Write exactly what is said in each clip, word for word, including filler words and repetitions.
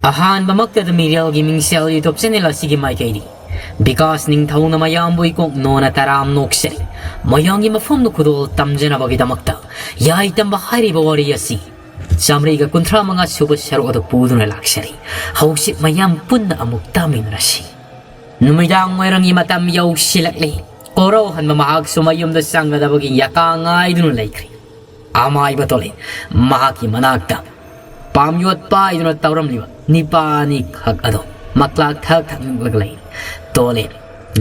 ꯑꯍꯥꯟꯕꯃꯛꯇꯗ ꯃꯤꯔꯦꯜꯒꯤ ꯃꯤꯡꯁꯦꯜ YouTube channel ꯑꯁꯤꯒꯤ ꯃꯥꯏꯀꯩꯗꯒꯤ ꯕꯤꯀꯥꯁ ꯅꯤꯡꯊꯧꯅ ꯃꯌꯥꯝꯕꯨ ꯏꯀꯣꯛ ꯅꯣꯟꯅ ꯇꯔꯥꯝ ꯅꯣꯛꯆꯔꯤ꯫ ꯃꯌꯥꯝꯒꯤ ꯃꯐꯝꯗ ꯈꯨꯗꯣꯜ ꯇꯝꯖꯅꯕꯒꯤꯗꯃꯛꯇ ꯌꯥꯏ ꯇꯝꯕ ꯍꯥꯏꯔꯤꯕ ꯋꯥꯔꯤ ꯑꯁꯤ ꯆꯥꯃꯔꯤꯒ ꯀꯨꯟꯊ꯭ꯔꯥ ꯃꯉꯥ ꯁꯨꯕ ꯁꯔꯨꯛ ꯑꯗꯨ ꯄꯨꯗꯨꯅ ꯂꯥꯛꯆꯔꯤ꯫ ꯍꯧꯖꯤꯛ ꯃꯌꯥꯝ ꯄꯨꯟꯅ ꯑꯃꯨꯛ ꯇꯥꯃꯤꯟꯅꯔꯁꯤ꯫ ꯅꯨꯃꯤꯗꯥꯡ ꯋꯥꯏꯔꯝꯒꯤ ꯃꯇꯝ ꯌꯧꯁꯤꯜꯂꯛꯂꯤ꯫ ꯀꯣꯔꯧꯍꯟꯕ ꯃꯍꯥꯛꯁꯨ ꯃꯌꯨꯝꯗ ꯆꯪꯒꯗꯕꯒꯤ ꯌꯥꯀꯥ ꯉꯥꯏꯗꯨꯅ ꯂꯩꯈ꯭ꯔꯤ꯫ ꯑꯃꯥꯏꯕ ꯇꯣꯂꯦ ꯃꯍꯥꯛꯀꯤ ꯃꯅꯥꯛꯇ ꯄꯥꯝꯌꯣꯠ ꯄꯥꯏꯗꯨꯅ ꯇꯧꯔꯝꯂꯤꯕ ꯅꯤꯄꯥ ꯑꯅꯤꯈꯛ ꯑꯗꯨ ꯃꯀ꯭ꯂꯥꯛ ꯊꯛ ꯊꯛ ꯅꯤꯛꯂꯒ ꯂꯩꯔꯤ꯫ ꯇꯣꯂꯦ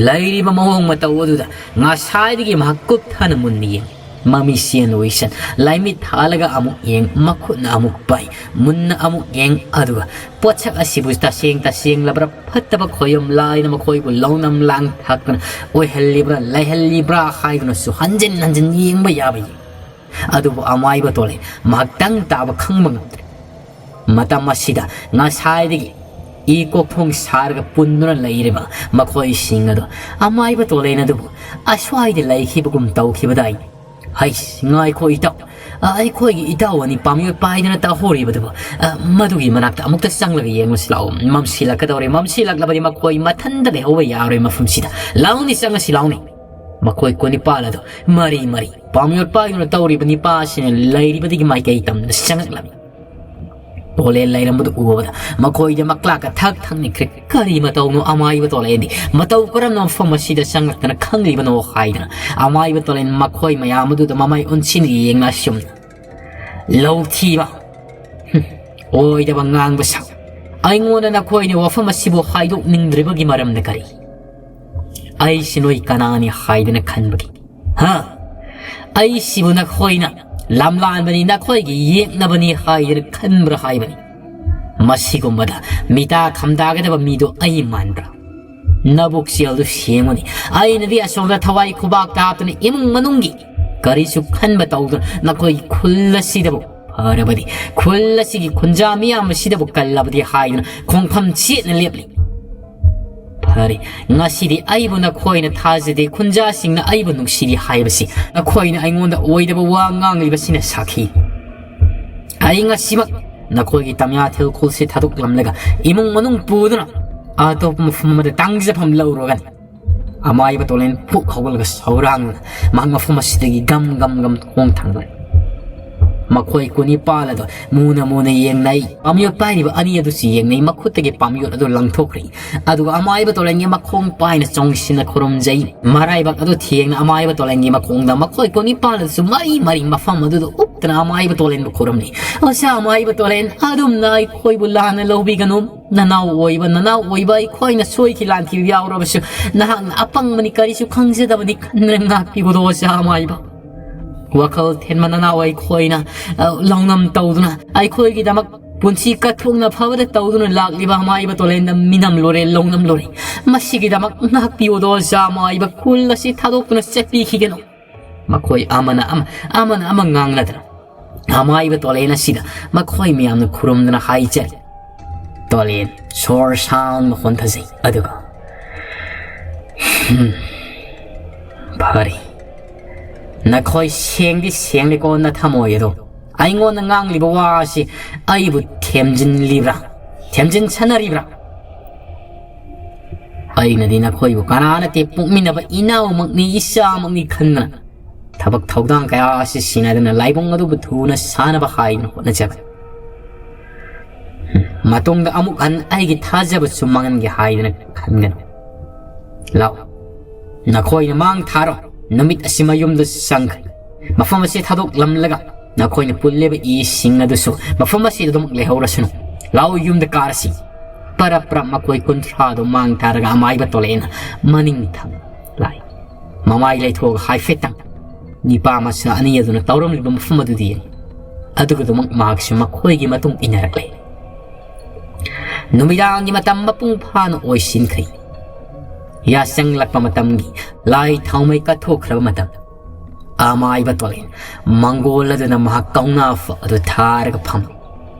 ꯂꯩꯔꯤꯕ ꯃꯑꯣꯡ ꯃꯇꯧ ꯑꯗꯨꯗ ꯉꯁꯥꯏꯗꯒꯤ ꯃꯍꯥꯛ ꯀꯨꯞꯊꯅ ꯃꯨꯟꯅ ꯌꯦꯡꯂꯤ꯫ ꯃꯃꯤꯁꯦꯟ ꯑꯣꯏꯁꯟ, ꯂꯥꯏꯃꯤꯠ ꯊꯥꯜꯂꯒ ꯑꯃꯨꯛ ꯌꯦꯡ, ꯃꯈꯨꯠꯅ ꯑꯃꯨꯛ ꯄꯥꯏ, ꯃꯨꯟꯅ ꯑꯃꯨꯛ ꯌꯦꯡ, ꯑꯗꯨꯒ ꯄꯣꯠꯁꯛ ꯑꯁꯤꯕꯨ ꯇꯁꯦꯡ ꯇꯁꯦꯡꯂꯕ꯭ꯔꯥ ꯐꯠꯇꯕ ꯈꯣꯏꯌꯝ ꯂꯥꯏꯅ ꯃꯈꯣꯏꯕꯨ ꯂꯧꯅꯝ ꯂꯥꯡ ꯊꯥꯛꯇꯅ ꯑꯣꯏꯍꯜꯂꯤꯕ꯭ꯔꯥ ꯂꯩꯍꯜꯂꯤꯕ꯭ꯔꯥ ꯍꯥꯏꯗꯨꯅꯁꯨ ꯍꯟꯖꯤꯟ ꯍꯟꯖꯤꯟ ꯌꯦꯡꯕ ꯌꯥꯕ ꯌꯦꯡ꯫ ꯑꯗꯨꯕꯨ ꯑꯃꯥꯏꯕ ꯇꯣꯂꯦ ꯃꯍꯥꯛꯇꯪ ꯇꯥꯕ ꯈꯪꯕ ꯉꯝꯗ꯭ꯔꯦ꯫ ꯃꯇꯝ ꯑꯁꯤꯗ ꯉꯁꯥꯏꯗꯒꯤ ꯏ ꯀꯣꯛꯊꯣꯡ ꯁꯥꯔꯒ ꯄꯨꯟꯗꯨꯅ ꯂꯩꯔꯤꯕ ꯃꯈꯣꯏꯁꯤꯡ ꯑꯗꯨ ꯑꯃꯥꯏꯕ ꯇꯣꯂꯦꯟ ꯑꯗꯨꯕꯨ ꯑꯁ꯭ꯋꯥꯏꯗ ꯂꯩꯈꯤꯕꯒꯨꯝ ꯇꯧꯈꯤꯕꯗꯥꯏꯅꯤ꯫ "ꯍꯩꯁ, ꯉꯥꯏꯈꯣ ꯏꯇꯥꯎ, ꯑ, ꯑꯩꯈꯣꯏꯒꯤ ꯏꯇꯥꯎ ꯑꯅꯤ ꯄꯥꯝꯌꯣꯠ ꯄꯥꯏꯗꯨꯅ ꯇꯧꯍꯧꯔꯤꯕꯗꯨꯕꯨ, ꯑ, ꯃꯗꯨꯒꯤ ꯃꯅꯥꯛꯇ ꯑꯃꯨꯛꯇ ꯆꯪꯂꯒ ꯌꯦꯡꯉꯨꯁꯤ ꯂꯥꯛꯑꯣ꯫ ꯃꯝꯁꯤꯜꯂꯛꯀꯗꯧꯔꯦ, ꯃꯝꯁꯤꯜꯂꯛꯂꯕꯗꯤ ꯃꯈꯣꯏ ꯃꯊꯟꯇ ꯂꯩꯍꯧꯕ ꯌꯥꯔꯣꯏ ꯃꯐꯝꯁꯤꯗ꯫ ꯂꯥꯛꯑꯣꯅꯦ, ꯆꯪꯉꯁꯤ ꯂꯥꯛꯑꯣꯅꯦ"꯫ ꯃꯈꯣꯏ ꯀꯨꯟꯅꯤꯄꯥꯜ ꯑꯗꯨ ꯃꯔꯤ ꯃꯔꯤ ꯄꯥꯝꯌꯣꯠ ꯄꯥꯏꯗꯨꯅ ꯇꯧꯔꯤꯕ ꯅꯤꯄꯥ ꯑꯁꯤꯅ ꯂꯩꯔꯤꯕꯗꯒꯤ ꯃꯥꯏꯀꯩ ꯇꯝꯗ ꯆꯪꯉꯛꯂꯝꯃꯤ꯫ ꯇꯣꯂꯦꯟ ꯂꯩꯔꯝꯕꯗꯨ ꯎꯕꯗ ꯃꯈꯣꯏꯗ ꯃꯀ꯭ꯂꯥꯛꯀ ꯊꯛ ꯊꯛꯅꯤꯡꯈ꯭ꯔꯦ꯫ "ꯀꯔꯤ ꯃꯇꯧꯅꯣ ꯑꯃꯥꯏꯕ ꯇꯣꯂꯦꯟꯗꯤ? ꯃꯇꯧ ꯀꯔꯝꯅ ꯃꯐꯝ ꯑꯁꯤꯗ ꯆꯪꯂꯛꯇꯅ ꯈꯪꯂꯤꯕꯅꯣ?" ꯍꯥꯏꯗꯅ ꯑꯃꯥꯏꯕ ꯇꯣꯂꯦꯟ ꯃꯈꯣꯏ ꯃꯌꯥꯝ ꯑꯗꯨꯗ ꯃꯃꯥꯏ ꯑꯣꯟꯁꯤꯟꯅ ꯌꯦꯡꯅ ꯑꯁꯨꯝꯅ, "ꯂꯧꯊꯤꯕ, ꯍꯨꯝ, ꯑꯣꯏꯗꯕ ꯉꯥꯡꯕ ꯁꯥ꯫ ꯑꯩꯉꯣꯟꯗ ꯅꯈꯣꯏꯅ ꯋꯥꯐꯝ ꯑꯁꯤꯕꯨ ꯍꯥꯏꯗꯣꯛꯅꯤꯡꯗ꯭ꯔꯤꯕꯒꯤ ꯃꯔꯝꯅ ꯀꯔꯤ? ꯑꯩꯁꯤ ꯅꯣꯏ ꯀꯅꯥꯅꯤ ꯍꯥꯏꯗꯅ ꯈꯟꯕꯒꯦ? ꯍꯥ? ꯑꯩꯁꯤꯕꯨ ꯅꯈꯣꯏꯅ ꯂꯝꯂꯥꯟꯕꯅꯤ, ꯅꯈꯣꯏꯒꯤ ꯌꯦꯛꯅꯕꯅꯤ ꯍꯥꯏꯗꯅ ꯈꯟꯕ꯭ꯔꯥ ꯍꯥꯏꯕꯅꯤ? ꯃꯁꯤꯒꯨꯝꯕꯗ ꯃꯤꯇꯥ ꯈꯝꯗꯥꯒꯗꯕ ꯃꯤꯗꯣ ꯑꯩ ꯃꯥꯟꯕ꯭ꯔꯥ? ꯅꯕꯨꯛ ꯆꯦꯜꯗꯨ ꯁꯦꯡꯉꯨꯅꯤ꯫ ꯑꯩꯅꯗꯤ ꯑꯁꯣꯝꯗ ꯊꯋꯥꯏ ꯈꯨꯕꯥꯛ ꯇꯥꯞꯇꯅ ꯏꯃꯨꯡ ꯃꯅꯨꯡꯒꯤ ꯀꯔꯤꯁꯨ ꯈꯟꯕ ꯇꯧꯗꯅ ꯅꯈꯣꯏꯒꯤ ꯈꯨꯜ ꯑꯁꯤꯗꯕꯨ ꯐꯔꯕꯗꯤ, ꯈꯨꯜ ꯑꯁꯤꯒꯤ ꯈꯨꯟꯖꯥ ꯃꯤꯌꯥꯝ ꯑꯁꯤꯗꯕꯨ ꯀꯜꯂꯕꯗꯤ ꯍꯥꯏꯗꯨꯅ ꯈꯣꯡꯐꯝ ꯆꯦꯠꯅ ꯂꯦꯞꯂꯤ꯫ ꯐꯔꯦ, ꯉꯁꯤꯗꯤ ꯑꯩꯕꯨ ꯅꯈꯣꯏꯅ ꯊꯥꯖꯗꯦ, ꯈꯨꯟꯖꯥꯁꯤꯡꯅ ꯑꯩꯕꯨ ꯅꯨꯡꯁꯤꯗꯦ ꯍꯥꯏꯕꯁꯤ ꯅꯈꯣꯏꯅ ꯑꯩꯉꯣꯟꯗ ꯑꯣꯏꯗꯕ ꯋꯥ ꯉꯥꯡꯂꯤꯕꯁꯤꯅ ꯁꯥꯈꯤ꯫ ꯑꯩ ꯉꯁꯤꯃꯛ ꯅꯈꯣꯏꯒꯤ ꯇꯃꯤꯌꯥ ꯊꯤꯜꯈꯨꯜꯁꯤ ꯊꯥꯗꯣꯛꯂꯝꯂꯒ ꯏꯃꯨꯡ ꯃꯅꯨꯡ ꯄꯨꯗꯨꯅ ꯑꯇꯣꯞꯄ ꯃꯐꯝ ꯑꯃꯗ ꯇꯥꯡꯖꯐꯝ ꯂꯧꯔꯨꯔꯒꯅꯤ꯫ ꯑꯃꯥꯏꯕ ꯇꯣꯂꯦꯟ ꯐꯨꯛ ꯍꯧꯒꯠꯂꯒ ꯁꯧꯔꯥꯡꯅ ꯃꯍꯥꯛ ꯃꯐꯝ ꯑꯁꯤꯗꯒꯤ ꯒꯝ ꯒꯝ ꯒꯝ ꯈꯣꯡ ꯊꯥꯡꯒꯠꯂꯛꯏ꯫ ꯃꯈꯣꯏ ꯀꯨꯟꯅꯤꯄꯥꯜ ꯑꯗꯨ ꯃꯨꯅ ꯃꯨꯅ ꯌꯦꯡꯅꯩ꯫ ꯄꯥꯝꯌꯣꯠ ꯄꯥꯏꯔꯤꯕ ꯑꯅꯤ ꯑꯗꯨꯁꯨ ꯌꯦꯡꯅꯩ꯫ ꯃꯈꯨꯠꯇꯒꯤ ꯄꯥꯝꯌꯣꯠ ꯑꯗꯨ ꯂꯪꯊꯣꯛꯈ꯭ꯔꯦ꯫ ꯑꯗꯨꯒ ꯑꯃꯥꯏꯕ ꯇꯣꯂꯦꯟꯒꯤ ꯃꯈꯣꯡ ꯄꯥꯏꯅ ꯆꯪꯁꯤꯟꯅ ꯈꯨꯔꯨꯝꯖꯩ꯫ ꯃꯔꯥꯏꯕꯛ ꯑꯗꯨ ꯊꯦꯡꯅ ꯑꯃꯥꯏꯕ ꯇꯣꯂꯦꯟꯒꯤ ꯃꯈꯣꯡꯗ ꯃꯈꯣꯏ ꯀꯨꯟꯅꯤꯄꯥꯜ ꯑꯗꯨꯁꯨ ꯃꯔꯤ ꯃꯔꯤ ꯃꯐꯝ ꯑꯗꯨꯗ ꯎꯞꯇꯅ ꯑꯃꯥꯏꯕ ꯇꯣꯂꯦꯟꯕꯨ ꯈꯨꯔꯨꯝꯂꯤ꯫ "ꯑꯣꯖꯥ ꯑꯃꯥꯏꯕ ꯇꯣꯂꯦꯟ, ꯑꯗꯨꯝꯅ ꯑꯩꯈꯣꯏꯕꯨ ꯂꯥꯟꯅ ꯂꯧꯕꯤꯒꯅꯨ꯫ ꯅꯅꯥꯎ ꯑꯣꯏꯕ, ꯅꯅꯥꯎ ꯑꯣꯏꯕ ꯑꯩꯈꯣꯏꯅ ꯁꯣꯏꯈꯤ ꯂꯥꯟꯈꯤꯕ ꯌꯥꯎꯔꯕꯁꯨ ꯅꯍꯥꯛꯅ ꯑꯄꯪꯕꯅꯤ, ꯀꯔꯤꯁꯨ ꯈꯪꯖꯗꯕꯅꯤ ꯈꯟꯗꯨꯅ ꯉꯥꯛꯄꯤꯕꯗꯣ ꯑꯣꯖꯥ ꯑꯃꯥꯏꯕ꯫ ꯋꯥꯈꯜ ꯊꯦꯟꯕ ꯅꯅꯥꯎ ꯑꯩꯈꯣꯏꯅ, ꯑ, ꯂꯧꯅꯝ ꯇꯧꯗꯨꯅ ꯑꯩꯈꯣꯏꯒꯤꯗꯃꯛ ꯄꯨꯟꯁꯤ ꯀꯠꯊꯣꯛꯅ ꯐꯕꯗ ꯇꯧꯗꯨꯅ ꯂꯥꯛꯂꯤꯕ ꯑꯃꯥꯏꯕ ꯇꯣꯂꯦꯟꯗ ꯃꯤꯅꯝꯂꯨꯔꯦ, ꯂꯧꯅꯝꯂꯨꯔꯦ꯫ ꯃꯁꯤꯒꯤꯗꯃꯛ ꯉꯥꯛꯄꯤꯌꯣꯗꯣ ꯑꯣꯖꯥ ꯑꯃꯥꯏꯕ, ꯈꯨꯜ ꯑꯁꯤ ꯊꯥꯗꯣꯛꯇꯨꯅ ꯆꯠꯄꯤꯈꯤꯒꯅꯨ꯫" ꯃꯈꯣꯏ ꯑꯃꯅ ꯑꯃ, ꯑꯃꯅ ꯑꯃ ꯉꯥꯡꯅꯗꯅ ꯑꯃꯥꯏꯕ ꯇꯣꯂꯦꯟ ꯑꯁꯤꯗ ꯃꯈꯣꯏ ꯃꯌꯥꯝꯅ ꯈꯨꯔꯨꯝꯗꯨꯅ ꯍꯥꯏꯖꯔꯤ꯫ ꯇꯣꯂꯦꯟ ꯁꯣꯔ ꯁꯥꯡꯅ ꯍꯣꯟꯊꯖꯩ, ꯑꯗꯨꯒ, "ꯍꯝ, ꯐꯔꯦ꯫ ꯅꯈꯣꯏ ꯁꯦꯡꯗꯤ ꯁꯦꯡꯂꯦꯀꯣ ꯅꯊꯃꯣꯏ ꯑꯗꯣ꯫ ꯑꯩꯉꯣꯟꯗ ꯉꯥꯡꯂꯤꯕ ꯋꯥ ꯑꯁꯤ ꯑꯩꯕꯨ ꯊꯦꯝꯖꯤꯟꯂꯤꯕ꯭ꯔꯥ? ꯊꯦꯝꯖꯤꯟ ꯁꯥꯟꯅꯔꯤꯕ꯭ꯔꯥ? ꯑꯩꯅꯗꯤ ꯅꯈꯣꯏꯕꯨ ꯀꯅꯥ ꯅꯠꯇꯦ, ꯄꯣꯛꯃꯤꯟꯅꯕ ꯏꯅꯥꯎꯃꯛꯅꯤ, ꯏꯆꯥꯃꯛꯅꯤ ꯈꯟꯗꯅ ꯊꯕꯛ ꯊꯧꯗꯥꯡ ꯀꯌꯥ ꯑꯁꯤ ꯁꯤꯟꯅꯗꯨꯅ ꯂꯥꯏꯕꯨꯡ ꯑꯗꯨꯕꯨ ꯊꯨꯅ ꯁꯥꯅꯕ ꯍꯥꯏꯗꯨꯅ ꯍꯣꯠꯅꯖꯕꯅꯤ꯫ ꯃꯇꯨꯡꯗ ꯑꯃꯨꯛ ꯍꯟꯅ ꯑꯩꯒꯤ ꯊꯥꯖꯕꯁꯨ ꯃꯥꯡꯍꯟꯒꯦ ꯍꯥꯏꯗꯨꯅ ꯈꯟꯒꯅꯨ꯫ ꯂꯥꯛꯑꯣ, ꯅꯈꯣꯏꯅ ꯃꯥꯡ ꯊꯥꯔꯣ, ꯅꯨꯃꯤꯠ ꯑꯁꯤ ꯃꯌꯨꯝꯗ ꯆꯪꯈ꯭ꯔꯦ꯫ ꯃꯐꯝ ꯑꯁꯤ ꯊꯥꯗꯣꯛꯂꯝꯂꯒ ꯅꯈꯣꯏꯅ ꯄꯨꯜꯂꯤꯕ ꯏꯁꯤꯡ ꯑꯗꯨꯁꯨ ꯃꯐꯝ ꯑꯁꯤꯗ ꯑꯗꯨꯃꯛ ꯂꯩꯍꯧꯔꯁꯅꯨ꯫ ꯂꯥꯛꯑꯣ, ꯌꯨꯝꯗ ꯀꯥꯔꯁꯤ꯫" ꯄꯔꯞ ꯄꯔꯞ ꯃꯈꯣꯏ ꯀꯨꯟꯊ꯭ꯔꯥꯗꯣ ꯃꯥꯡ ꯊꯥꯔꯒ ꯑꯃꯥꯏꯕ ꯇꯣꯂꯦꯟꯅ ꯃꯅꯤꯡ ꯊꯪ ꯂꯥꯛꯏ꯫ ꯃꯃꯥꯏ ꯂꯩꯊꯣꯛꯑꯒ ꯍꯥꯏꯐꯦꯠꯇꯪ ꯅꯤꯄꯥ ꯃꯆꯥ ꯑꯅꯤ ꯑꯗꯨꯅ ꯇꯧꯔꯝꯂꯤꯕ ꯃꯐꯝ ꯑꯗꯨꯗ ꯌꯦꯡꯉꯤ꯫ ꯑꯗꯨꯒ ꯑꯗꯨꯃꯛ ꯃꯍꯥꯛꯁꯨ ꯃꯈꯣꯏꯒꯤ ꯃꯇꯨꯡ ꯏꯟꯅꯔꯛꯂꯦ꯫ ꯅꯨꯃꯤꯗꯥꯡꯒꯤ ꯃꯇꯝ ꯃꯄꯨꯡ ꯐꯥꯅ ꯑꯣꯏꯁꯤꯟꯈ꯭ꯔꯦ꯫ ꯌꯥꯆꯪꯂꯛꯄ ꯃꯇꯝꯒꯤ ꯂꯥꯏ ꯊꯥꯎꯃꯩ ꯀꯠꯊꯣꯛꯈ꯭ꯔꯕ ꯃꯇꯝ꯫ ꯑꯃꯥꯏꯕ ꯇꯣꯂꯦꯟ ꯃꯪꯒꯣꯜ ꯑꯗꯨꯅ ꯃꯍꯥꯛ ꯀꯧꯅꯥ ꯐꯛ ꯑꯗꯨ ꯊꯥꯔꯒ ꯐꯝ꯫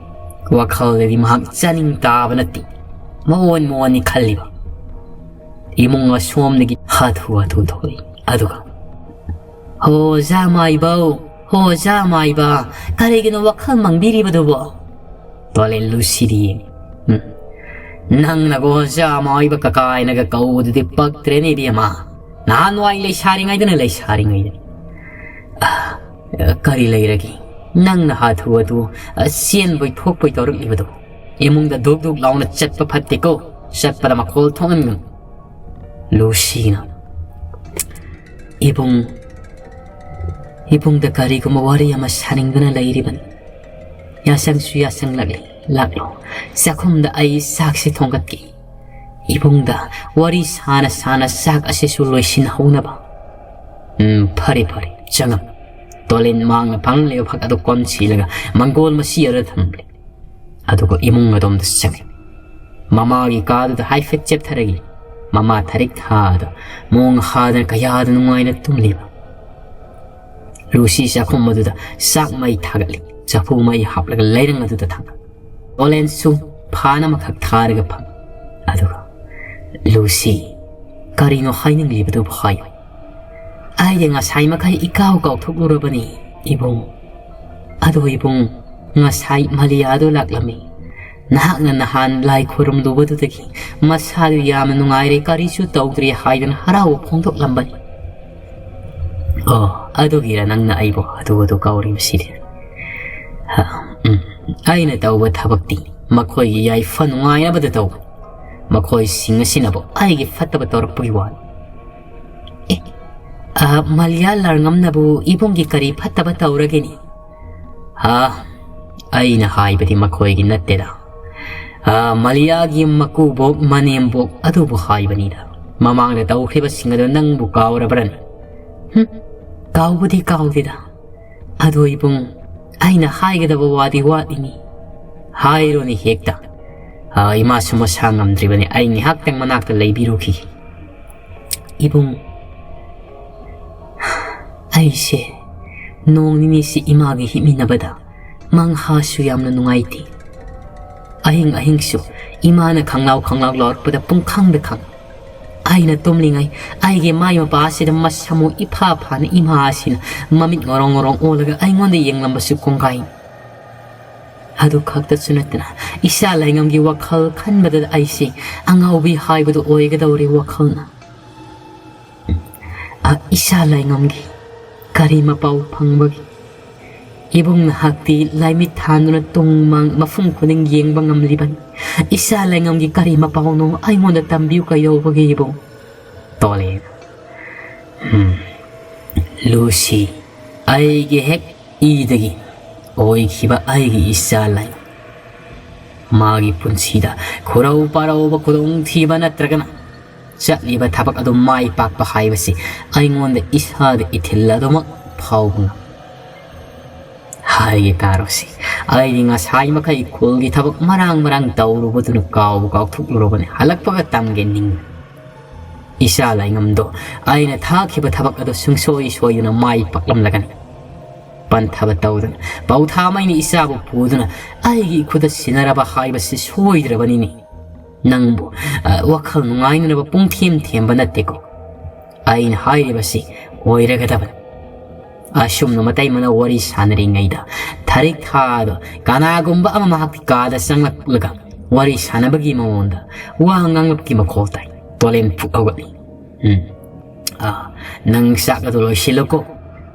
ꯋꯥꯈꯜꯗꯗꯤ ꯃꯍꯥꯛ ꯆꯥꯅꯤꯡ ꯇꯥꯕ ꯅꯠꯇꯦ, ꯃꯑꯣꯟ ꯃꯑꯣꯟꯅꯤ ꯈꯜꯂꯤꯕ꯫ ꯏꯃꯨꯡ ꯑꯁꯣꯝꯗꯒꯤ ꯍꯥꯊꯨ ꯍꯥꯊꯨ ꯊꯣꯛꯂꯛꯏ꯫ ꯑꯗꯨꯒ, "ꯍꯣ, ꯑꯣꯖꯥ ꯃꯥꯏꯕꯧ, ꯍꯣ, ꯑꯣꯖꯥ ꯃꯥꯏꯕ, ꯀꯔꯤꯒꯤꯅꯣ ꯋꯥꯈꯜ ꯃꯪꯕꯤꯔꯤꯕꯗꯨꯕꯣ?" ꯇꯣꯂꯦꯟ ꯂꯨꯁꯤꯗꯤ ꯌꯦꯡꯉꯤ꯫ "ꯎꯝ, ꯅꯪꯅꯒ ꯑꯣꯖꯥ ꯑꯃ ꯑꯣꯏꯕ ꯀꯀꯥ ꯍꯥꯏꯅꯒ ꯀꯧꯕꯗꯨꯗꯤ ꯄꯛꯇ꯭ꯔꯦꯅꯦ ꯏꯕꯦꯝꯃ꯫ ꯅꯍꯥꯟꯋꯥꯏ ꯂꯩꯁꯥꯔꯤꯉꯩꯗꯅ ꯂꯩꯁꯥꯔꯤꯉꯩꯗꯅꯤ꯫ ꯑ, ꯀꯔꯤ ꯂꯩꯔꯒꯦ? ꯅꯪꯅ ꯍꯥꯊꯨ ꯍꯥꯊꯨ, ꯑ, ꯆꯦꯟꯕꯣꯏ ꯊꯣꯛꯄꯣꯏ ꯇꯧꯔꯛꯂꯤꯕꯗꯣ꯫ ꯏꯃꯨꯡꯗ ꯙꯨꯛ ꯙꯨꯛ ꯂꯥꯎꯅ ꯆꯠꯄ ꯐꯠꯇꯦꯀꯣ꯫ ꯆꯠꯄꯗ ꯃꯈꯣꯜ ꯊꯣꯛꯍꯟꯒꯅꯨ꯫" ꯂꯨꯁꯤꯅ, "ꯏꯕꯨꯡ, ꯏꯕꯨꯡꯗ ꯀꯔꯤꯒꯨꯝꯕ ꯋꯥꯔꯤ ꯑꯃ ꯁꯥꯅꯤꯡꯗꯨꯅ ꯂꯩꯔꯤꯕꯅꯤ꯫ ꯌꯥꯁꯪꯁꯨ ꯌꯥꯁꯪꯂꯛꯂꯦ, ꯂꯥꯛꯂꯣ꯫ ꯆꯥꯛꯈꯨꯝꯗ ꯑꯩ ꯆꯥꯛꯁꯤ ꯊꯣꯡꯒꯠꯀꯦ꯫ ꯏꯕꯨꯡꯗ ꯋꯥꯔꯤ ꯁꯥꯅ ꯁꯥꯅ ꯆꯥꯛ ꯑꯁꯤꯁꯨ ꯂꯣꯏꯁꯤꯟꯍꯧꯅꯕ꯫" "ꯎꯝ, ꯐꯔꯦ, ꯐꯔꯦ, ꯆꯪꯉꯝ꯫" ꯇꯣꯂꯦꯟ ꯃꯥꯡꯅ ꯐꯪꯂꯤꯕ ꯐꯛ ꯑꯗꯨ ꯀꯣꯟꯁꯤꯜꯂꯒ ꯃꯪꯒꯣꯜ ꯃꯁꯤ ꯑꯗꯨꯗ ꯊꯝꯂꯦ꯫ ꯑꯗꯨꯒ ꯏꯃꯨꯡ ꯑꯗꯣꯝꯗ ꯆꯪꯉꯤ꯫ ꯃꯃꯥꯒꯤ ꯀꯥꯗꯨꯗ ꯍꯥꯏꯐꯦꯠ ꯆꯦꯞꯊꯔꯛꯏ꯫ ꯃꯃꯥ ꯊꯔꯤꯛ ꯊꯥꯗ ꯃꯣꯡ ꯍꯥꯗꯅ ꯀꯌꯥꯗ ꯅꯨꯡꯉꯥꯏꯅ ꯇꯨꯝꯂꯤꯕ꯫ ꯂꯨꯁꯤ ꯆꯥꯛꯈꯨꯝ ꯑꯗꯨꯗ ꯆꯥꯛ ꯃꯩ ꯊꯥꯒꯠꯂꯤ꯫ ꯆꯐꯨ ꯃꯩ ꯍꯥꯞꯂꯒ ꯂꯩꯔꯪ ꯑꯗꯨꯗ ꯊꯥꯡꯒꯠ꯫ ꯇꯣꯂꯦꯟꯁꯨ ꯐꯥꯟ ꯑꯃꯈꯛ ꯊꯥꯔꯒ ꯐꯝ꯫ ꯑꯗꯨꯒ, "ꯂꯨꯁꯤ, ꯀꯔꯤꯅꯣ ꯍꯥꯏꯅꯤꯡꯂꯤꯕꯗꯨꯕꯨ ꯍꯥꯏꯌꯨ꯫" "ꯑꯩꯗꯤ ꯉꯁꯥꯏ ꯃꯈꯩ ꯏꯀꯥꯎ ꯀꯥꯎꯊꯣꯛꯂꯨꯔꯕꯅꯤ, ꯏꯕꯨꯡ꯫ ꯑꯗꯣ ꯏꯕꯨꯡ, ꯉꯁꯥꯏ ꯃꯂꯤꯌꯥꯗꯣ ꯂꯥꯛꯂꯝꯃꯤ꯫ ꯅꯍꯥꯛꯅ ꯅꯍꯥꯟ ꯂꯥꯏ ꯈꯨꯔꯨꯝꯂꯨꯕꯗꯨꯗꯒꯤ ꯃꯁꯥꯗꯨ ꯌꯥꯝꯅ ꯅꯨꯡꯉꯥꯏꯔꯦ, ꯀꯔꯤꯁꯨ ꯇꯧꯗ꯭ꯔꯦ ꯍꯥꯏꯗꯅ ꯍꯔꯥꯎꯕ ꯐꯣꯡꯗꯣꯛꯂꯝꯕꯅꯤ꯫" "ꯑꯣ, ꯑꯗꯨꯒꯤꯔ ꯅꯪꯅ ꯑꯩꯕꯨ ꯑꯗꯨ ꯑꯗꯨ ꯀꯧꯔꯤꯕꯁꯤꯗꯤ? ꯍ, ꯎꯝ, ꯑꯩꯅ ꯇꯧꯕ ꯊꯕꯛꯇꯤ ꯃꯈꯣꯏꯒꯤ ꯌꯥꯏꯐ ꯅꯨꯡꯉꯥꯏꯅꯕꯗ ꯇꯧꯕꯅꯤ꯫ ꯃꯈꯣꯏꯁꯤꯡ ꯑꯁꯤꯅꯕꯨ ꯑꯩꯒꯤ ꯐꯠꯇꯕ ꯇꯧꯔꯛꯄꯒꯤ ꯋꯥꯅꯤ꯫" "ꯑꯦ, ꯑ, ꯃꯂꯤꯌꯥ ꯂꯥꯔꯉꯝꯅꯕꯨ ꯏꯕꯨꯡꯒꯤ ꯀꯔꯤ ꯐꯠꯇꯕ ꯇꯧꯔꯒꯦꯅꯦ?" "ꯍꯥ? ꯑꯩꯅ ꯍꯥꯏꯕꯗꯤ ꯃꯈꯣꯏꯒꯤ ꯅꯠꯇꯦꯗ꯫ ꯑ, ꯃꯂꯤꯌꯥꯒꯤ ꯃꯀꯨꯕꯣꯛ ꯃꯅꯦꯝꯕꯣꯛ ꯑꯗꯨꯕꯨ ꯍꯥꯏꯕꯅꯤꯗ꯫ ꯃꯃꯥꯡꯗ ꯇꯧꯈ꯭ꯔꯤꯕꯁꯤꯡ ꯑꯗꯨ ꯅꯪꯕꯨ ꯀꯥꯎꯔꯕ꯭ꯔꯅꯦ?" "ꯍꯨꯝ, ꯀꯥꯎꯕꯗꯤ ꯀꯥꯎꯗꯦꯗ꯫ ꯑꯗꯣ ꯏꯕꯨꯡ, ꯑꯩꯅ ꯍꯥꯏꯒꯗꯕ ꯋꯥꯗꯤ ꯋꯥꯠꯂꯤꯅꯤ꯫" "ꯍꯥꯏꯔꯣꯅꯦ ꯍꯦꯛꯇ꯫" "ꯑ, ꯏꯃꯥꯁꯨ ꯃꯁꯥ ꯉꯝꯗ꯭ꯔꯤꯕꯅꯤ, ꯑꯩ ꯉꯥꯏꯍꯥꯛꯇꯪ ꯃꯅꯥꯛꯇ ꯂꯩꯕꯤꯔꯨꯈꯤꯒꯦ꯫" "ꯏꯕꯨꯡ, ꯑꯩꯁꯦ ꯅꯣꯡ ꯅꯤꯅꯤꯁꯤ ꯏꯃꯥꯒ ꯍꯤꯞꯃꯤꯟꯅꯕꯗ ꯃꯪꯍꯥꯁꯨ ꯌꯥꯝꯅ ꯅꯨꯡꯉꯥꯏꯇꯦ꯫ ꯑꯍꯤꯡ ꯑꯍꯤꯡꯁꯨ ꯏꯃꯥꯅ ꯈꯪꯂꯥꯎ ꯈꯪꯂꯥꯎ ꯂꯥꯎꯔꯛꯄꯗ ꯄꯨꯡꯈꯪꯗ ꯈꯪ꯫ ꯑꯩꯅ ꯇꯨꯝꯂꯤꯉꯩ ꯑꯩꯒꯤ ꯃꯥꯏ ꯃꯄꯥ ꯑꯁꯤꯗ ꯃꯁꯥꯃꯨ ꯏꯐꯥ ꯐꯥꯅ ꯏꯃꯥ ꯑꯁꯤꯅ ꯃꯃꯤꯠ ꯉꯣꯔꯣꯡ ꯉꯣꯔꯣꯡ ꯑꯣꯜꯂꯒ ꯑꯩꯉꯣꯟꯗ ꯌꯦꯡꯂꯝꯕꯁꯨ ꯀꯣꯡꯒꯥꯏꯅꯤ꯫ ꯑꯗꯨ ꯈꯛꯇꯁꯨ ꯅꯠꯇꯅ, ꯏꯆꯥ ꯂꯥꯏꯉꯝꯒꯤ ꯋꯥꯈꯜ ꯈꯟꯕꯗ ꯑꯩꯁꯦ ꯑꯉꯥꯎꯕꯤ ꯍꯥꯏꯕꯗꯨ ꯑꯣꯏꯒꯗꯧꯔꯦ ꯋꯥꯈꯜꯅ꯫ ꯑ, ꯏꯆꯥ ꯂꯥꯏꯉꯝꯒꯤ ꯀꯔꯤ ꯃꯄꯥꯎ ꯐꯪꯕꯒꯦ? ꯏꯕꯨꯡ ꯅꯍꯥꯛꯇꯤ ꯂꯥꯏꯃꯤꯠ ꯊꯥꯟꯗꯨꯅ ꯇꯨꯡ ꯃꯥꯡ ꯃꯐꯝ ꯈꯨꯗꯤꯡ ꯌꯦꯡꯕ ꯉꯝꯂꯤꯕꯅꯤ꯫ ꯏꯆꯥ ꯂꯥꯏꯉꯝꯒꯤ ꯀꯔꯤ ꯃꯄꯥꯎꯅꯣ ꯑꯩꯉꯣꯟꯗ ꯇꯝꯕꯤꯌꯨ ꯀꯩꯗꯧꯕꯒꯦ ꯏꯕꯨꯡ? ꯇꯣꯂꯦꯟ, ꯎꯝ, ꯂꯨꯁꯤ, ꯑꯩꯒꯤ ꯍꯦꯛ ꯏꯗꯒꯤ ꯑꯣꯏꯈꯤꯕ ꯑꯩꯒꯤ ꯏꯆꯥ ꯂꯥꯏ, ꯃꯥꯒꯤ ꯄꯨꯟꯁꯤꯗ ꯈꯨꯔꯧ ꯄꯥꯔꯧꯕ ꯈꯨꯗꯣꯡꯊꯤꯕ ꯅꯠꯇ꯭ꯔꯒꯅ ꯆꯠꯂꯤꯕ ꯊꯕꯛ ꯑꯗꯨ ꯃꯥꯏ ꯄꯥꯛꯄ ꯍꯥꯏꯕꯁꯤ ꯑꯩꯉꯣꯟꯗ ꯏꯁꯥꯗ ꯏꯊꯤꯜ ꯑꯗꯨꯃꯛ ꯐꯥꯎꯕ ꯉꯝ꯫ ꯍꯥꯏꯒꯦ ꯇꯥꯔꯣꯁꯤ, ꯑꯩꯗꯤ ꯉꯁꯥꯏ ꯃꯈꯩ ꯈꯨꯜꯒꯤ ꯊꯕꯛ ꯃꯔꯥꯡ ꯃꯔꯥꯡ ꯇꯧꯔꯨꯕꯗꯨꯅ ꯀꯥꯎꯕ ꯀꯥꯎꯊꯣꯛꯂꯨꯔꯕꯅꯤ꯫ ꯍꯜꯂꯛꯄꯒ ꯇꯝꯒꯦ ꯅꯤꯡ꯫ ꯏꯆꯥ ꯂꯥꯏꯉꯝꯗꯣ ꯑꯩꯅ ꯊꯥꯈꯤꯕ ꯊꯕꯛ ꯑꯗꯨ ꯁꯨꯡꯁꯣꯏ ꯁꯣꯏꯗꯅ ꯃꯥꯏ ꯄꯥꯛꯂꯝꯂꯒꯅꯤ꯫ ꯄꯟꯊꯕ ꯇꯧꯗꯅ ꯄꯥꯎꯊꯥꯃꯩꯅ ꯏꯆꯥꯕꯨ ꯄꯨꯗꯨꯅ ꯑꯩꯒꯤ ꯏꯈꯨꯗ ꯁꯤꯟꯅꯔꯕ ꯍꯥꯏꯕꯁꯤ ꯁꯣꯏꯗ꯭ꯔꯕꯅꯤꯅꯦ꯫ ꯅꯪꯕꯨ, ꯑ, ꯋꯥꯈꯜ ꯅꯨꯡꯉꯥꯏꯅꯅꯕ ꯄꯨꯡꯊꯦꯝ ꯊꯦꯝꯕ ꯅꯠꯇꯦꯀꯣ꯫ ꯑꯩꯅ ꯍꯥꯏꯔꯤꯕꯁꯤ ꯑꯣꯏꯔꯒꯗꯕꯅꯤ꯫ ꯑꯁꯨꯝꯅ ꯃꯇꯩ ꯃꯅꯥꯎ ꯋꯥꯔꯤ ꯁꯥꯟꯅꯔꯤꯉꯩꯗ ꯊꯔꯤꯛ ꯊꯥꯗꯣ ꯀꯅꯥꯒꯨꯝꯕ ꯑꯃ ꯃꯍꯥꯛꯀꯤ ꯀꯥꯗ ꯆꯪꯂꯛꯂꯒ ꯋꯥꯔꯤ ꯁꯥꯟꯅꯕꯒꯤ ꯃꯑꯣꯡꯗ ꯋꯥ ꯉꯥꯡꯂꯛꯄꯒꯤ ꯃꯈꯣꯜ ꯇꯥꯏ꯫ ꯇꯣꯂꯦꯟ ꯐꯨꯛ ꯍꯧꯒꯠꯂꯤ꯫ "ꯎꯝ꯫ ꯑꯥ, ꯅꯪ ꯆꯥꯛ ꯑꯗꯨ ꯂꯣꯏꯁꯤꯜꯂꯨꯀꯣ꯫"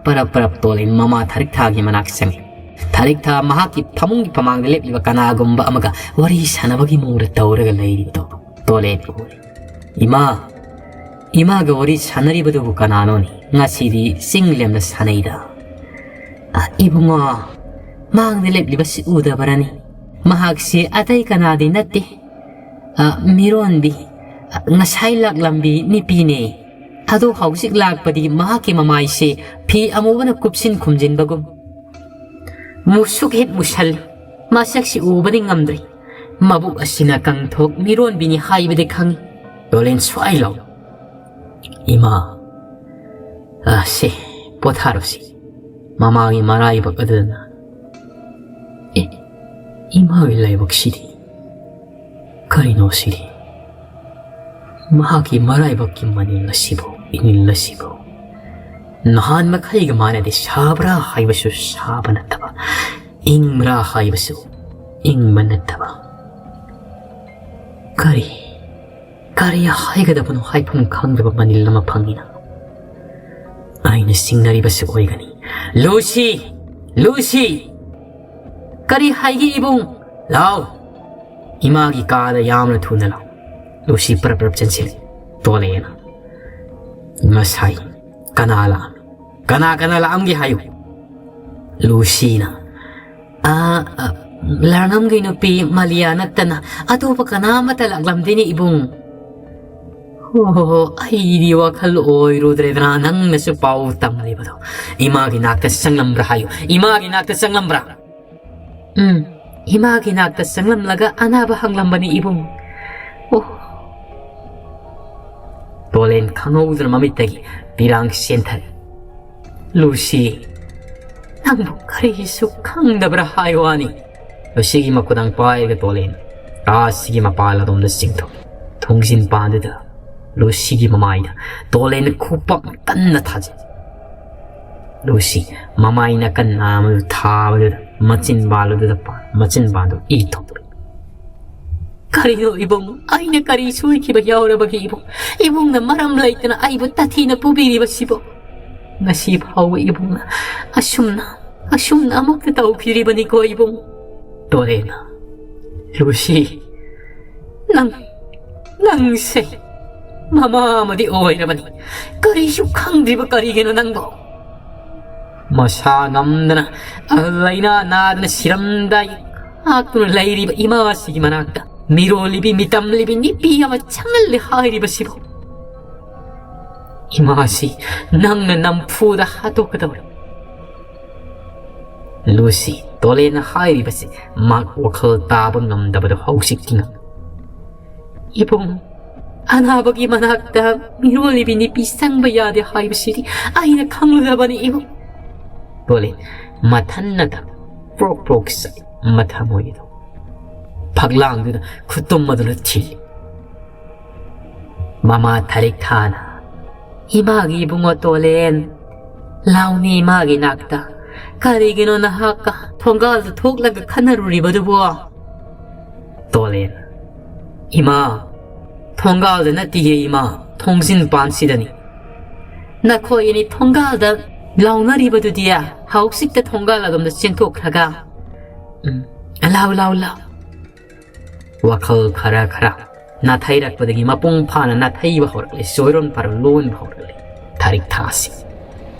ꯄꯔꯞ ꯄꯔꯞ ꯇꯣꯂꯦꯟ ꯃꯃꯥ ꯊꯔꯤꯛ ꯊꯥꯒꯤ ꯃꯅꯥꯛ ꯆꯪꯉꯤ꯫ ꯊꯔꯤꯛ ꯊꯥ ꯃꯍꯥꯛꯀꯤ ꯐꯃꯨꯡꯒꯤ ꯐꯃꯥꯡꯗ ꯂꯦꯞꯂꯤꯕ ꯀꯅꯥꯒꯨꯝꯕ ꯑꯃꯒ ꯋꯥꯔꯤ ꯁꯥꯟꯅꯕꯒꯤ ꯃꯑꯣꯡꯗ ꯇꯧꯔꯒ ꯂꯩꯔꯤꯕꯗꯣ ꯇꯣꯂꯦꯟ ꯎꯔꯤ꯫ "ꯏꯃꯥ, ꯏꯃꯥꯒ ꯋꯥꯔꯤ ꯁꯥꯟꯅꯔꯤꯕꯗꯨꯕꯨ ꯀꯅꯥꯅꯣꯅꯦ? ꯉꯁꯤꯗꯤ ꯆꯤꯡ ꯂꯦꯝꯅ ꯁꯥꯟꯅꯩꯗ꯫" "ꯑ, ꯏꯕꯨꯡꯉꯣ, ꯃꯥꯡꯗ ꯂꯦꯞꯂꯤꯕꯁꯤ ꯎꯗꯕꯔꯅꯤ? ꯃꯍꯥꯛꯁꯤ ꯑꯇꯩ ꯀꯅꯥꯗꯤ ꯅꯠꯇꯦ꯫ ꯑ, ꯃꯤꯔꯣꯟꯕꯤ, ꯑ, ꯉꯁꯥꯏ ꯂꯥꯛꯂꯝꯕꯤ ꯅꯨꯄꯤꯅꯦ꯫ ꯑꯗꯨ ꯍꯧꯖꯤꯛ ꯂꯥꯛꯄꯗꯤ ꯃꯍꯥꯛꯀꯤ ꯃꯃꯥꯏꯁꯦ ꯐꯤ ꯑꯃꯨꯕꯅ ꯀꯨꯞꯁꯤꯟ ꯈꯨꯝꯖꯤꯟꯕꯒꯨꯝ꯫ ꯃꯨꯁꯨꯛ ꯍꯦꯛ ꯃꯨꯁꯜꯂꯤ꯫ ꯃꯁꯛꯁꯤ ꯎꯕꯗꯤ ꯉꯝꯗ꯭ꯔꯤ꯫ ꯃꯕꯨꯛ ꯑꯁꯤꯅ ꯀꯪꯊꯣꯛ ꯃꯤꯔꯣꯟꯕꯤꯅꯤ ꯍꯥꯏꯕꯗꯤ ꯈꯪꯏ꯫" ꯇꯣꯂꯦꯟ ꯁ꯭ꯋꯥꯏ ꯂꯥꯎ꯫ "ꯏꯃꯥ, ꯑ, ꯁꯦ, ꯄꯣꯊꯥꯔꯣꯁꯤ꯫" ꯃꯃꯥꯒꯤ ꯃꯔꯥꯏꯕꯛ ꯑꯗꯨꯗꯅ, "ꯑꯦ, ꯏꯃꯥꯒꯤ ꯂꯥꯏꯕꯛꯁꯤꯗꯤ ꯀꯔꯤꯅꯣ ꯁꯤꯗꯤ? ꯃꯍꯥꯛꯀꯤ ꯃꯔꯥꯏꯕꯛꯀꯤ ꯃꯅꯤꯜ ꯑꯁꯤꯕꯨ, ꯏꯅꯤꯜ ꯑꯁꯤꯕꯨ ꯅꯍꯥꯟ ꯃꯈꯩꯒ ꯃꯥꯟꯅꯗꯦ꯫ ꯁꯥꯕ꯭ꯔꯥ ꯍꯥꯏꯕꯁꯨ ꯁꯥꯕ ꯅꯠꯇꯕ, ꯏꯪꯕ꯭ꯔꯥ ꯍꯥꯏꯕꯁꯨ ꯏꯪꯕ ꯅꯠꯇꯕ꯫ ꯀꯔꯤ, ꯀꯔꯤ ꯍꯥꯏꯒꯗꯕꯅꯣ ꯍꯥꯏꯐꯝ ꯈꯪꯗꯕ ꯃꯅꯤꯜ ꯑꯃ ꯐꯪꯉꯤꯅ꯫ ꯑꯩꯅ ꯁꯤꯡꯅꯔꯤꯕꯁꯤ ꯑꯣꯏꯒꯅꯤ꯫ "ꯂꯨꯁꯤ! ꯂꯨꯁꯤ!" "ꯀꯔꯤ ꯍꯥꯏꯒꯦ ꯏꯕꯨꯡ?" "ꯂꯥꯎ, ꯏꯃꯥꯒꯤ ꯀꯥꯗ ꯌꯥꯝꯅ ꯊꯨꯅ ꯂꯥꯎ꯫" ꯂꯨꯁꯤ ꯄꯔꯞ ꯄꯔꯞ ꯆꯦꯟꯁꯤꯜꯂꯤ꯫ ꯇꯣꯂꯦꯅ ꯃꯁꯥꯏ꯫ "ꯀꯅꯥ ꯂꯥꯛꯑꯝꯃꯤ? ꯀꯅꯥ ꯀꯅꯥ ꯂꯥꯛꯑꯝꯒꯦ ꯍꯥꯏꯌꯨ꯫" ꯂꯨꯁꯤꯅ, "ꯑ, ꯑ, ꯂꯥꯛꯂꯝꯒꯤ ꯅꯨꯄꯤ ꯃꯥꯂꯤꯌꯥ ꯅꯠꯇꯅ ꯑꯇꯣꯞꯄ ꯀꯅꯥ ꯑꯃꯠꯇ ꯂꯥꯛꯂꯝꯗꯦꯅꯦ ꯏꯕꯨꯡ꯫" "ꯍꯣ, ꯍꯣ, ꯍꯣ, ꯑꯩꯗꯤ ꯋꯥꯈꯜ ꯑꯣꯏꯔꯨꯗ꯭ꯔꯦꯗꯅ ꯅꯪꯅꯁꯨ ꯄꯥꯎ ꯇꯝꯂꯤꯕꯗꯣ꯫ ꯏꯃꯥꯒꯤ ꯅꯥꯛꯇ ꯆꯪꯂꯝꯕ꯭ꯔꯥ ꯍꯥꯏꯌꯨ, ꯏꯃꯥꯒꯤ ꯅꯥꯛꯇ ꯆꯪꯂꯝꯕ꯭ꯔꯥ?" "ꯎꯝ, ꯏꯃꯥꯒꯤ ꯅꯥꯛꯇ ꯆꯪꯂꯝꯂꯒ ꯑꯅꯥꯕ ꯍꯪꯂꯝꯕꯅꯤ ꯏꯕꯨꯡ꯫" "ꯑꯣ꯫" ꯇꯣꯂꯦꯟ ꯈꯪꯍꯧꯗꯅ ꯃꯃꯤꯠꯇꯒꯤ ꯄꯤꯔꯥꯡ ꯆꯦꯟꯊꯔꯦ꯫ "ꯂꯨꯁꯤ, ꯅꯪꯕꯨ ꯀꯔꯤꯁꯨ ꯈꯪꯗꯕ꯭ꯔꯥ ꯍꯥꯏ ꯋꯥꯅꯤ?" ꯂꯨꯁꯤꯒꯤ ꯃꯈꯨꯗꯥꯡ ꯄꯥꯏꯔꯒ ꯇꯣꯂꯦꯟ ꯀꯥꯁꯤꯒꯤ ꯃꯄꯥꯟ ꯑꯗꯣꯝꯗ ꯆꯤꯡꯊꯣꯛꯏ꯫ ꯊꯣꯡꯖꯤꯟ ꯄꯥꯟꯗꯨꯗ ꯂꯨꯁꯤꯒꯤ ꯃꯃꯥꯏꯗ ꯇꯣꯂꯦꯟ ꯈꯨꯄꯥꯛ ꯀꯟꯅ ꯊꯥꯖꯩ꯫ ꯂꯨꯁꯤ ꯃꯃꯥꯏ ꯅꯥꯀꯟ ꯅꯥꯝꯃꯗꯨ ꯊꯥꯕꯗꯨꯗ ꯃꯆꯤꯟ ꯄꯥꯜꯗꯨꯗ ꯄꯥ-, ꯃꯆꯤꯟ ꯄꯥꯜꯗꯨ ꯏ ꯊꯣꯛꯂꯛꯏ꯫ "ꯀꯔꯤꯅꯣ ꯏꯕꯨꯡ? ꯑꯩꯅ ꯀꯔꯤ ꯁꯣꯏꯈꯤꯕ ꯌꯥꯎꯔꯕꯒꯦ ꯏꯕꯨꯡ? ꯏꯕꯨꯡꯅ ꯃꯔꯝ ꯂꯩꯇꯅ ꯑꯩꯕꯨ ꯇꯥꯊꯤꯅ ꯄꯨꯕꯤꯔꯤꯕꯁꯤꯕꯨ? ꯉꯁꯤ ꯐꯥꯎꯕ ꯏꯕꯨꯡꯅ ꯑꯁꯨꯝꯅ, ꯑꯁꯨꯝꯅ ꯑꯃꯨꯛꯇ ꯇꯧꯈꯤꯔꯤꯕꯅꯤꯀꯣ ꯏꯕꯨꯡ꯫" ꯇꯣꯂꯦꯟꯅ, "ꯂꯨꯁꯤ, ꯅꯪ, ꯅꯪꯁꯦ ꯃꯃꯥ ꯑꯃꯗꯤ ꯑꯣꯏꯔꯕꯅꯤ꯫ ꯀꯔꯤꯁꯨ ꯈꯪꯗ꯭ꯔꯤꯕ ꯀꯔꯤꯒꯤꯅꯣ ꯅꯪꯕꯣ? ꯃꯁꯥ ꯉꯝꯗꯅ ꯂꯥꯏꯅꯥ ꯅꯥꯗꯅ ꯁꯤꯔꯝꯗꯥꯏ ꯉꯥꯛꯇꯨꯅ ꯂꯩꯔꯤꯕ ꯏꯃꯥꯁꯤꯒꯤ ꯃꯅꯥꯛꯇ ꯃꯤꯔꯣꯜꯂꯤꯕꯤ, ꯃꯤꯇꯝꯂꯤꯕꯤ ꯅꯨꯄꯤ ꯑꯃ ꯆꯪꯍꯜꯂꯦ ꯍꯥꯏꯔꯤꯕꯁꯤꯕꯨ? ꯏꯃꯥꯁꯤ ꯅꯪꯅ ꯅꯝꯐꯨꯗ ꯍꯥꯠꯇꯣꯛꯀꯗꯧꯔꯦ꯫" ꯂꯨꯁꯤ ꯇꯣꯂꯦꯟꯅ ꯍꯥꯏꯔꯤꯕꯁꯤ ꯃꯍꯥꯛ ꯋꯥꯈꯜ ꯇꯥꯕ ꯉꯝꯗꯕꯗ ꯍꯧꯖꯤꯛꯇꯤ ꯉꯝ-, "ꯏꯕꯨꯡ, ꯑꯅꯥꯕꯒꯤ ꯃꯅꯥꯛꯇ ꯃꯤꯔꯣꯜꯂꯤꯕꯤ ꯅꯨꯄꯤ ꯆꯪꯕ ꯌꯥꯗꯦ ꯍꯥꯏꯕꯁꯤꯗꯤ ꯑꯩꯅ ꯈꯪꯂꯨꯗꯕꯅꯤ ꯏꯕꯨꯡ꯫" ꯇꯣꯂꯦꯟ ꯃꯊꯟꯅꯇ ꯄ꯭ꯔꯣꯛ ꯄ꯭ꯔꯣꯛ ꯆꯥꯛꯏ꯫ ꯃꯊꯃꯣꯏ ꯑꯗꯨ ꯐꯛꯂꯥꯡꯗꯨꯗ ꯈꯨꯇꯨꯝ ꯑꯗꯨꯅ ꯊꯤꯜꯂꯤ꯫ ꯃꯃꯥ ꯊꯥꯔꯤꯛ ꯊꯥꯅ, "ꯏꯃꯥꯒꯤ ꯏꯕꯨꯡꯉꯣ ꯇꯣꯂꯦꯟ, ꯂꯥꯎꯅꯦ ꯏꯃꯥꯒꯤ ꯅꯥꯛꯇ, ꯀꯔꯤꯒꯤꯅꯣ ꯅꯍꯥꯛꯀ ꯊꯣꯡꯒꯥꯜꯗ ꯊꯣꯛꯂꯒ ꯈꯟꯅꯔꯨꯔꯤꯕꯗꯨꯕꯣ? ꯇꯣꯂꯦꯟ, ꯏꯃꯥ, ꯊꯣꯡꯒꯥꯜꯗ ꯅꯠꯇꯤꯌꯦ ꯏꯃꯥ, ꯊꯣꯡꯖꯤꯟ ꯄꯥꯟꯁꯤꯗꯅꯤ꯫ ꯅꯈꯣꯏ ꯑꯅꯤ ꯊꯣꯡꯒꯥꯜꯗ ꯂꯥꯎꯅꯔꯤꯕꯗꯨꯗꯤ ꯍꯧꯖꯤꯛꯇ ꯊꯣꯡꯒꯥꯜ ꯑꯗꯣꯝꯗ ꯆꯦꯟꯊꯣꯛꯈ꯭ꯔꯒ꯫ ꯎꯝ, ꯂꯥꯎ, ꯂꯥꯎ, ꯂꯥꯎ꯫ ꯋꯥꯈꯜ ꯈꯔ ꯈꯔ ꯅꯥꯊꯩꯔꯛꯄꯗꯒꯤ ꯃꯄꯨꯡ ꯐꯥꯅ ꯅꯥꯊꯩꯕ ꯍꯧꯔꯛꯂꯦ, ꯆꯣꯏꯔꯣꯟ ꯄꯥꯔꯣꯟ ꯂꯣꯟꯕ ꯍꯧꯔꯛꯂꯦ ꯊꯥꯔꯤꯛ ꯊꯥꯁꯤ꯫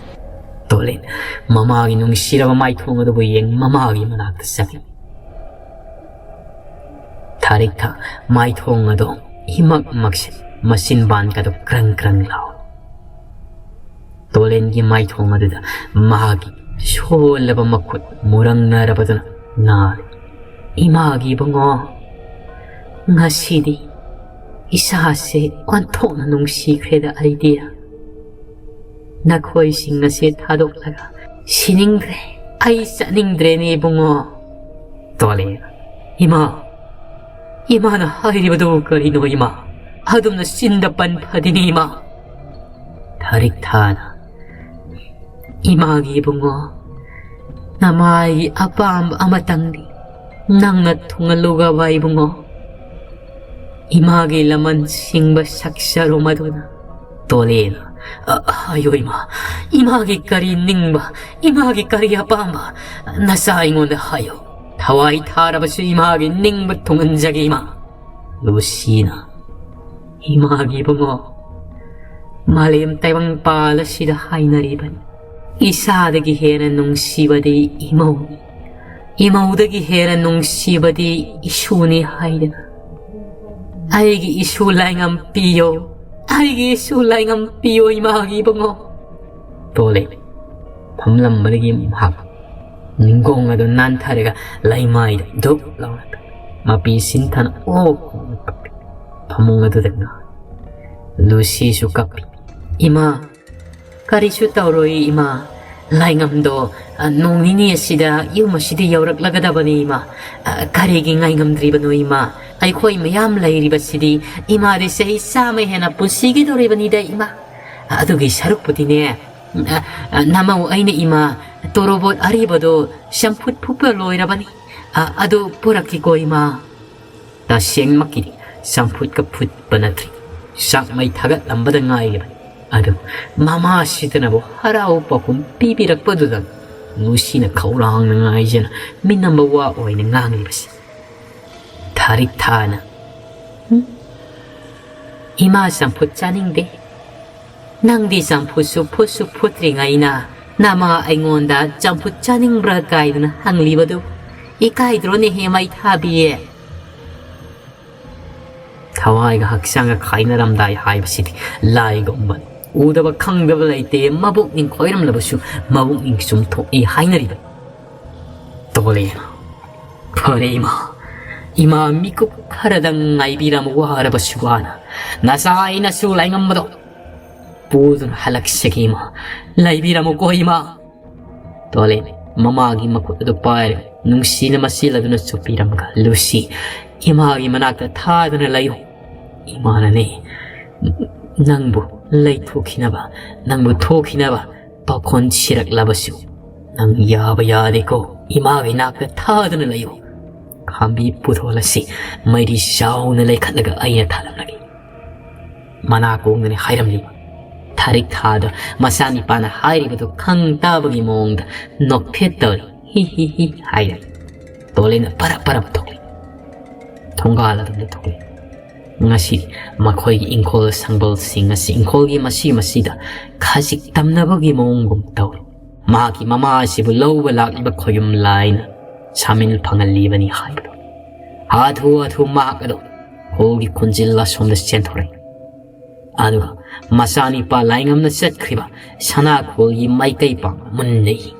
ꯇꯣꯂꯦꯟ ꯃꯃꯥꯒꯤ ꯅꯨꯡꯁꯤꯔꯕ ꯃꯥꯏꯊꯣꯡ ꯑꯗꯨꯕꯨ ꯌꯦꯡ ꯃꯃꯥꯒꯤ ꯃꯅꯥꯛꯇ ꯆꯪꯉꯤ꯫ ꯊꯥꯔꯤꯛ ꯊꯥ ꯃꯥꯏꯊꯣꯡ ꯑꯗꯨ ꯏꯃꯛ ꯃꯛꯁꯤꯟ, ꯃꯆꯤꯟꯕꯥꯟꯒꯗꯨ ꯀ꯭ꯔꯪ ꯀ꯭ꯔꯪ ꯂꯥꯎ꯫ ꯇꯣꯂꯦꯟꯒꯤ ꯃꯥꯏꯊꯣꯡ ꯑꯗꯨꯗ ꯃꯍꯥꯛꯀꯤ ꯁꯣꯜꯂꯕ ꯃꯈꯨꯠ ꯃꯨꯔꯪꯅꯔꯕꯗꯨꯅ ꯅꯥꯔꯤ꯫ "ꯏꯃꯥꯒꯤ ꯏꯕꯨꯡꯉꯣ, ꯉꯁꯤꯗꯤ ꯏꯁꯥꯁꯦ ꯑꯣꯟꯊꯣꯛꯅ ꯅꯨꯡꯁꯤꯈ꯭ꯔꯦꯗ ꯑꯩꯗꯤ꯫ ꯅꯈꯣꯏꯁꯤꯡ ꯑꯁꯦ ꯊꯥꯗꯣꯛꯂꯒ ꯁꯤꯅꯤꯡꯗ꯭ꯔꯦ, ꯑꯩ ꯆꯠꯅꯤꯡꯗ꯭ꯔꯦꯅꯦ ꯏꯕꯨꯡꯉꯣ꯫" ꯇꯣꯂꯦꯟ, "ꯏꯃꯥ, ꯏꯃꯥꯅ ꯍꯥꯏꯔꯤꯕꯗꯨ ꯀꯔꯤꯅꯣ ꯏꯃꯥ? ꯑꯗꯨꯝꯅ ꯆꯤꯟꯗ ꯄꯟ ꯐꯗꯤꯅꯤ ꯏꯃꯥ꯫" ꯊꯥꯔꯤꯛ ꯊꯥꯅ, "ꯏꯃꯥꯒꯤ ꯏꯕꯨꯡꯉꯣ, ꯅꯃꯥꯒꯤ ꯑꯄꯥꯝꯕ ꯑꯃꯇꯪꯗꯤ ꯅꯪꯅ ꯊꯨꯡꯍꯜꯂꯨꯒꯕ ꯏꯕꯨꯡꯉꯣ꯫ ꯏꯃꯥꯒꯤ ꯂꯃꯟ ꯁꯤꯡꯕ ꯁꯛꯆꯔꯣ ꯃꯗꯨꯅ꯫" ꯇꯣꯂꯦꯟ, "ꯑ, ꯍꯥꯏꯌꯣ ꯏꯃꯥ, ꯏꯃꯥꯒꯤ ꯀꯔꯤ ꯅꯤꯡꯕ, ꯏꯃꯥꯒꯤ ꯀꯔꯤ ꯑꯄꯥꯝꯕ, ꯅꯆꯥ ꯑꯩꯉꯣꯟꯗ ꯍꯥꯏꯌꯣ꯫ ꯊꯋꯥꯏ ꯊꯥꯔꯕꯁꯨ ꯏꯃꯥꯒꯤ ꯅꯤꯡꯕ ꯊꯨꯡꯍꯟꯖꯒꯦ ꯏꯃꯥ꯫" ꯂꯨꯁꯤꯅ, "ꯏꯃꯥꯒꯤ ꯏꯕꯨꯡꯉꯣ, ꯃꯥꯂꯦꯝ ꯇꯥꯏꯕꯪ ꯄꯥꯜ ꯑꯁꯤꯗ ꯍꯥꯏꯅꯔꯤꯕꯅꯤ, ꯏꯁꯥꯗꯒꯤ ꯍꯦꯟꯅ ꯅꯨꯡꯁꯤꯕꯗꯤ ꯏꯃꯧꯅꯤ, ꯏꯃꯧꯗꯒꯤ ꯍꯦꯟꯅ ꯅꯨꯡꯁꯤꯕꯗꯤ ꯏꯁꯨꯅꯤ ꯍꯥꯏꯗꯅ꯫ ꯑꯩꯒꯤ ꯏꯁꯨ ꯂꯥꯏꯉꯝ ꯄꯤꯌꯣ, ꯑꯩꯒꯤ ꯏꯁꯨ ꯂꯥꯏꯉꯝ ꯄꯤꯌꯣ ꯏꯃꯥꯒꯤ ꯏꯕꯨꯡꯉꯣ꯫" ꯇꯣꯂꯦꯟ ꯐꯝꯂꯝꯕꯗꯒꯤ ꯃꯍꯥꯛ ꯅꯤꯡꯒꯣꯡ ꯑꯗꯨ ꯅꯥꯟꯊꯔꯒ ꯂꯩꯃꯥꯏꯗ ꯙꯨꯞ ꯂꯥꯎꯅ ꯇꯥꯔꯦ꯫ ꯃꯄꯤ ꯁꯤꯟꯊꯅ ꯑꯣꯛ ꯈꯣꯡꯅ ꯀꯞꯄꯤ꯫ ꯐꯃꯨꯡ ꯑꯗꯨꯗ ꯉꯥ꯫ ꯂꯨꯁꯤꯁꯨ ꯀꯞꯄꯤ꯫ "ꯏꯃꯥ, ꯀꯔꯤꯁꯨ ꯇꯧꯔꯣꯏ ꯏꯃꯥ꯫ ꯂꯥꯏꯉꯝꯗꯣ, ꯑ, ꯅꯣꯡ ꯅꯤꯅꯤ ꯑꯁꯤꯗ ꯌꯨꯝ ꯑꯁꯤꯗ ꯌꯧꯔꯛꯂꯒꯗꯕꯅꯤ ꯏꯃꯥ꯫ ꯑ, ꯀꯔꯤꯒꯤ ꯉꯥꯏꯉꯝꯗ꯭ꯔꯤꯕꯅꯣ ꯏꯃꯥ? ꯑꯩꯈꯣꯏ ꯃꯌꯥꯝ ꯂꯩꯔꯤꯕꯁꯤꯗꯤ ꯏꯃꯥꯗꯤ ꯆꯍꯤ ꯆꯥꯝꯃ ꯍꯦꯟꯅ ꯄꯨꯟꯁꯤꯒꯗꯧꯔꯤꯕꯅꯤꯗ ꯏꯃꯥ꯫ ꯑꯗꯨꯒꯤ ꯁꯔꯨꯛꯄꯨꯗꯤꯅꯦ, ꯑ, ꯑ, ꯅꯃꯧ ꯑꯩꯅ ꯏꯃꯥ, ꯇꯣꯔꯣꯕꯣꯠ ꯑꯔꯤꯕꯗꯣ ꯆꯝꯐꯨꯠ ꯐꯨꯠꯄ ꯂꯣꯏꯔꯕꯅꯤ꯫ ꯑ, ꯑꯗꯨ ꯄꯨꯔꯛꯀꯦꯀꯣ, ꯏꯃꯥ꯫ ꯇꯁꯦꯡꯃꯛꯀꯤꯗꯤ ꯆꯝꯐꯨꯠꯀ ꯐꯨꯠꯄ ꯅꯠꯇ꯭ꯔꯤ꯫ ꯆꯥꯛꯃꯩ ꯊꯥꯒꯠꯂꯝꯕꯗ ꯉꯥꯏꯔꯤꯕꯅꯤ꯫ ꯑꯗꯨ ꯃꯃꯥꯁꯤꯗꯅꯕꯨ ꯍꯔꯥꯎ ꯄꯥꯎꯈꯨꯝ ꯄꯤꯕꯤꯔꯛꯄꯗꯨꯗ ꯂꯨꯁꯤꯅ ꯈꯧꯔꯥꯡꯅ ꯉꯥꯏꯖꯅ ꯃꯤꯅꯝꯕ ꯋꯥ ꯑꯣꯏꯅ ꯉꯥꯡꯂꯤꯕꯁꯤ꯫ ꯊꯥꯔꯤꯛ ꯊꯥꯅ, "ꯎꯝ? ꯏꯃꯥ ꯆꯝꯐꯨꯠ ꯆꯥꯅꯤꯡꯗꯦ꯫ ꯅꯪꯗꯤ ꯆꯝꯐꯨꯠꯁꯨ ꯐꯨꯠꯁꯨ ꯐꯨꯠꯇ꯭ꯔꯤꯉꯩꯅ ꯅꯃꯥ ꯑꯩꯉꯣꯟꯗ ꯆꯝꯐꯨꯠ ꯆꯥꯅꯤꯡꯕ꯭ꯔꯥ ꯀꯥꯏꯗꯅ ꯍꯪꯂꯤꯕꯗꯨ ꯏꯀꯥꯏꯗ꯭ꯔꯣꯅꯦꯍꯦ ꯃꯩꯊꯥꯕꯤ?" ꯊꯋꯥꯏꯒ ꯍꯛꯆꯥꯡꯒ ꯈꯥꯏꯅꯔꯝꯗꯥꯏ ꯍꯥꯏꯕꯁꯤꯗꯤ ꯂꯥꯏꯒꯨꯝꯕꯅꯤ꯫ ꯎꯗꯕ ꯈꯪꯗꯕ ꯂꯩꯇꯦ, ꯃꯕꯨꯛꯅꯤꯡ ꯈꯣꯏꯔꯝꯂꯕꯁꯨ ꯃꯕꯨꯛꯅꯤꯡ ꯆꯨꯝꯊꯣꯛꯏ ꯍꯥꯏꯅꯔꯤꯕꯅꯤ꯫ ꯇꯣꯂꯦꯅ, "ꯐꯔꯦ ꯏꯃꯥ, ꯏꯃꯥ ꯃꯤꯀꯨꯞ ꯈꯔꯗꯪ ꯉꯥꯏꯕꯤꯔꯝꯃꯨ, ꯋꯥꯔꯕꯁꯨ ꯋꯥꯅ ꯅꯆꯥ ꯑꯩꯅꯁꯨ ꯂꯥꯏꯉꯝꯕꯗꯣ ꯄꯨꯗꯨꯅ ꯍꯜꯂꯛꯆꯒꯦ ꯏꯃꯥ, ꯂꯩꯕꯤꯔꯝꯃꯨꯀꯣ ꯏꯃꯥ"꯫ ꯇꯣꯂꯦ ꯃꯃꯥꯒꯤ ꯃꯈꯨꯠ ꯑꯗꯨ ꯄꯥꯏꯔꯦ, ꯅꯨꯡꯁꯤꯅ ꯃꯆꯤꯜ ꯑꯗꯨꯅ ꯆꯨꯞꯄꯤꯔꯝꯒ, "ꯂꯨꯁꯤ, ꯏꯃꯥꯒꯤ ꯃꯅꯥꯛꯇ ꯊꯥꯗꯨꯅ ꯂꯩꯌꯨ꯫ ꯏꯃꯥꯅꯅꯦ ꯅꯪꯕꯨ ꯂꯩꯊꯣꯛꯈꯤꯅꯕ, ꯅꯪꯕꯨ ꯊꯣꯛꯈꯤꯅꯕ ꯄꯥꯈꯣꯟ ꯁꯤꯔꯛꯂꯕꯁꯨ ꯅꯪ ꯌꯥꯕ ꯌꯥꯗꯦꯀꯣ꯫ ꯏꯃꯥꯒꯤ ꯅꯥꯛꯇ ꯊꯥꯗꯨꯅ ꯂꯩꯌꯨ"꯫ ꯈꯥꯝꯕꯤ ꯄꯨꯊꯣꯛꯂꯁꯤ, ꯃꯩꯔꯤ ꯆꯥꯎꯅ ꯂꯩꯈꯠꯂꯒ ꯑꯩꯅ ꯊꯥꯜꯂꯝꯂꯒꯦ꯫ ꯃꯅꯥ ꯀꯣꯡꯗꯅꯤ ꯍꯥꯏꯔꯝꯂꯤꯕ ꯊꯥꯔꯤꯛ ꯊꯥꯗ ꯃꯆꯥꯅꯤꯄꯥꯅ ꯍꯥꯏꯔꯤꯕꯗꯨ ꯈꯪ ꯇꯥꯕꯒꯤ ꯃꯑꯣꯡꯗ ꯅꯣꯛꯐꯦꯠ ꯇꯧꯔꯤ꯫ "ꯍꯤ ꯍꯤ ꯍꯤ" ꯍꯥꯏꯔꯤ꯫ ꯇꯣꯂꯦꯅ ꯄꯔꯞ ꯄꯔꯞ ꯊꯣꯛꯂꯤ꯫ ꯊꯣꯡꯒꯥꯜ ꯑꯗꯨꯝꯗ ꯊꯣꯛꯂꯤ꯫ ꯉꯁꯤ ꯃꯈꯣꯏꯒꯤ ꯏꯪꯈꯣꯜ ꯁꯪꯕꯜꯁꯤꯡ ꯑꯁꯤ ꯏꯪꯈꯣꯜꯒꯤ ꯃꯁꯤ ꯃꯁꯤꯗ ꯈꯖꯤꯛ ꯇꯝꯅꯕꯒꯤ ꯃꯑꯣꯡꯒꯨꯝ ꯇꯧꯏ꯫ ꯃꯍꯥꯛꯀꯤ ꯃꯃꯥ ꯑꯁꯤꯕꯨ ꯂꯧꯕ ꯂꯥꯛꯂꯤꯕ ꯈꯣꯌꯨꯝ ꯂꯥꯏꯅ ꯁꯥꯃꯤꯜ ꯐꯪꯍꯜꯂꯤꯕꯅꯤ ꯍꯥꯏꯕꯗꯨ꯫ ꯍꯥꯊꯨ ꯍꯥꯊꯨ ꯃꯍꯥꯛ ꯑꯗꯨ ꯈꯣꯜꯒꯤ ꯈꯣꯟꯖꯦꯜ ꯑꯁꯣꯝꯗ ꯆꯦꯟꯊꯣꯔꯛꯏ꯫ ꯑꯗꯨꯒ ꯃꯆꯥꯅꯤꯄꯥ ꯂꯥꯏꯉꯝꯅ ꯆꯠꯈ꯭ꯔꯤꯕ ꯁꯅꯥꯈꯣꯜꯒꯤ ꯃꯥꯏꯀꯩ ꯄꯥꯡ ꯃꯨꯟꯅ ꯌꯦꯡꯏ꯫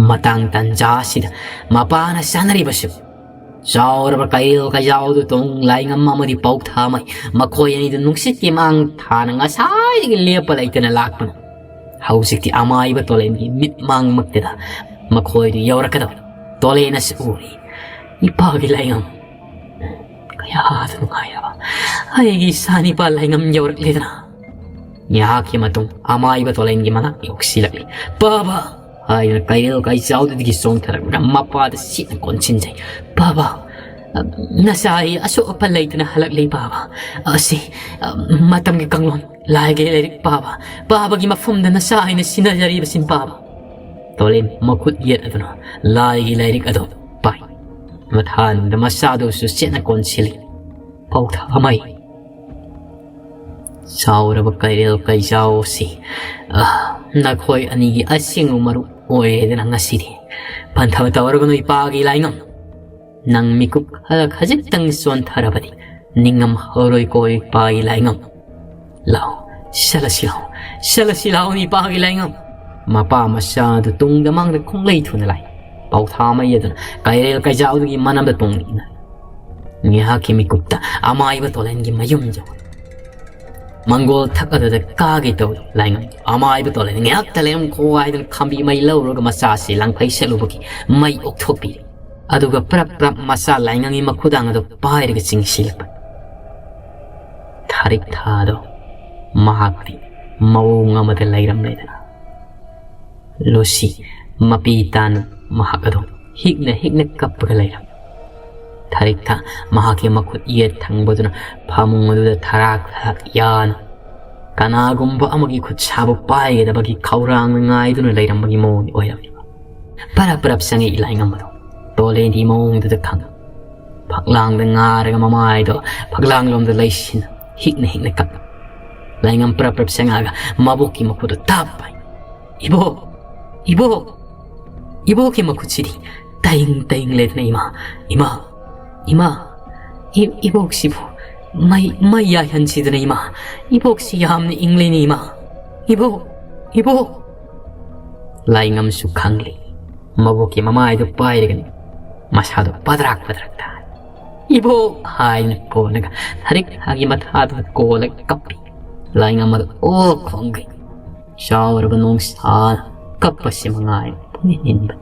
ꯃꯇꯥꯡ ꯇꯟꯖꯥ ꯑꯁꯤꯗ ꯃꯄꯥꯅ ꯆꯥꯅꯔꯤꯕꯁꯨ ꯆꯥꯎꯔꯕ ꯀꯩꯔꯦꯜ ꯀꯩꯖꯥꯎꯗꯨ ꯇꯣꯡ ꯂꯥꯏꯉꯝ ꯑꯃꯗꯤ ꯄꯥꯎꯊꯥꯃꯩ ꯃꯈꯣꯏ ꯑꯅꯤꯗꯨ ꯅꯨꯡꯁꯤꯠꯀꯤ ꯃꯥꯡ ꯊꯥꯅ ꯉꯁꯥꯏꯗꯒꯤ ꯂꯦꯞꯄ ꯂꯩꯇꯅ ꯂꯥꯛꯄꯅ ꯍꯧꯖꯤꯛꯇꯤ ꯑꯃꯥꯏꯕ ꯇꯣꯂꯦꯟꯒꯤ ꯃꯤꯠ ꯃꯥꯡꯃꯛꯇꯗ ꯃꯈꯣꯏꯗꯨ ꯌꯧꯔꯛꯀꯗꯕꯅꯤ꯫ ꯇꯣꯂꯦꯟꯅꯁꯨ ꯎꯔꯤ꯫ "ꯏꯄꯥꯒꯤ ꯂꯥꯏꯉꯝ! ꯀꯌꯥꯗ ꯅꯨꯡꯉꯥꯏꯔꯕ! ꯑꯩꯒꯤ ꯏꯆꯥꯅꯤꯄꯥ ꯂꯥꯏꯉꯝ ꯌꯧꯔꯛꯂꯦꯗꯅ!" ꯉꯥꯏꯍꯥꯛꯀꯤ ꯃꯇꯨꯡ ꯑꯃꯥꯏꯕ ꯇꯣꯂꯦꯟꯒꯤ ꯃꯅꯥꯛ ꯌꯧꯁꯤꯜꯂꯛꯂꯤ꯫ "ꯄꯥꯕ!" ꯍꯥꯏꯗꯨꯅ ꯀꯩꯔꯦꯜ ꯀꯩꯖꯥꯎꯗꯨꯗꯒꯤ ꯆꯣꯡꯊꯔꯛꯂꯒ ꯃꯄꯥꯗ ꯁꯤꯠꯅ ꯀꯣꯟꯁꯤꯟꯖꯩ꯫ "ꯄꯥꯕ, ꯅꯆꯥ ꯑꯩ ꯑꯁꯣꯛ ꯑꯄꯟ ꯂꯩꯇꯅ ꯍꯜꯂꯛꯂꯤ ꯄꯥꯕ꯫ ꯑꯁꯤ, ꯑ, ꯃꯇꯝꯒꯤ ꯀꯥꯡꯂꯣꯟ, ꯂꯥꯏꯒꯤ ꯂꯥꯏꯔꯤꯛ ꯄꯥꯕ, ꯄꯥꯕꯒꯤ ꯃꯐꯝꯗ ꯅꯆꯥ ꯑꯩꯅ ꯁꯤꯟꯅꯖꯔꯤꯕꯁꯤꯡ ꯄꯥꯕ꯫" ꯇꯣꯂꯦꯟ ꯃꯈꯨꯠ ꯌꯦꯠ ꯑꯗꯨꯅ ꯂꯥꯏꯒꯤ ꯂꯥꯏꯔꯤꯛ ꯑꯗꯨ ꯄꯥꯏ꯫ ꯃꯊꯥꯅꯤꯗ ꯃꯆꯥꯗꯨꯁꯨ ꯁꯤꯠꯅ ꯀꯣꯟꯁꯤꯜꯂꯤ꯫ ꯄꯥꯎꯊꯥꯃꯩ, ꯆꯥꯎꯔꯕ ꯀꯩꯔꯦꯜ ꯀꯩꯖꯥꯎꯁꯤ, ꯑ, ꯅꯈꯣꯏ ꯑꯅꯤꯒꯤ ꯑꯁꯦꯡꯕ ꯃꯔꯨꯞ ꯑꯣꯏꯔꯦꯗꯅ ꯉꯁꯤꯗꯤ꯫ ꯄꯟꯊꯕ ꯇꯧꯔꯒꯅꯨ ꯏꯄꯥꯒꯤ ꯂꯥꯏꯉꯝ꯫ ꯅꯪ ꯃꯤꯀꯨꯞ ꯈꯔ ꯈꯖꯤꯛꯇꯪ ꯆꯣꯟꯊꯔꯕꯗꯤ ꯅꯤꯡꯉꯝ ꯍꯧꯔꯣꯏꯀꯣ ꯏꯄꯥꯒꯤ ꯂꯥꯏꯉꯝ꯫ ꯂꯥꯛꯑꯣ, ꯆꯠꯂꯁꯤ ꯂꯥꯛꯑꯣ, ꯆꯠꯂꯁꯤ ꯂꯥꯛꯑꯣ ꯏꯄꯥꯒꯤ ꯂꯥꯏꯉꯝ꯫ ꯃꯄꯥ ꯃꯆꯥꯗꯨ ꯇꯨꯡꯗ ꯃꯥꯡꯗ ꯈꯣꯡꯂꯩ ꯊꯨꯅ ꯂꯥꯛꯏ꯫ ꯄꯥꯎꯊꯥꯃꯩ ꯑꯗꯨꯅ ꯀꯩꯔꯦꯜ ꯀꯩꯖꯥꯎꯗꯒꯤ ꯃꯅꯝꯗ ꯇꯣꯡꯂꯛꯏꯅ ꯉꯥꯏꯍꯥꯛꯀꯤ ꯃꯤꯀꯨꯞꯇ ꯑꯃꯥꯏꯕ ꯇꯣꯂꯦꯟꯒꯤ ꯃꯌꯨꯝ ꯌꯧꯔꯦ꯫ ꯃꯪꯒꯣꯜ ꯊꯛ ꯑꯗꯨꯗ ꯀꯥꯒꯦ ꯇꯧꯏ꯫ ꯂꯥꯏꯉꯝ ꯑꯃꯥꯏꯕ ꯇꯣꯂꯦꯟ ꯉꯥꯏꯍꯥꯛꯇ ꯂꯩꯔꯝꯈꯣ ꯍꯥꯏꯗꯨꯅ ꯈꯥꯝꯕꯤ ꯃꯩ ꯂꯧꯔꯒ ꯃꯆꯥꯁꯤ ꯂꯥꯡꯐꯩ ꯁꯠꯂꯨꯕꯒꯤ ꯃꯩ ꯑꯣꯛꯊꯣꯛꯄꯤꯔꯦ꯫ ꯑꯗꯨꯒ ꯄ꯭ꯔꯞ ꯄ꯭ꯔꯞ ꯃꯆꯥ ꯂꯥꯏꯉꯝꯒꯤ ꯃꯈꯨꯗꯥꯡ ꯑꯗꯨ ꯄꯥꯏꯔꯒ ꯆꯤꯡꯁꯤꯜꯂꯛꯄ꯫ ꯊꯥꯔꯤꯛ ꯊꯥꯗꯣ ꯃꯍꯥꯛꯇꯤ ꯃꯑꯣꯡ ꯑꯃꯗ ꯂꯩꯔꯝꯂꯦꯗꯅ꯫ ꯂꯨꯁꯤ ꯃꯄꯤ ꯇꯥꯅ ꯃꯍꯥꯛ ꯑꯗꯨꯝ ꯍꯤꯛꯅ ꯍꯤꯛꯅ ꯀꯞꯄꯒ ꯂꯩꯔꯝꯃꯤ꯫ ꯊꯥꯔꯤꯛ ꯊꯥ ꯃꯍꯥꯛꯀꯤ ꯃꯈꯨꯠ ꯌꯦꯠ ꯊꯪꯕꯗꯨꯅ ꯐꯃꯨꯡ ꯑꯗꯨꯗ ꯊꯔꯥꯛ ꯊꯔꯥꯛ ꯌꯥꯅ ꯀꯅꯥꯒꯨꯝꯕ ꯑꯃꯒꯤ ꯈꯨꯠ ꯁꯥꯕꯨ ꯄꯥꯏꯒꯗꯕꯒꯤ ꯈꯧꯔꯥꯡꯅ ꯉꯥꯏꯗꯨꯅ ꯂꯩꯔꯝꯕꯒꯤ ꯃꯑꯣꯡꯗꯤ ꯑꯣꯏꯔꯝꯂꯤꯕ꯫ ꯄꯔꯞ ꯄꯔꯞ ꯆꯪꯉꯛꯏ ꯂꯥꯏꯉꯝ ꯑꯗꯨ꯫ ꯇꯣꯂꯦꯟꯗꯤ ꯃꯑꯣꯡꯗꯨꯗ ꯈꯪ ꯐꯛꯂꯥꯡꯗ ꯉꯥꯔꯒ ꯃꯃꯥꯏꯗꯣ ꯐꯛꯂꯥꯡꯂꯣꯝꯗ ꯂꯩꯁꯤꯟ ꯍꯤꯛꯅ ꯍꯤꯛꯅ ꯀꯞꯄꯤ꯫ ꯂꯥꯏꯉꯝ ꯄ꯭ꯔꯞ ꯄ꯭ꯔꯞ ꯁꯦꯡꯉꯛꯑꯒ ꯃꯕꯣꯛꯀꯤ ꯃꯈꯨꯠꯇ ꯇꯥꯞ ꯄꯥꯏ꯫ "ꯏꯕꯣꯛ! ꯏꯕꯣꯛ! ꯏꯕꯣꯛꯀꯤ ꯃꯈꯨꯠꯁꯤꯗꯤ ꯇꯥꯏꯪ ꯇꯥꯏꯪ ꯂꯩꯗꯅ ꯏꯃꯥ! ꯏꯃꯥ! ꯏꯃꯥ! ꯏ-, ꯏꯕꯣꯛꯁꯤꯕꯨ ꯃꯩ, ꯃꯩ ꯌꯥꯏꯍꯟꯁꯤꯗꯅ ꯏꯃꯥ! ꯏꯕꯣꯛꯁꯤ ꯌꯥꯝꯅ ꯏꯪꯂꯦꯅꯦ ꯏꯃꯥ! ꯏꯕꯣꯛ! ꯏꯕꯣꯛ!" ꯂꯥꯏꯉꯝꯁꯨ ꯈꯪꯂꯤ꯫ ꯃꯕꯣꯛꯀꯤ ꯃꯃꯥꯏꯗꯨ ꯄꯥꯏꯔꯒꯅꯤ ꯃꯁꯥꯗꯣ ꯄꯗ꯭ꯔꯥꯛ ꯄꯗ꯭ꯔꯥꯛ ꯇꯥꯔꯤ꯫ "ꯏꯕꯣꯛ!" ꯍꯥꯏꯅ ꯀꯣꯜꯂꯒ ꯊꯥꯔꯤꯛ ꯊꯥꯒꯤ ꯃꯊꯥꯗꯨꯗ ꯀꯣꯜꯂꯒ ꯀꯞꯄꯤ꯫ ꯂꯥꯏꯉꯝ ꯑꯗꯨ ꯑꯣ ꯈꯣꯡꯒꯩ ꯆꯥꯎꯔꯕ ꯅꯣꯡꯁꯥꯅ ꯀꯞꯄꯁꯤ ꯃꯉꯥꯏ ꯄꯨꯡꯏꯟ ꯏꯟꯕ꯫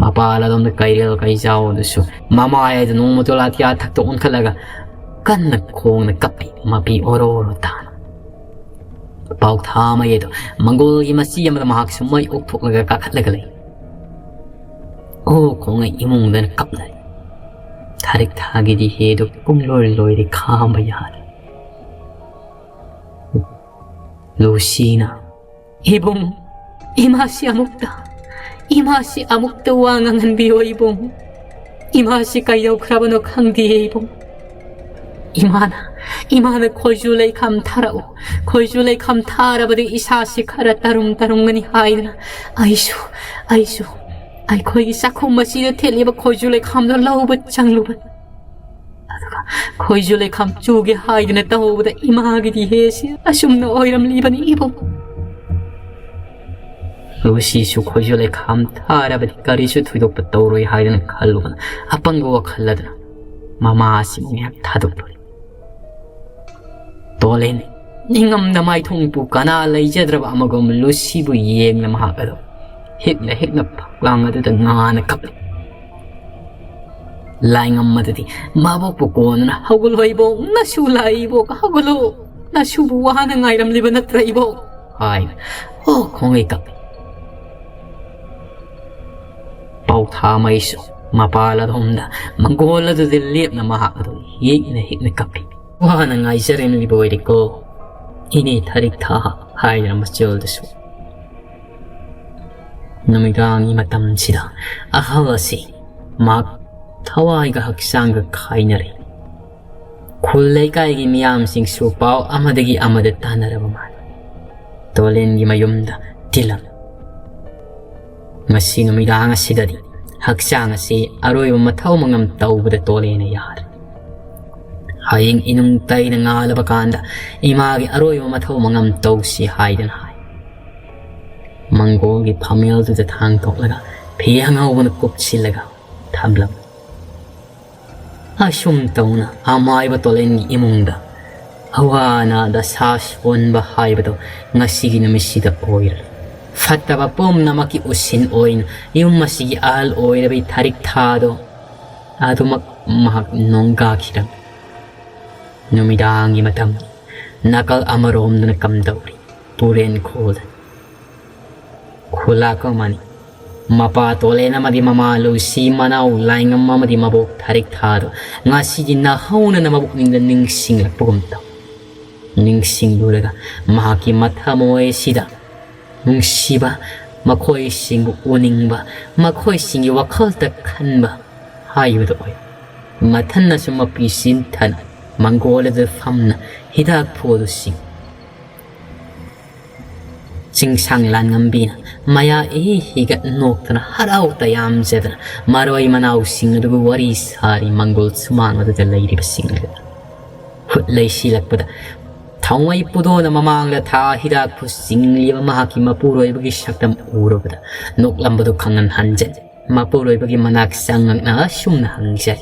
ꯃꯄꯥ ꯂꯥꯗꯣꯝꯗ ꯀꯩꯔꯦꯜ ꯀꯩꯖꯥꯎ ꯑꯗꯨꯁꯨ ꯃꯃꯥꯏ ꯑꯗꯨ ꯅꯣꯡꯃꯇꯣꯜ ꯑꯇꯤꯌꯥ ꯊꯛꯇ ꯑꯣꯟꯈꯠꯂꯒ ꯀꯟꯅ ꯈꯣꯡꯅ ꯀꯞꯄꯤ, ꯃꯄꯤ ꯑꯣꯔꯣ ꯑꯣꯔꯣ ꯇꯥꯅ꯫ ꯄꯥꯎꯊꯥꯃꯩ ꯑꯗꯣ ꯃꯪꯒꯣꯜꯒꯤ ꯃꯆꯤ ꯑꯃꯗ ꯃꯍꯥꯛꯁꯨ ꯃꯩ ꯑꯣꯛꯊꯣꯛꯂꯒ ꯀꯥꯈꯠꯂꯒ ꯂꯩ꯫ ꯑꯣ ꯈꯣꯡꯉꯩ ꯏꯃꯨꯡꯗꯅ ꯀꯞꯅꯔꯤ꯫ ꯊꯥꯔꯤꯛ ꯊꯥꯒꯤ ꯗꯤꯍꯦꯗꯨ ꯄꯨꯝꯂꯣꯏ ꯂꯣꯏꯔꯦ, ꯈꯥꯝꯕ ꯌꯥꯗ꯭ꯔꯦ꯫ ꯂꯨꯁꯤꯅ, "ꯏꯕꯨꯡ, ꯏꯃꯥꯁꯤ ꯑꯃꯨꯛꯇ, ꯏꯃꯥꯁꯤ ꯑꯃꯨꯛꯇ ꯋꯥ ꯉꯥꯡꯍꯟꯕꯤꯌꯣ ꯏꯕꯨꯡ꯫ ꯏꯃꯥꯁꯤ ꯀꯩꯗꯧꯈ꯭ꯔꯕꯅꯣ ꯈꯪꯗꯦ ꯏꯕꯨꯡ꯫ ꯏꯃꯥꯅ, ꯏꯃꯥꯅ ꯈꯣꯏꯖꯨ ꯂꯩꯈꯥꯝ ꯊꯥꯔꯛꯎ, ꯈꯣꯏꯖꯨ ꯂꯩꯈꯥꯝ ꯊꯥꯔꯕꯗꯤ ꯏꯁꯥꯁꯤ ꯈꯔ ꯇꯔꯨꯝ ꯇꯔꯨꯝꯒꯅꯤ ꯍꯥꯏꯗꯨꯅ ꯑꯩꯁꯨ, ꯑꯩꯁꯨ ꯑꯩꯈꯣꯏꯒꯤ ꯆꯥꯛꯈꯨꯝ ꯑꯁꯤꯗ ꯊꯦꯠꯂꯤꯕ ꯈꯣꯏꯖꯨ ꯂꯩꯈꯥꯝꯗꯣ ꯂꯧꯕ ꯆꯪꯂꯨꯕꯅꯤ꯫ ꯑꯗꯨꯒ ꯈꯣꯏꯖꯨ ꯂꯩꯈꯥꯝ ꯆꯨꯒꯦ ꯍꯥꯏꯗꯨꯅ ꯇꯧꯕꯗ ꯏꯃꯥꯒꯤ ꯗꯤꯍꯦꯁꯤ ꯑꯁꯨꯝꯅ ꯑꯣꯏꯔꯝꯂꯤꯕꯅꯤ ꯏꯕꯨꯡ꯫" ꯂꯨꯁꯤꯁꯨ ꯈꯣꯏꯖꯨ ꯂꯩꯈꯥꯝ ꯊꯥꯔꯕꯗꯤ ꯀꯔꯤꯁꯨ ꯊꯣꯏꯗꯣꯛꯄ ꯇꯧꯔꯣꯏ ꯍꯥꯏꯗꯨꯅ ꯈꯜꯂꯨꯕꯅ ꯑꯄꯪꯕ ꯋꯥꯈꯜ ꯑꯗꯨꯅ ꯃꯃꯥ ꯑꯁꯤꯕꯨ ꯉꯥꯏꯍꯥꯛ ꯊꯥꯗꯣꯛꯂꯨꯔꯦ꯫ ꯇꯣꯂꯦꯟ ꯅꯤꯡꯉꯝꯗ ꯃꯥꯏꯊꯣꯡ ꯎꯄꯨ ꯀꯅꯥ ꯂꯩꯖꯗ꯭ꯔꯕ ꯑꯃꯒꯨꯝ ꯂꯨꯁꯤꯕꯨ ꯌꯦꯡꯅ ꯃꯍꯥꯛ ꯑꯗꯨ ꯍꯤꯛꯅ ꯍꯤꯛꯅ ꯐꯛꯂꯥꯡ ꯑꯗꯨꯗ ꯉꯥꯅ ꯀꯞꯂꯤ꯫ ꯂꯥꯏꯉꯝ ꯑꯗꯨꯗꯤ ꯃꯕꯣꯛꯄꯨ ꯀꯣꯟꯗꯨꯅ, "ꯍꯧꯒꯠꯂꯣ ꯏꯕꯣꯛ, ꯅꯁꯨ ꯂꯥꯛꯏ ꯏꯕꯣꯛ, ꯍꯧꯒꯠꯂꯣ, ꯅꯁꯨꯕꯨ ꯋꯥꯅ ꯉꯥꯏꯔꯝꯂꯤꯕ ꯅꯠꯇ꯭ꯔ ꯏꯕꯣꯛ?" ꯍꯥꯏꯅ ꯑꯣ ꯈꯣꯡꯉꯩ ꯀꯞꯄꯤ꯫ ꯄꯥꯎꯊꯥꯃꯩꯁꯨ ꯃꯄꯥꯜ ꯑꯗꯣꯝꯗ ꯃꯪꯒꯣꯜ ꯑꯗꯨꯗ ꯂꯦꯞꯅ ꯃꯍꯥꯛ ꯑꯗꯨ ꯍꯤꯛꯅ ꯍꯤꯛꯅ ꯀꯞꯄꯤ꯫ "ꯋꯥꯅ ꯉꯥꯏꯖꯔꯝꯂꯤꯕ ꯑꯣꯏꯔꯦꯀꯣ, ꯏꯅꯦ ꯊꯥꯔꯤꯛ ꯊꯥ" ꯍꯥꯏꯗꯨꯅ ꯃꯆꯦꯜꯗꯁꯨ꯫ ꯅꯨꯃꯤꯗꯥꯡꯒꯤ ꯃꯇꯝꯁꯤꯗ ꯑꯍꯜ ꯑꯁꯤ ꯃꯍꯥꯛ ꯊꯋꯥꯏꯒ ꯍꯛꯆꯥꯡꯒ ꯈꯥꯏꯅꯔꯦ꯫ ꯈꯨꯜ ꯂꯩꯀꯥꯏꯒꯤ ꯃꯤꯌꯥꯝꯁꯤꯡꯁꯨ ꯄꯥꯎ ꯑꯃꯗꯒꯤ ꯑꯃꯗ ꯇꯥꯅꯔꯕ ꯃꯥꯜꯂꯤ꯫ ꯇꯣꯂꯦꯟꯒꯤ ꯃꯌꯨꯝꯗ ꯇꯤꯂꯝ꯫ ꯉꯁꯤ ꯅꯨꯃꯤꯗꯥꯡ ꯑꯁꯤꯗꯗꯤ ꯍꯛꯆꯥꯡ ꯑꯁꯤ ꯑꯔꯣꯏꯕ ꯃꯊꯧ ꯃꯉꯝ ꯇꯧꯕꯗ ꯇꯣꯂꯦꯟꯅ ꯌꯥꯔꯦ꯫ "ꯍꯌꯦꯡ ꯏꯅꯨꯡ ꯇꯩꯅ ꯉꯥꯜꯂꯕ ꯀꯥꯟꯗ ꯏꯃꯥꯒꯤ ꯑꯔꯣꯏꯕ ꯃꯊꯧ ꯃꯉꯝ ꯇꯧꯁꯤ" ꯍꯥꯏꯗꯨꯅ ꯍꯥꯏ꯫ ꯃꯪꯒꯣꯜꯒꯤ ꯐꯝꯃꯦꯜꯗꯨꯗ ꯊꯥꯡ ꯊꯣꯛꯂꯒ ꯐꯤ ꯑꯉꯧꯕꯅ ꯀꯨꯞꯁꯤꯜꯂꯒ ꯊꯝꯂꯝꯃꯤ꯫ ꯑꯁꯨꯝ ꯇꯧꯅ ꯑꯃꯥꯏꯕ ꯇꯣꯂꯦꯟꯒꯤ ꯏꯃꯨꯡꯗ ꯑꯋꯥ ꯑꯅꯥ ꯗꯁꯥ ꯁꯣꯟꯕ ꯍꯥꯏꯕꯗꯨ ꯉꯁꯤꯒꯤ ꯅꯨꯃꯤꯠꯁꯤꯗ ꯑꯣꯏꯔꯦ꯫ ꯐꯠꯇꯕ ꯄꯨꯝꯅꯃꯛꯀꯤ ꯎꯁꯤꯟ ꯑꯣꯏꯅ ꯌꯨꯝ ꯑꯁꯤꯒꯤ ꯑꯍꯜ ꯑꯣꯏꯔꯕꯤ ꯊꯥꯔꯤꯛ ꯊꯥꯗꯣ ꯑꯗꯨꯃꯛ ꯃꯍꯥꯛ ꯅꯣꯡꯒꯥꯈꯤꯔꯝꯃꯤ꯫ ꯅꯨꯃꯤꯗꯥꯡꯒꯤ ꯃꯇꯝ ꯅꯥꯀꯜ ꯑꯃꯔꯣꯝꯗꯅ ꯀꯝꯗꯧꯔꯤ? ꯇꯨꯔꯦꯟ ꯈꯣꯜꯗ ꯈꯨꯂꯥꯛꯄ ꯑꯃꯅꯤ꯫ ꯃꯄꯥ ꯇꯣꯂꯦꯟ ꯑꯃꯗꯤ ꯃꯃꯥ ꯂꯨꯁꯤ, ꯃꯅꯥꯎ ꯂꯥꯏꯉꯝ ꯑꯃꯗꯤ ꯃꯕꯣꯛ ꯊꯥꯔꯤꯛ ꯊꯥꯗꯣ ꯉꯁꯤꯗꯤ ꯅꯍꯧꯅꯅ ꯃꯕꯨꯛꯅꯤꯡꯗ ꯅꯤꯡꯁꯤꯡꯂꯛꯄꯒꯨꯝ ꯇꯧ꯫ ꯅꯤꯡꯁꯤꯡꯂꯨꯔꯒ ꯃꯍꯥꯛꯀꯤ ꯃꯊꯃꯣꯏ ꯑꯁꯤꯗ ꯅꯨꯡꯁꯤꯕ, ꯃꯈꯣꯏꯁꯤꯡꯕꯨ ꯎꯅꯤꯡꯕ, ꯃꯈꯣꯏꯁꯤꯡꯒꯤ ꯋꯥꯈꯜꯗ ꯈꯟꯕ ꯍꯥꯏꯕꯗꯨ ꯑꯣꯏ꯫ ꯃꯊꯟꯅꯁꯨ ꯃꯄꯤ ꯆꯤꯟꯊꯅ ꯃꯪꯒꯣꯜ ꯑꯗꯨ ꯐꯝꯅ ꯍꯤꯗꯥꯛ ꯐꯨ ꯑꯗꯨ ꯁꯤꯡ ꯆꯤꯡꯁꯥꯡ ꯂꯥꯟꯉꯝꯕꯤꯅ ꯃꯌꯥ ꯏꯍꯤ ꯍꯤꯒꯠ ꯅꯣꯛꯇꯅ ꯍꯔꯥꯎ ꯇꯌꯥꯝꯖꯗꯅ ꯃꯔꯣꯏ ꯃꯅꯥꯎꯁꯤꯡ ꯑꯗꯨꯒ ꯋꯥꯔꯤ ꯁꯥꯔꯤ ꯃꯪꯒꯣꯜ ꯁꯨꯃꯥꯡ ꯑꯗꯨꯗ ꯂꯩꯔꯤꯕꯁꯤꯡ ꯑꯗꯨꯗ ꯈꯨꯠ ꯂꯩꯁꯤꯜꯂꯛꯄꯗ ꯊꯥꯎꯃꯩ ꯄꯨꯗꯣꯅ ꯃꯃꯥꯡꯗ ꯊꯥ ꯍꯤꯗꯥꯛꯄꯨ ꯆꯤꯡꯂꯤꯕ ꯃꯍꯥꯛꯀꯤ ꯃꯄꯨꯔꯣꯏꯕꯒꯤ ꯁꯛꯇꯝ ꯎꯔꯨꯕꯗ ꯅꯣꯛꯂꯝꯕꯗꯨ ꯈꯪꯍꯟ ꯍꯟꯖꯟ ꯃꯄꯨꯔꯣꯏꯕꯒꯤ ꯃꯅꯥꯛ ꯆꯪꯉꯛꯅ ꯑꯁꯨꯝꯅ ꯍꯪꯖꯩ꯫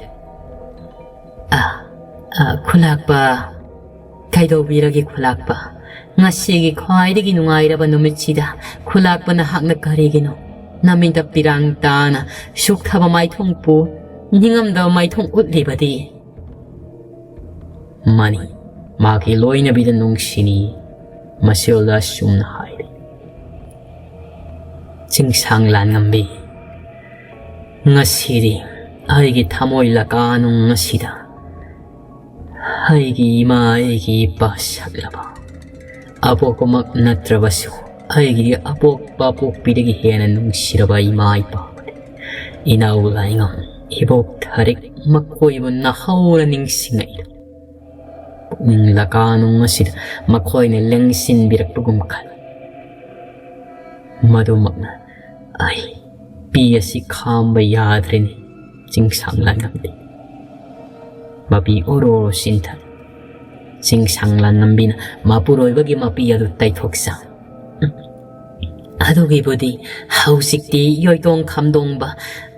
"ꯑ, ꯑ, ꯈꯨꯂꯥꯛꯄ, ꯀꯩꯗꯧꯕꯤꯔꯒꯦ ꯈꯨꯂꯥꯛꯄ? ꯉꯁꯤꯒꯤ ꯈ꯭ꯋꯥꯏꯗꯒꯤ ꯅꯨꯡꯉꯥꯏꯔꯕ ꯅꯨꯃꯤꯠꯁꯤꯗ ꯈꯨꯂꯥꯛꯄ ꯅꯍꯥꯛꯅ ꯀꯔꯤꯒꯤꯅꯣ ꯅꯃꯤꯠꯇ ꯄꯤꯔꯥꯡ ꯇꯥꯅ ꯁꯨꯛꯊꯕ ꯃꯥꯏꯊꯣꯡ ꯄꯨ ꯅꯤꯡꯉꯝꯗꯕ ꯃꯥꯏꯊꯣꯡ ꯎꯠꯂꯤꯕꯗꯤ?" ꯃꯅꯤ, ꯃꯍꯥꯛꯀꯤ ꯂꯣꯏꯅꯕꯤꯗ ꯅꯨꯡꯁꯤꯅꯤ, ꯃꯁꯤꯜꯗ ꯑꯁꯨꯝꯅ ꯍꯥꯏꯔꯤ꯫ ꯆꯤꯡꯁꯥꯡ ꯂꯥꯟꯉꯝꯕꯤ, ꯉꯁꯤꯗꯤ ꯑꯩꯒꯤ ꯊꯃꯣꯏ ꯂꯀꯥꯅꯨꯡ ꯑꯁꯤꯗ ꯑꯩꯒꯤ ꯏꯃꯥ, ꯑꯩꯒꯤ ꯏꯄꯥ ꯁꯛꯂꯕ ꯑꯄꯣꯛꯄꯃꯛ ꯅꯠꯇ꯭ꯔꯕꯁꯨ ꯑꯩꯒꯤ ꯑꯄꯣꯛꯄ ꯑꯄꯣꯛꯄꯤꯗꯒꯤ ꯍꯦꯟꯅ ꯅꯨꯡꯁꯤꯔꯕ ꯏꯃꯥ ꯏꯄꯥ ꯑꯃꯗꯤ ꯏꯅꯥꯎ ꯂꯥꯏꯉꯝ, ꯏꯕꯣꯛ ꯊꯥꯔꯤꯛ ꯃꯈꯣꯏꯕꯨ ꯅꯍꯧꯅ ꯅꯤꯡꯁꯤꯡꯉꯛꯏ꯫ ꯄꯨꯛꯅꯤꯡ ꯂꯀꯥꯅꯨꯡ ꯑꯁꯤꯗ ꯃꯈꯣꯏꯅ ꯂꯦꯡꯁꯤꯟꯕꯤꯔꯛꯄꯒꯨꯝ ꯈꯜꯂꯤ꯫ ꯃꯗꯨꯃꯛꯅ ꯑꯩ ꯄꯤ ꯑꯁꯤ ꯈꯥꯝꯕ ꯌꯥꯗ꯭ꯔꯦꯅꯦ, ꯆꯤꯡꯁꯥꯡ ꯂꯥꯟꯉꯝꯕꯤ꯫ ꯃꯄꯤ ꯑꯣꯔꯣ ꯑꯣꯔꯣ ꯆꯤꯟꯊꯔꯤ꯫ ꯆꯤꯡꯁꯥꯡ ꯂꯥꯟꯉꯝꯕꯤꯅ ꯃꯄꯨꯔꯣꯏꯕꯒꯤ ꯃꯄꯤ ꯑꯗꯨ ꯇꯩꯊꯣꯛꯆ꯫ "ꯑꯗꯨꯒꯤꯕꯨꯗꯤ ꯍꯧꯖꯤꯛꯇꯤ ꯌꯣꯏꯇꯣꯡ ꯈꯝꯗꯣꯡꯕ,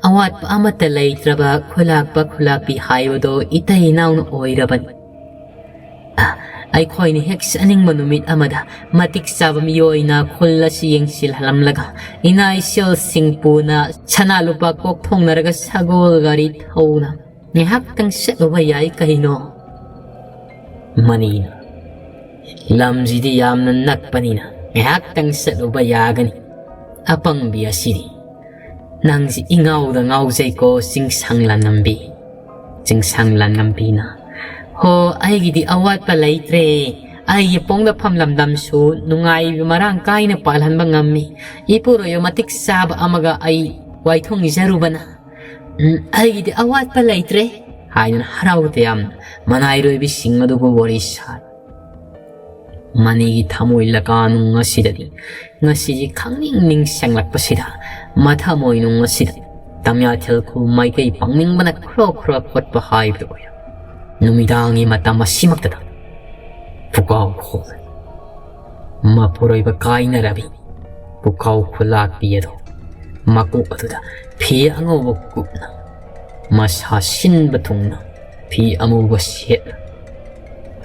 ꯑꯋꯥꯠꯄ ꯑꯃꯠꯇ ꯂꯩꯇ꯭ꯔꯕ ꯈꯨꯂꯥꯛꯄ ꯈꯨꯂꯥꯛꯄꯤ ꯍꯥꯏꯕꯗꯣ ꯏꯇꯩ ꯏꯅꯥꯎꯅ ꯑꯣꯏꯔꯕꯅꯤ꯫ ꯑ, ꯑꯩꯈꯣꯏꯅ ꯍꯦꯛ ꯆꯠꯅꯤꯡꯕ ꯅꯨꯃꯤꯠ ꯑꯃꯗ ꯃꯇꯤꯛ ꯆꯥꯕ ꯃꯤꯑꯣꯏꯅ ꯈꯨꯜ ꯑꯁꯤ ꯌꯦꯡꯁꯤꯜꯍꯜꯂꯝꯂꯒ ꯏꯅꯥ ꯏꯁꯤꯜꯁꯤꯡ ꯄꯨꯅ ꯁꯅꯥ ꯂꯨꯄꯥ ꯀꯣꯛ ꯊꯣꯡꯅꯔꯒ ꯁꯒꯣꯜ ꯒꯥꯔꯤ ꯊꯧꯅ ꯉꯥꯏꯍꯥꯛꯇꯪ ꯆꯠꯂꯨꯕ ꯌꯥꯏ ꯀꯩꯅꯣ?" ꯃꯅꯤꯅ ꯂꯝꯁꯤꯗꯤ ꯌꯥꯝꯅ ꯅꯛꯄꯅꯤꯅ ꯉꯥꯏꯍꯥꯛꯇꯪ ꯆꯠꯂꯨꯕ ꯌꯥꯒꯅꯤ꯫ ꯑꯄꯪꯕꯤ ꯑꯁꯤꯗꯤ꯫ ꯅꯪꯁꯤ ꯏꯉꯥꯎꯗ ꯉꯥꯎꯖꯩꯀꯣ, ꯆꯤꯡꯁꯥꯡ ꯂꯥꯟꯉꯝꯕꯤ꯫ ꯆꯤꯡꯁꯥꯡ ꯂꯥꯟꯉꯝꯕꯤꯅ, "ꯍꯣ, ꯑꯩꯒꯤꯗꯤ ꯑꯋꯥꯠꯄ ꯂꯩꯇ꯭ꯔꯦ꯫ ꯑꯩꯒꯤ ꯄꯣꯛꯅꯐꯝ ꯂꯝꯗꯝꯁꯨ ꯅꯨꯡꯉꯥꯏꯕ ꯃꯔꯥꯡ ꯀꯥꯏꯅ ꯄꯥꯜꯍꯟꯕ ꯉꯝꯃꯤ꯫ ꯏꯄꯨꯔꯣꯏꯕ ꯃꯇꯤꯛ ꯆꯥꯕ ꯑꯃꯒ ꯑꯩ ꯋꯥꯏꯊꯣꯡꯖꯔꯨꯕꯅ, ꯎꯝ, ꯑꯩꯒꯤꯗꯤ ꯑꯋꯥꯠꯄ ꯂꯩꯇ꯭ꯔꯦ" ꯍꯥꯏꯗꯨꯅ ꯍꯔꯥꯎ ꯇꯌꯥꯝꯅ ꯃꯅꯥꯏꯔꯣꯏꯕꯤꯁꯤꯡ ꯑꯗꯨꯒ ꯋꯥꯔꯤ ꯁꯥꯔꯤ꯫ ꯃꯅꯤꯒꯤ ꯊꯃꯣꯏ ꯂꯀꯥ ꯅꯨꯡ ꯑꯁꯤꯗꯗꯤ ꯉꯁꯤꯁꯤ ꯈꯪꯅꯤꯡ ꯅꯤꯡꯁꯤꯡꯂꯛꯄꯁꯤꯗ ꯃꯊꯃꯣꯏ ꯅꯨꯡ ꯑꯁꯤꯗ ꯇꯝꯌꯥꯊꯦꯜ ꯈꯨꯜ ꯃꯥꯏꯀꯩ ꯄꯪꯅꯤꯡꯕꯅ ꯈ꯭ꯔꯣꯛ ꯈ꯭ꯔꯣꯛ ꯀꯣꯠꯄ ꯍꯥꯏꯕꯗꯨ ꯑꯣꯏꯔꯝꯃꯤ꯫ ꯅꯨꯃꯤꯗꯥꯡꯒꯤ ꯃꯇꯝ ꯑꯁꯤꯃꯛꯇꯗ ꯄꯨꯀꯥꯎ ꯈꯣꯜꯂꯤ꯫ ꯃꯄꯨꯔꯣꯏꯕ ꯀꯥꯏꯅꯔꯕꯤ ꯄꯨꯀꯥꯎ ꯈꯨꯂꯥꯛꯄꯤ ꯑꯗꯣ ꯃꯀꯣꯛ ꯑꯗꯨꯗ ꯐꯤ ꯑꯉꯧꯕ ꯀꯨꯞꯅ, ꯃꯁꯥ ꯁꯤꯟꯕ ꯊꯨꯡꯅ ꯐꯤ ꯑꯃꯨꯕ ꯁꯦꯠꯅ,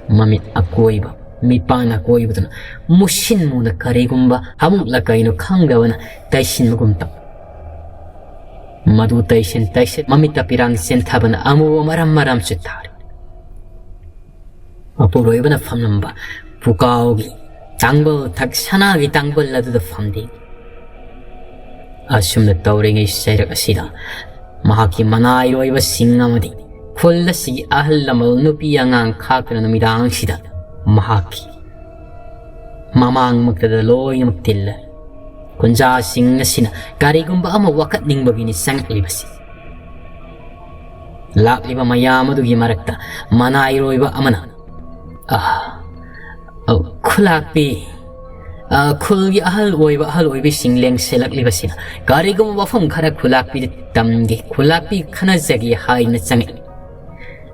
ꯃꯃꯤꯠ ꯑꯀꯣꯏꯕ, ꯃꯤꯄꯥꯟ ꯑꯀꯣꯏꯕꯗꯨꯅ ꯃꯨꯁꯤꯟ ꯃꯨꯅ ꯀꯔꯤꯒꯨꯝꯕ ꯑꯃꯨꯛꯂ ꯀꯩꯅꯣ ꯈꯪꯗꯕꯅ ꯇꯩꯁꯤꯟꯕꯒꯨꯝ ꯇꯧ꯫ ꯃꯗꯨ ꯇꯩꯁꯤꯟ ꯇꯩꯁꯤꯟ ꯃꯃꯤꯠꯇ ꯄꯤꯔꯥꯡ ꯆꯦꯟꯊꯕꯅ ꯑꯃꯨꯕ ꯃꯔꯝ ꯃꯔꯝ ꯆꯤꯠꯊꯔꯤ꯫ ꯃꯄꯨꯔꯣꯏꯕꯅ ꯐꯝꯂꯝꯕ ꯄꯨꯀꯥꯎꯒꯤ ꯇꯥꯡꯕꯜ ꯊꯛ ꯁꯅꯥꯒꯤ ꯇꯥꯡꯕꯜ ꯑꯗꯨꯗ ꯐꯝꯗꯦ꯫ ꯑꯁꯨꯝꯅ ꯇꯧꯔꯤꯉꯩ ꯆꯩꯔꯛ ꯑꯁꯤꯗ ꯃꯍꯥꯛꯀꯤ ꯃꯅꯥꯏꯔꯣꯏꯕꯁꯤꯡ ꯑꯃꯗꯤ ꯈꯨꯜ ꯑꯁꯤꯒꯤ ꯑꯍꯜ ꯂꯃꯟ ꯅꯨꯄꯤ ꯑꯉꯥꯡ ꯈꯥꯛꯇꯅ ꯅꯨꯃꯤꯗꯥꯡꯁꯤꯗ ꯃꯍꯥꯛꯀꯤ ꯃꯃꯥꯡꯃꯛꯇꯗ ꯂꯣꯏꯅꯃꯛ ꯇꯤꯜꯂꯦ꯫ ꯈꯨꯟꯖꯥꯁꯤꯡ ꯑꯁꯤꯅ ꯀꯔꯤꯒꯨꯝꯕ ꯑꯃ ꯋꯥꯀꯠꯅꯤꯡꯕꯒꯤꯅꯤ ꯆꯪꯂꯛꯂꯤꯕꯁꯤ꯫ ꯂꯥꯛꯂꯤꯕ ꯃꯌꯥꯝ ꯑꯗꯨꯒꯤ ꯃꯔꯛꯇ ꯃꯅꯥꯏꯔꯣꯏꯕ ꯑꯃꯅ, "ꯑ, ꯑ, ꯈꯨꯂꯥꯛꯄꯤ, ꯑ, ꯈꯨꯜꯒꯤ ꯑꯍꯜ ꯑꯣꯏꯕ ꯑꯍꯜ ꯑꯣꯏꯕꯤꯁꯤꯡ ꯂꯦꯡꯁꯤꯜꯂꯛꯂꯤꯕꯁꯤꯅ ꯀꯔꯤꯒꯨꯝꯕ ꯋꯥꯐꯝ ꯈꯔ ꯈꯨꯂꯥꯛꯄꯤꯗ ꯇꯝꯒꯦ, ꯈꯨꯂꯥꯛꯄꯤ ꯈꯟꯅꯖꯒꯦ" ꯍꯥꯏꯅ ꯆꯪꯉꯛꯏ꯫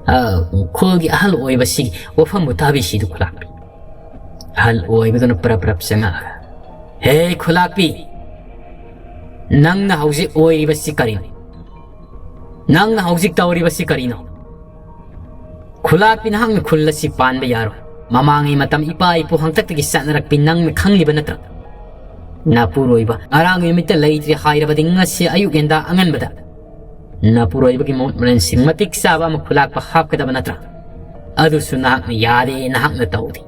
"ꯑ, ꯈꯨꯜꯒꯤ ꯑꯍꯜ ꯑꯣꯏꯕꯁꯤꯒꯤ ꯋꯥꯐꯝꯕꯨ ꯇꯥꯕꯤꯁꯤꯗꯨ ꯈꯨꯂꯥꯛꯄꯤ꯫" ꯑꯍꯜ ꯑꯣꯏꯕꯗꯨꯅ ꯄꯔꯞ ꯄꯔꯞ ꯆꯪꯉꯛꯑꯒ, "ꯍꯦ ꯈꯨꯂꯥꯛꯄꯤ, ꯅꯪꯅ ꯍꯧꯖꯤꯛ ꯑꯣꯏꯔꯤꯕꯁꯤ ꯀꯔꯤꯅꯣ? ꯅꯪꯅ ꯍꯧꯖꯤꯛ ꯇꯧꯔꯤꯕꯁꯤ ꯀꯔꯤꯅꯣ? ꯈꯨꯂꯥꯛꯄꯤ, ꯅꯍꯥꯛꯅ ꯈꯨꯜ ꯑꯁꯤ ꯄꯥꯟꯕ ꯌꯥꯔꯣꯏ꯫ ꯃꯃꯥꯡꯉꯩ ꯃꯇꯝ ꯏꯄꯥ ꯏꯄꯨ ꯍꯥꯛꯇꯛꯇꯒꯤ ꯆꯠꯅꯔꯛꯄꯤ ꯅꯪꯅ ꯈꯪꯂꯤꯕ ꯅꯠꯇ꯭ꯔꯥ? ꯅꯄꯨꯔꯣꯏꯕ ꯉꯔꯥꯡꯒꯤ ꯅꯨꯃꯤꯠꯇ ꯂꯩꯇ꯭ꯔꯦ ꯍꯥꯏꯔꯕꯗꯤ ꯉꯁꯤ ꯑꯌꯨꯛ ꯉꯟꯇꯥ ꯑꯉꯟꯕꯗ ꯅꯄꯨꯔꯣꯏꯕꯒꯤ ꯃꯍꯨꯠ ꯃꯔꯟꯁꯤꯡ ꯃꯇꯤꯛ ꯆꯥꯕ ꯑꯃ ꯈꯨꯂꯥꯛꯄ ꯍꯥꯞꯀꯗꯕ ꯅꯠꯇ꯭ꯔꯥ? ꯑꯗꯨꯁꯨ ꯅꯍꯥꯛꯅ ꯌꯥꯗꯦ, ꯅꯍꯥꯛꯅ ꯇꯧꯗꯦ꯫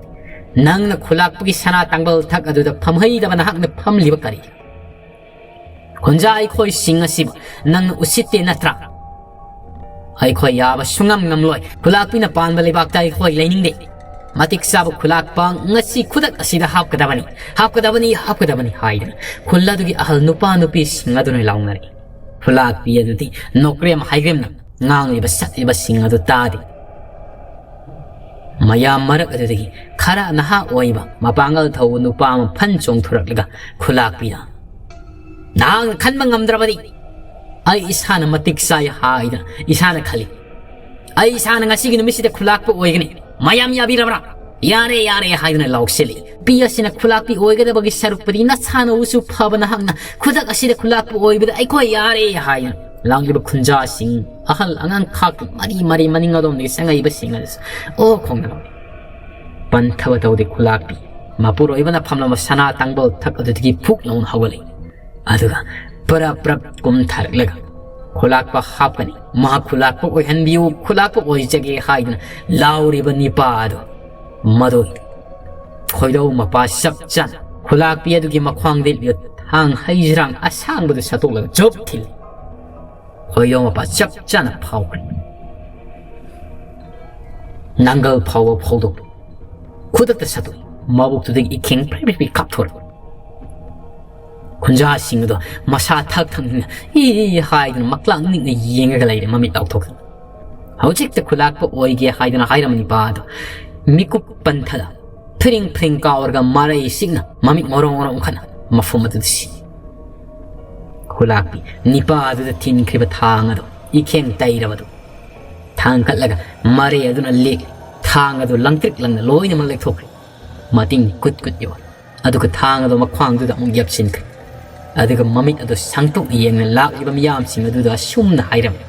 ꯅꯪꯅ ꯈꯨꯂꯥꯛꯄꯒꯤ ꯁꯅꯥ ꯇꯥꯡꯕꯜ ꯊꯛ ꯑꯗꯨꯗ ꯐꯝꯍꯩꯗꯕ ꯅꯍꯥꯛꯅ ꯐꯝꯂꯤꯕ ꯀꯔꯤ? ꯈꯨꯟꯖꯥ ꯑꯩꯈꯣꯏꯁꯤꯡ ꯑꯁꯤꯕꯨ ꯅꯪꯅ ꯎꯁꯤꯠꯇꯦ ꯅꯠꯇ꯭ꯔꯥ? ꯑꯩꯈꯣꯏ ꯌꯥꯕ ꯁꯨꯡꯉꯝ ꯉꯝꯂꯣꯏ꯫ ꯈꯨꯂꯥꯛꯄꯤꯅ ꯄꯥꯟꯕ ꯂꯩꯕꯥꯛꯇ ꯑꯩꯈꯣꯏ ꯂꯩꯅꯤꯡꯗꯦ꯫ ꯃꯇꯤꯛ ꯆꯥꯕ ꯈꯨꯂꯥꯛꯄ ꯉꯁꯤ ꯈꯨꯗꯛ ꯑꯁꯤꯗ ꯍꯥꯞꯀꯗꯕꯅꯤ, ꯍꯥꯞꯀꯗꯕꯅꯤ, ꯍꯥꯞꯀꯗꯕꯅꯤ ꯍꯥꯏꯗꯅ ꯈꯨꯜ ꯑꯗꯨꯒꯤ ꯑꯍꯜ ꯅꯨꯄꯥ ꯅꯨꯄꯤꯁꯤꯡ ꯑꯗꯨꯅ ꯂꯥꯎꯅꯔꯛꯏ꯫ ꯈꯨꯂꯥꯛꯄꯤ ꯑꯗꯨꯗꯤ ꯅꯣꯀ꯭ꯔꯦꯝ ꯍꯥꯏꯒ꯭ꯔꯦꯝꯅ ꯉꯥꯡꯂꯤꯕ ꯁꯛꯂꯤꯕꯁꯤꯡ ꯑꯗꯨ ꯇꯥꯗꯦ꯫ ꯃꯌꯥꯝ ꯃꯔꯛ ꯑꯗꯨꯗꯒꯤ ꯈꯔ ꯅꯍꯥ ꯑꯣꯏꯕ ꯃꯄꯥꯡꯒꯜ ꯊꯧꯕ ꯅꯨꯄꯥ ꯑꯃ ꯐꯟ ꯆꯣꯡꯊꯣꯔꯛꯂꯒ ꯈꯨꯂꯥꯛꯄꯤꯗ, "ꯅꯍꯥꯛꯅ ꯈꯟꯕ ꯉꯝꯗ꯭ꯔꯕꯗꯤ ꯑꯩ ꯏꯁꯥꯅ ꯃꯇꯤꯛ ꯆꯥꯏ ꯍꯥꯏꯗꯅ ꯏꯁꯥꯅ ꯈꯜꯂꯤ꯫ ꯑꯩ ꯏꯁꯥꯅ ꯉꯁꯤꯒꯤ ꯅꯨꯃꯤꯠꯁꯤꯗ ꯈꯨꯂꯥꯛꯄ ꯑꯣꯏꯒꯅꯤ꯫ ꯃꯌꯥꯝ ꯌꯥꯕꯤꯔꯕ꯭ꯔꯥ? ꯌꯥꯔꯦ, ꯌꯥꯔꯦ" ꯍꯥꯏꯗꯨꯅ ꯂꯥꯎꯁꯤꯜꯂꯤ꯫ ꯅꯨꯄꯤ ꯑꯁꯤꯅ ꯈꯨꯂꯥꯛꯄꯤ ꯑꯣꯏꯒꯗꯕꯒꯤ ꯁꯔꯨꯛꯄꯨꯗꯤ ꯅꯁꯥꯅ ꯎꯁꯨ ꯐꯕ ꯅꯍꯥꯛꯅ ꯈꯨꯗꯛ ꯑꯁꯤꯗ ꯈꯨꯂꯥꯛꯄ ꯑꯣꯏꯕꯗ ꯑꯩꯈꯣꯏ ꯌꯥꯔꯦ ꯍꯥꯏꯗꯨꯅ ꯂꯥꯎꯂꯤꯕ ꯈꯨꯟꯖꯥꯁꯤꯡ, ꯑꯍꯜ ꯑꯉꯥꯡ ꯈꯥꯛꯇ ꯃꯔꯤ ꯃꯔꯤ ꯃꯅꯤꯡ ꯑꯗꯣꯝꯗꯒꯤ ꯆꯪꯉꯛꯏꯕꯁꯤꯡ ꯑꯗꯨꯁꯨ ꯑꯣ ꯈꯣꯡꯅ ꯂꯥꯎꯏ꯫ ꯄꯟꯊꯕ ꯇꯧꯗꯦ ꯈꯨꯂꯥꯛꯄꯤ꯫ ꯃꯄꯨꯔꯣꯏꯕꯅ ꯐꯝꯂꯝꯕ ꯁꯅꯥ ꯇꯥꯡꯕꯜ ꯊꯛ ꯑꯗꯨꯗꯒꯤ ꯐꯨꯛ ꯂꯥꯎꯅ ꯍꯧꯒꯠꯂꯛꯏ꯫ ꯑꯗꯨꯒ ꯄꯔꯞ ꯄꯔꯞ ꯀꯨꯝꯊꯔꯛꯂꯒ, "ꯈꯨꯂꯥꯛꯄ ꯍꯥꯞꯀꯅꯤ, ꯃꯍꯥꯛ ꯈꯨꯂꯥꯛꯄ ꯑꯣꯏꯍꯟꯕꯤꯌꯨ, ꯈꯨꯂꯥꯛꯄ ꯑꯣꯏꯖꯒꯦ" ꯍꯥꯏꯗꯨꯅ ꯂꯥꯎꯔꯤꯕ ꯅꯤꯄꯥ ꯑꯗꯨ, ꯃꯗꯨ ꯈꯣꯏꯔꯧ ꯃꯄꯥ ꯆꯞ ꯆꯥꯅ ꯈꯨꯂꯥꯛꯄꯤ ꯑꯗꯨꯒꯤ ꯃꯈ꯭ꯋꯥꯡꯗ ꯂꯤꯠꯂꯤꯕ ꯊꯥꯡ ꯍꯩꯖ꯭ꯔꯥꯡ ꯑꯁꯥꯡꯕꯗꯨ ꯁꯠꯇꯣꯛꯂꯒ ꯖꯣꯞ ꯊꯤꯜꯂꯤ꯫ ꯈꯣꯏꯔꯧ ꯃꯄꯥ ꯆꯞ ꯆꯥꯅ ꯐꯥꯎꯈ꯭ꯔꯦ꯫ ꯅꯥꯡꯒꯜ ꯐꯥꯎꯕ ꯐꯥꯎꯗꯣꯛ, ꯈꯨꯗꯛꯇ ꯁꯠꯇꯣꯛꯏ꯫ ꯃꯕꯨꯛꯇꯨꯗꯒꯤ ꯏꯈꯦꯡ ꯐ꯭ꯔꯤ ꯐ꯭ꯔꯤ ꯐ꯭ꯔꯤ ꯀꯥꯞꯊꯣꯔꯛꯏ꯫ ꯈꯨꯟꯖꯥꯁꯤꯡ ꯑꯗꯣ ꯃꯁꯥ ꯊꯛ ꯊꯛꯅ ꯏ ꯏ ꯍꯥꯏꯗꯨꯅ ꯃꯀ꯭ꯂꯥꯛ ꯅꯤꯛꯅ ꯌꯦꯡꯉꯒ ꯂꯩꯔꯦ, ꯃꯃꯤꯠ ꯂꯥꯎꯊꯣꯛꯇꯅ꯫ ꯍꯧꯖꯤꯛꯇ ꯈꯨꯂꯥꯛꯄ ꯑꯣꯏꯒꯦ ꯍꯥꯏꯗꯨꯅ ꯍꯥꯏꯔꯝꯕ ꯅꯤꯄꯥ ꯑꯗꯣ ꯃꯤꯀꯨꯞ ꯄꯟꯊꯗ ꯐꯤꯔꯤꯡ ꯐꯤꯔꯤꯡ ꯀꯥꯎꯔꯒ ꯃꯔꯩ ꯁꯤꯛꯅ ꯃꯃꯤꯠ ꯃꯔꯣꯡ ꯃꯔꯣꯡ ꯎꯪꯈꯠꯅ ꯃꯐꯝ ꯑꯗꯨꯗ ꯁꯤ꯫ ꯈꯨꯂꯥꯛꯄꯤ ꯅꯤꯄꯥ ꯑꯗꯨꯗ ꯊꯤꯟꯈ꯭ꯔꯤꯕ ꯊꯥꯡ ꯑꯗꯨ, ꯏꯈꯦꯡ ꯇꯩꯔꯕꯗꯨ ꯊꯥꯡ ꯀꯠꯂꯒ ꯃꯔꯩ ꯑꯗꯨꯅ ꯂꯦꯛ, ꯊꯥꯡ ꯑꯗꯨ ꯂꯪꯇ꯭ꯔꯤꯛ ꯂꯪꯅ ꯂꯣꯏꯅꯃꯛ ꯂꯦꯛꯊꯣꯛꯈ꯭ꯔꯦ꯫ ꯃꯇꯤꯡ ꯀꯨꯠ ꯀꯨꯠ ꯌꯧꯔꯦ꯫ ꯑꯗꯨꯒ ꯊꯥꯡ ꯑꯗꯨ ꯃꯈ꯭ꯋꯥꯡꯗꯨꯗ ꯑꯃꯨꯛ ꯌꯥꯞꯁꯤꯟꯈ꯭ꯔꯦ꯫ ꯑꯗꯨꯒ ꯃꯃꯤꯠ ꯑꯗꯨ ꯁꯥꯡꯇꯣꯛꯅ ꯌꯦꯡꯅ ꯂꯥꯛꯂꯤꯕ ꯃꯤꯌꯥꯝꯁꯤꯡ ꯑꯗꯨꯗ ꯑꯁꯨꯝꯅ ꯍꯥꯏꯔꯝꯃꯤ,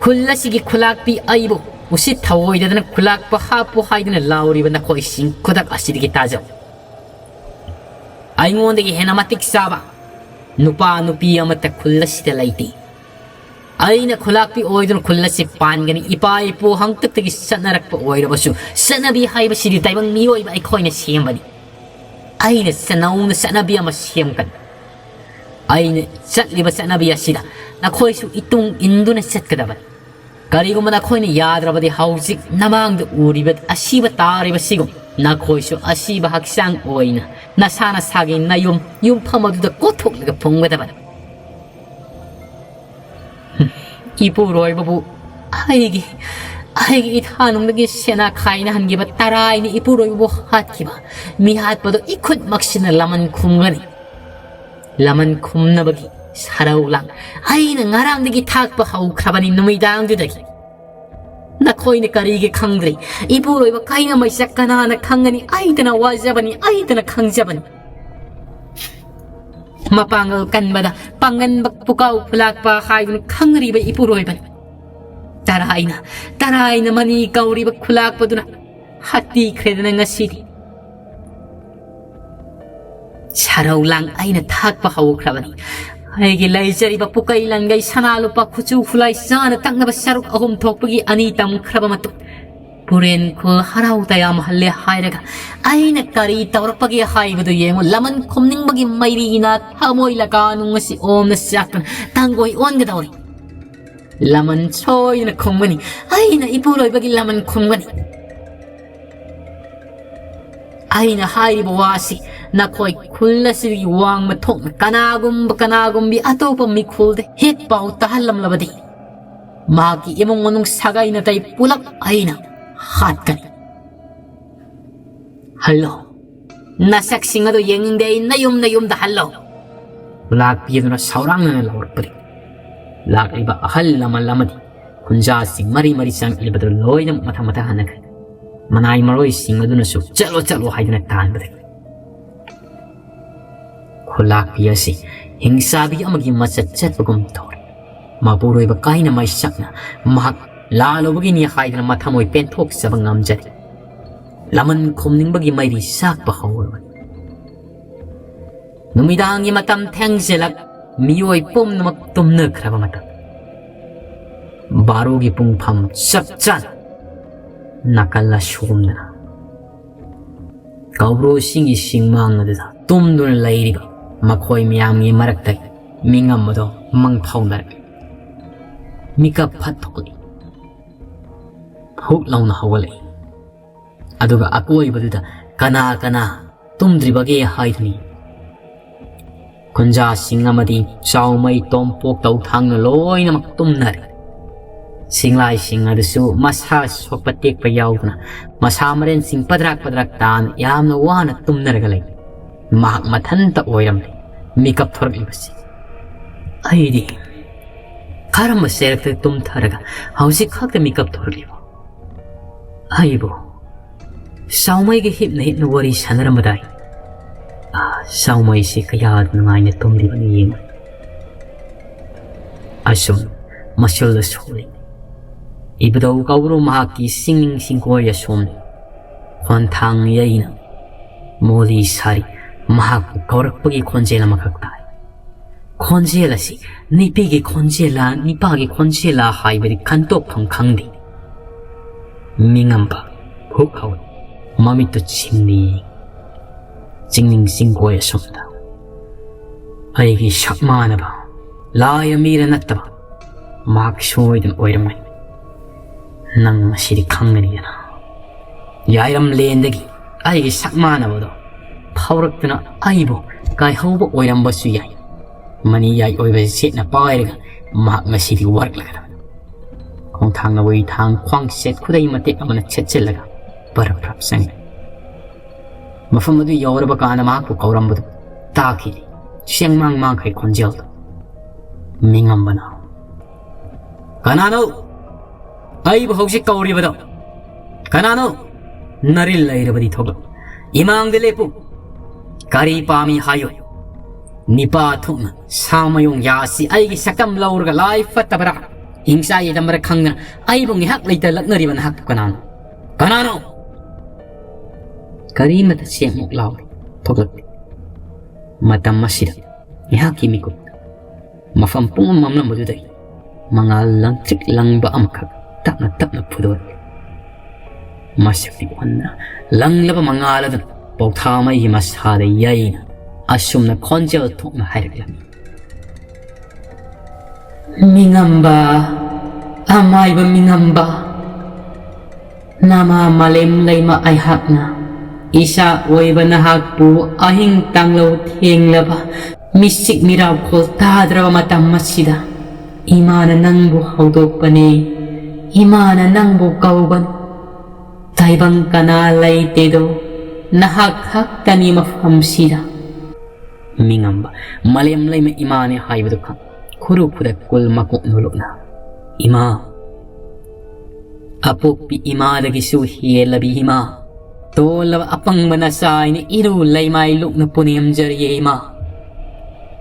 "ꯈꯨꯜ ꯑꯁꯤꯒꯤ ꯈꯨꯂꯥꯛꯄꯤ ꯑꯩꯕꯨ ꯎꯁꯤꯠ ꯊꯑꯣꯏꯗꯗꯅ ꯈꯨꯂꯥꯛꯄ ꯍꯥꯞꯄꯨ ꯍꯥꯏꯗꯨꯅ ꯂꯥꯎꯔꯤꯕ ꯅꯈꯣꯏꯁꯤꯡ ꯈꯨꯗꯛ ꯑꯁꯤꯗꯒꯤ ꯇꯥꯖꯧ꯫ ꯑꯩꯉꯣꯟꯗꯒꯤ ꯍꯦꯟꯅ ꯃꯇꯤꯛ ꯆꯥꯕ ꯅꯨꯄꯥ ꯅꯨꯄꯤ ꯑꯃꯠꯇ ꯈꯨꯜ ꯑꯁꯤꯗ ꯂꯩꯇꯦ꯫ ꯑꯩꯅ ꯈꯨꯂꯥꯛꯄꯤ ꯑꯣꯏꯗꯨꯅ ꯈꯨꯜ ꯑꯁꯤ ꯄꯥꯟꯒꯅꯤ꯫ ꯏꯄꯥ ꯏꯄꯨ ꯍꯥꯛꯇꯛꯇꯒꯤ ꯆꯠꯅꯔꯛꯄ ꯑꯣꯏꯔꯕꯁꯨ, ꯆꯠꯅꯕꯤ ꯍꯥꯏꯕꯁꯤꯗꯤ ꯇꯥꯏꯕꯪ ꯃꯤꯑꯣꯏꯕ ꯑꯩꯈꯣꯏꯅ ꯁꯦꯝꯕꯅꯤ꯫ ꯑꯩꯅ ꯆꯅꯧꯅ ꯆꯠꯅꯕꯤ ꯑꯃ ꯁꯦꯝꯒꯅꯤ꯫ ꯑꯩꯅ ꯆꯠꯂꯤꯕ ꯆꯠꯅꯕꯤ ꯑꯁꯤꯗ ꯅꯈꯣꯏꯁꯨ ꯏꯇꯨꯡ ꯏꯟꯗꯨꯅ ꯆꯠꯀꯗꯕꯅꯤ꯫ ꯀꯔꯤꯒꯨꯝꯕ ꯅꯈꯣꯏꯅ ꯌꯥꯗ꯭ꯔꯕꯗꯤ, ꯍꯧꯖꯤꯛ ꯅꯃꯥꯡꯗ ꯎꯔꯤꯕ ꯑꯁꯤꯕ ꯇꯥꯔꯤꯕꯁꯤꯒꯨꯝ ꯅꯈꯣꯏꯁꯨ ꯑꯁꯤꯕ ꯍꯛꯆꯥꯡ ꯑꯣꯏꯅ ꯅꯁꯥ ꯅꯁꯥꯒꯤ ꯅꯌꯨꯝ ꯌꯨꯝꯐꯝ ꯑꯗꯨꯗ ꯀꯣꯠꯊꯣꯛꯂꯒ ꯐꯨꯝꯒꯗꯕꯅꯤ꯫ ꯏꯄꯨꯔꯣꯏꯕꯕꯨ ꯑꯩꯒꯤ, ꯑꯩꯒꯤ ꯏꯊꯥꯅꯨꯡꯗꯒꯤ ꯁꯦꯅꯥ ꯈꯥꯏꯅꯍꯟꯈꯤꯕ ꯇꯔꯥꯏꯅ ꯏꯄꯨꯔꯣꯏꯕꯕꯨ ꯍꯥꯠꯈꯤꯕ ꯃꯤꯍꯥꯠꯄꯗꯣ ꯏꯈꯨꯠꯃꯛꯁꯤꯅ ꯂꯃꯟ ꯈꯨꯝꯒꯅꯤ꯫ ꯂꯃꯟ ꯈꯨꯝꯅꯕꯒꯤ ꯁꯔꯧ ꯂꯥꯡ ꯑꯩꯅ ꯉꯔꯥꯡꯗꯒꯤ ꯊꯥꯛꯄ ꯍꯧꯈ꯭ꯔꯕꯅꯤ, ꯅꯨꯃꯤꯗꯥꯡꯗꯨꯗꯒꯤ꯫ ꯅꯈꯣꯏꯅ ꯀꯔꯤꯒꯤ ꯈꯪꯗ꯭ꯔꯤ? ꯏꯄꯨꯔꯣꯏꯕ ꯀꯩꯅ ꯃꯩꯁꯛ ꯀꯅꯥꯅ ꯈꯪꯒꯅꯤ? ꯑꯩꯇꯅ ꯋꯥꯖꯕꯅꯤ, ꯑꯩꯇꯅ ꯈꯪꯖꯕꯅꯤ꯫ ꯃꯄꯥꯡꯒꯜ ꯀꯟꯕꯗ ꯄꯥꯡꯒꯟꯕ ꯄꯨꯀꯥꯎ ꯈꯨꯂꯥꯛꯄ ꯍꯥꯏꯗꯨꯅ ꯈꯪꯅꯔꯤꯕ ꯏꯄꯨꯔꯣꯏꯕꯅꯤ꯫ ꯇꯔꯥꯏꯅ, ꯇꯔꯥꯏꯅ ꯃꯅꯤ ꯀꯧꯔꯤꯕ ꯈꯨꯂꯥꯛꯄꯗꯨꯅ ꯍꯥꯠꯄꯤꯈ꯭ꯔꯦꯗꯅ ꯉꯁꯤꯗꯤ꯫ ꯁꯔꯧ ꯂꯥꯡ ꯑꯩꯅ ꯊꯥꯛꯄ ꯍꯧꯈ꯭ꯔꯕꯅꯤ꯫ ꯑꯩꯒꯤ ꯂꯩꯖꯔꯤꯕ ꯄꯨꯀꯩ ꯂꯪꯒꯩ, ꯁꯅꯥ ꯂꯨꯄꯥ, ꯈꯨꯠꯁꯨ ꯈꯨꯠꯂꯥꯏ, ꯆꯥꯅ ꯊꯛꯅꯕ ꯁꯔꯨꯛ ꯑꯍꯨꯝ ꯊꯣꯛꯄꯒꯤ ꯑꯅꯤ ꯇꯝꯈ꯭ꯔꯕ ꯃꯇꯨꯡ, ꯄꯨꯔꯦꯟ ꯈꯨꯜ ꯍꯔꯥꯎ ꯇꯌꯥꯝꯍꯜꯂꯦ ꯍꯥꯏꯔꯒ ꯑꯩꯅ ꯀꯔꯤ ꯇꯧꯔꯛꯄꯒꯦ ꯍꯥꯏꯕꯗꯨ ꯌꯦꯡꯉꯨ꯫ ꯂꯃꯟ ꯈꯨꯝꯅꯤꯡꯕꯒꯤ ꯃꯩꯔꯤꯅ ꯊꯃꯣꯏ ꯂꯀꯥ ꯅꯨꯡ ꯑꯁꯤ ꯑꯣꯝꯅ ꯆꯥꯛꯇꯨꯅ ꯇꯥꯡꯒꯣꯏ ꯑꯣꯟꯒꯗꯧꯔꯤ꯫ ꯂꯃꯟ ꯁꯣꯏꯗꯅ ꯈꯨꯝꯒꯅꯤ꯫ ꯑꯩꯅ ꯏꯄꯨꯔꯣꯏꯕꯒꯤ ꯂꯃꯟ ꯈꯨꯝꯒꯅꯤ꯫ ꯑꯩꯅ ꯍꯥꯏꯔꯤꯕ ꯋꯥ ꯑꯁꯤ ꯅꯈꯣꯏ ꯈꯨꯜ ꯑꯁꯤꯒꯤ ꯋꯥꯡꯃ ꯊꯣꯛꯅ ꯀꯅꯥꯒꯨꯝꯕ ꯀꯅꯥꯒꯨꯝꯕꯤ ꯑꯇꯣꯞꯄ ꯃꯤꯈꯨꯜꯗ ꯍꯦꯛ ꯄꯥꯎ ꯇꯥꯍꯜꯂꯝꯂꯕꯗꯤ, ꯃꯍꯥꯛꯀꯤ ꯏꯃꯨꯡ ꯃꯅꯨꯡ ꯁꯥꯒꯩ ꯅꯥꯇꯩ ꯄꯨꯂꯞ ꯑꯩꯅ ꯍꯥꯠꯀꯅꯤ꯫ ꯍꯜꯂꯣ, ꯅꯁꯛꯁꯤꯡ ꯑꯗꯨ ꯌꯦꯡꯅꯤꯡꯗꯦ꯫ ꯑꯩ ꯅꯌꯨꯝ ꯅꯌꯨꯝꯗ ꯍꯜꯂꯣ꯫ ꯂꯥꯛꯄꯤ ꯑꯗꯨꯅ ꯁꯥꯎꯔꯥꯡꯅꯅ ꯂꯥꯎꯔꯛꯄꯗꯒꯤ ꯂꯥꯛꯂꯤꯕ ꯑꯍꯜ ꯂꯃꯟ ꯑꯃꯗꯤ ꯈꯨꯟꯖꯥꯁꯤꯡ ꯃꯔꯤ ꯃꯔꯤ ꯆꯪꯂꯛꯂꯤꯕꯗꯨ ꯂꯣꯏꯅꯃꯛ ꯃꯊꯪ ꯃꯊꯪ ꯍꯟꯅꯈ꯭ꯔꯦ꯫ ꯃꯅꯥꯏ ꯃꯔꯣꯏꯁꯤꯡ ꯑꯗꯨꯅꯁꯨ "ꯆꯠꯂꯣ, ꯆꯠꯂꯣ" ꯍꯥꯏꯗꯨꯅ ꯇꯥꯟꯕꯗꯒꯤ ꯈꯨꯂꯥꯛꯄꯤ ꯑꯁꯤ ꯍꯤꯡꯆꯥꯕꯤ ꯑꯃꯒꯤ ꯃꯆꯠ ꯆꯠꯄꯒꯨꯝ ꯇꯧꯔꯦ꯫ ꯃꯄꯨꯔꯣꯏꯕ ꯀꯥꯏꯅ ꯃꯩꯁꯛꯅ ꯃꯍꯥꯛ ꯂꯥꯜꯂꯨꯕꯒꯤꯅꯤ ꯍꯥꯏꯗꯨꯅ ꯃꯊꯃꯣꯏ ꯄꯦꯟꯊꯣꯛꯆꯕ ꯉꯝꯖꯔꯦ꯫ ꯂꯃꯟ ꯈꯨꯝꯅꯤꯡꯕꯒꯤ ꯃꯩꯔꯤ ꯆꯥꯛꯄ ꯍꯧꯔꯕꯅꯤ꯫ ꯅꯨꯃꯤꯗꯥꯡꯒꯤ ꯃꯇꯝ ꯊꯦꯡꯖꯤꯜꯂꯛ, ꯃꯤꯑꯣꯏ ꯄꯨꯝꯅꯃꯛ ꯇꯨꯝꯅꯈ꯭ꯔꯕ ꯃꯇꯝ꯫ ꯕꯥꯔꯣꯒꯤ ꯄꯨꯡꯐꯝ ꯆꯞ ꯆꯥꯅ ꯅꯥꯀꯜ ꯑꯁꯣꯝꯗꯅ ꯀꯧꯕ꯭ꯔꯨ ꯆꯤꯡꯒꯤ ꯆꯤꯡꯃꯥꯡ ꯑꯗꯨꯗ ꯇꯨꯝꯗꯨꯅ ꯂꯩꯔꯤꯕ ꯃꯈꯣꯏ ꯃꯌꯥꯝꯒꯤ ꯃꯔꯛꯇꯒꯤ ꯃꯤꯉꯝ ꯑꯗꯣ ꯃꯪꯐꯥꯎꯅꯔꯛꯏ꯫ ꯃꯤꯀꯞ ꯐꯠ ꯊꯣꯛꯂꯛꯏ꯫ ꯍꯨꯛ ꯂꯥꯎꯅ ꯍꯧꯒꯠꯂꯛꯏ꯫ ꯑꯗꯨꯒ ꯑꯀꯣꯏꯕꯗꯨꯗ ꯀꯅꯥ ꯀꯅꯥ ꯇꯨꯝꯗ꯭ꯔꯤꯕꯒꯦ ꯍꯥꯏꯗꯨꯅꯤ꯫ ꯈꯨꯟꯖꯥꯁꯤꯡ ꯑꯃꯗꯤ ꯆꯥꯎꯃꯩ, ꯇꯣꯝꯄꯣꯛ, ꯇꯧꯊꯥꯡꯅ ꯂꯣꯏꯅꯃꯛ ꯇꯨꯝꯅꯔꯦ꯫ ꯁꯤꯡꯂꯥꯏꯁꯤꯡ ꯑꯗꯨꯁꯨ ꯃꯁꯥ ꯁꯣꯛꯄ ꯇꯦꯛꯄ ꯌꯥꯎꯗꯅ ꯃꯁꯥ ꯃꯔꯦꯟꯁꯤꯡ ꯄꯗ꯭ꯔꯥꯛ ꯄꯗ꯭ꯔꯥꯛ ꯇꯥꯅ ꯌꯥꯝꯅ ꯋꯥꯅ ꯇꯨꯝꯅꯔꯒ ꯂꯩ꯫ ꯃꯍꯥꯛ ꯃꯊꯟꯇ ꯑꯣꯏꯔꯝꯂꯦ ꯃꯤꯀꯞ ꯊꯣꯔꯛꯂꯤꯕꯁꯤ꯫ ꯑꯩꯗꯤ ꯀꯔꯝꯕ ꯆꯩꯔꯛꯇ ꯇꯨꯝꯊꯔꯒ ꯍꯧꯖꯤꯛ ꯈꯛꯇ ꯃꯤꯀꯞ ꯊꯣꯔꯛꯂꯤꯕ? ꯑꯩꯕꯨ ꯆꯥꯎꯃꯩꯒ ꯍꯤꯞꯅ ꯍꯤꯞꯅ ꯋꯥꯔꯤ ꯁꯥꯟꯅꯔꯝꯕꯗꯥꯏ꯫ ꯑꯥ, ꯆꯥꯎꯃꯩꯁꯤ ꯀꯌꯥ ꯅꯨꯡꯉꯥꯏꯅ ꯇꯨꯝꯂꯤꯕꯅꯤ ꯌꯦꯡꯉꯨ꯫ ꯑꯁꯨꯝ ꯃꯁꯨꯜꯗ ꯁꯣꯜꯂꯤ꯫ ꯏꯕꯨꯙꯧ ꯀꯧꯕ꯭ꯔꯨ ꯃꯍꯥꯛꯀꯤ ꯁꯤꯡꯅꯤꯡ ꯁꯤꯡꯀꯣꯏ ꯑꯁꯣꯝꯗ ꯈꯣꯟꯊꯥꯡ ꯌꯩꯅ ꯃꯣꯂꯤ ꯁꯥꯔꯤ ꯃꯍꯥꯛꯄꯨ ꯀꯧꯔꯛꯄꯒꯤ ꯈꯣꯟꯖꯦꯜ ꯑꯃꯈꯛ ꯇꯥꯏ꯫ ꯈꯣꯟꯖꯦꯜ ꯑꯁꯤ ꯅꯨꯄꯤꯒꯤ ꯈꯣꯟꯖꯦꯜꯂ ꯅꯤꯄꯥꯒꯤ ꯈꯣꯟꯖꯦꯜꯂ ꯍꯥꯏꯕꯗꯤ ꯈꯟꯇꯣꯛꯐꯝ ꯈꯪꯗꯦ꯫ ꯃꯤꯉꯝꯕ ꯍꯨꯛ ꯍꯧꯏ꯫ ꯃꯃꯤꯠꯇꯨ ꯆꯤꯡꯂꯤ꯫ ꯆꯤꯡꯅꯤꯡ ꯆꯤꯡꯀꯣꯏ ꯑꯁꯣꯝꯗ꯫ ꯑꯩꯒꯤ ꯁꯛ ꯃꯥꯟꯅꯕ, ꯂꯥꯏꯔ ꯃꯤꯔ ꯅꯠꯇꯕ, ꯃꯍꯥꯛ ꯁꯣꯏꯗꯅ ꯑꯣꯏꯔꯝꯒꯅꯤ꯫ ꯅꯪ ꯉꯁꯤꯗꯤ ꯈꯪꯒꯅꯤꯗꯅ꯫ ꯌꯥꯏꯔꯝꯂꯦꯟꯗꯒꯤ ꯑꯩꯒꯤ ꯁꯛ ꯃꯥꯟꯅꯕꯗꯣ ꯐꯥꯎꯔꯛꯇꯨꯅ ꯑꯩꯕꯨ ꯀꯥꯏꯍꯧꯕ ꯑꯣꯏꯔꯝꯕꯁꯨ ꯌꯥꯏ꯫ ꯃꯅꯤ ꯌꯥꯏ ꯑꯣꯏꯕꯁꯤ ꯆꯦꯠꯅ ꯄꯥꯏꯔꯒ ꯃꯍꯥꯛ ꯉꯁꯤꯗꯤ ꯋꯥꯔꯛꯂꯒꯗꯕꯅꯤ꯫ ꯈꯣꯡꯊꯥꯡ ꯅꯋꯥꯏ ꯊꯥꯡ ꯈ꯭ꯋꯥꯡ ꯁꯦꯠ ꯈꯨꯗꯩ ꯃꯇꯦꯛ ꯑꯃꯅ ꯁꯦꯠꯆꯤꯜꯂꯒ ꯄꯔꯞ ꯄꯔꯞ ꯆꯪꯉꯤ꯫ ꯃꯐꯝ ꯑꯗꯨ ꯌꯧꯔꯕ ꯀꯥꯟꯗ ꯃꯍꯥꯛꯄꯨ ꯀꯧꯔꯝꯕꯗꯨ ꯇꯥꯈꯤ꯫ ꯆꯦꯡꯃꯥꯡ ꯃꯥꯡꯈꯩ ꯈꯣꯟꯖꯦꯜꯗꯨ꯫ ꯃꯤꯉꯝꯕꯅ, "ꯀꯅꯥꯅꯣ ꯑꯩꯕꯨ ꯍꯧꯖꯤꯛ ꯀꯧꯔꯤꯕꯗꯣ? ꯀꯅꯥꯅꯣ? ꯅꯔꯤꯜ ꯂꯩꯔꯕꯗꯤ ꯊꯣꯛꯂꯛꯎ꯫ ꯏꯃꯥꯡꯗ ꯂꯦꯞꯄꯨ꯫ ꯀꯔꯤ ꯄꯥꯝꯃꯤ ꯍꯥꯏꯌꯨ꯫ ꯅꯤꯄꯥ ꯊꯣꯛꯅ ꯁꯥ ꯃꯌꯣꯡ ꯌꯥꯁꯤ ꯑꯩꯒꯤ ꯁꯛꯇꯝ ꯂꯧꯔꯒ ꯂꯥꯏ ꯐꯠꯇꯕꯔꯥ, ꯍꯤꯡꯆꯥ ꯌꯦꯗꯝꯕꯔꯥ ꯈꯪꯗꯅ ꯑꯩꯕꯨ ꯉꯥꯏꯍꯥꯛ ꯂꯩꯇ ꯂꯛꯅꯔꯤꯕ ꯅꯍꯥꯛꯄꯨ ꯀꯅꯥꯅꯣ? ꯀꯅꯥꯅꯣ?" ꯀꯔꯤꯃꯇ ꯆꯦꯛꯃꯨꯛ ꯂꯥꯎꯗꯦ, ꯊꯣꯛꯂꯛꯇꯦ꯫ ꯃꯇꯝ ꯑꯁꯤꯗ ꯉꯥꯏꯍꯥꯛꯀꯤ ꯃꯤꯀꯨꯞ ꯃꯐꯝ ꯄꯨꯝꯅꯃꯛ ꯃꯝꯂꯝꯕꯗꯨꯗꯒꯤ ꯃꯉꯥꯜ ꯂꯪꯇ꯭ꯔꯤꯛ ꯂꯪꯕ ꯑꯃꯈꯛ ꯇꯞꯅ ꯇꯞꯅ ꯐꯨꯗꯣꯔꯛꯏ꯫ ꯃꯁꯛꯇꯤ ꯑꯣꯟꯅ ꯂꯪꯂꯕ ꯃꯉꯥꯜ ꯑꯗꯨꯅ ꯄꯧꯊꯥ ꯃꯩꯒꯤ ꯃꯁꯥꯗ ꯌꯩꯅ ꯑꯁꯨꯝꯅ ꯈꯣꯟꯖꯦꯜ ꯊꯣꯛꯅ ꯍꯥꯏꯔꯛꯂꯝꯃꯤ꯫ ꯃꯤꯉꯝꯕ, ꯑꯃꯥꯏꯕ ꯃꯤꯉꯝꯕ, ꯅꯃꯥ ꯃꯥꯂꯦꯝ ꯂꯩꯃ ꯑꯩꯍꯥꯛꯅ ꯏꯆꯥ ꯑꯣꯏꯕ ꯅꯍꯥꯛꯄꯨ ꯑꯍꯤꯡ ꯇꯥꯡꯂꯧ ꯊꯦꯡꯂꯕ ꯃꯤꯆꯤꯛ ꯃꯤꯔꯥꯎꯈꯣꯜ ꯇꯥꯗ꯭ꯔꯕ ꯃꯇꯝ ꯑꯁꯤꯗ ꯏꯃꯥꯅ ꯅꯪꯕꯨ ꯍꯧꯗꯣꯛꯄꯅꯦ, ꯏꯃꯥꯅ ꯅꯪꯕꯨ ꯀꯧꯕꯅꯤ꯫ ꯇꯥꯏꯕꯪ ꯀꯅꯥ ꯂꯩꯇꯦꯗꯣ, ꯅꯍꯥꯛ ꯈꯛꯇꯅꯤ ꯃꯐꯝꯁꯤꯗ꯫ ꯃꯤꯉꯝꯕ, ꯃꯥꯂꯦꯝ ꯂꯩꯃ ꯏꯃꯥꯅꯦ ꯍꯥꯏꯕꯗꯨ ꯈꯪ, ꯈꯨꯔꯨ ꯈꯨꯗ ꯀꯨꯜ ꯃꯀꯣꯛ ꯅꯣꯂꯨꯛꯅ, ꯏꯃꯥ, ꯑꯄꯣꯛꯄꯤ ꯏꯃꯥꯗꯒꯤꯁꯨ ꯍꯦꯜꯂꯕꯤ ꯏꯃꯥ, ꯇꯣꯜꯂꯕ ꯑꯄꯪꯕ ꯅꯆꯥ ꯑꯩꯅ ꯏꯔꯨ ꯂꯩꯃꯥꯏ ꯂꯨꯞꯅ ꯄꯨꯅꯦꯝꯖꯔꯤꯌꯦ ꯏꯃꯥ꯫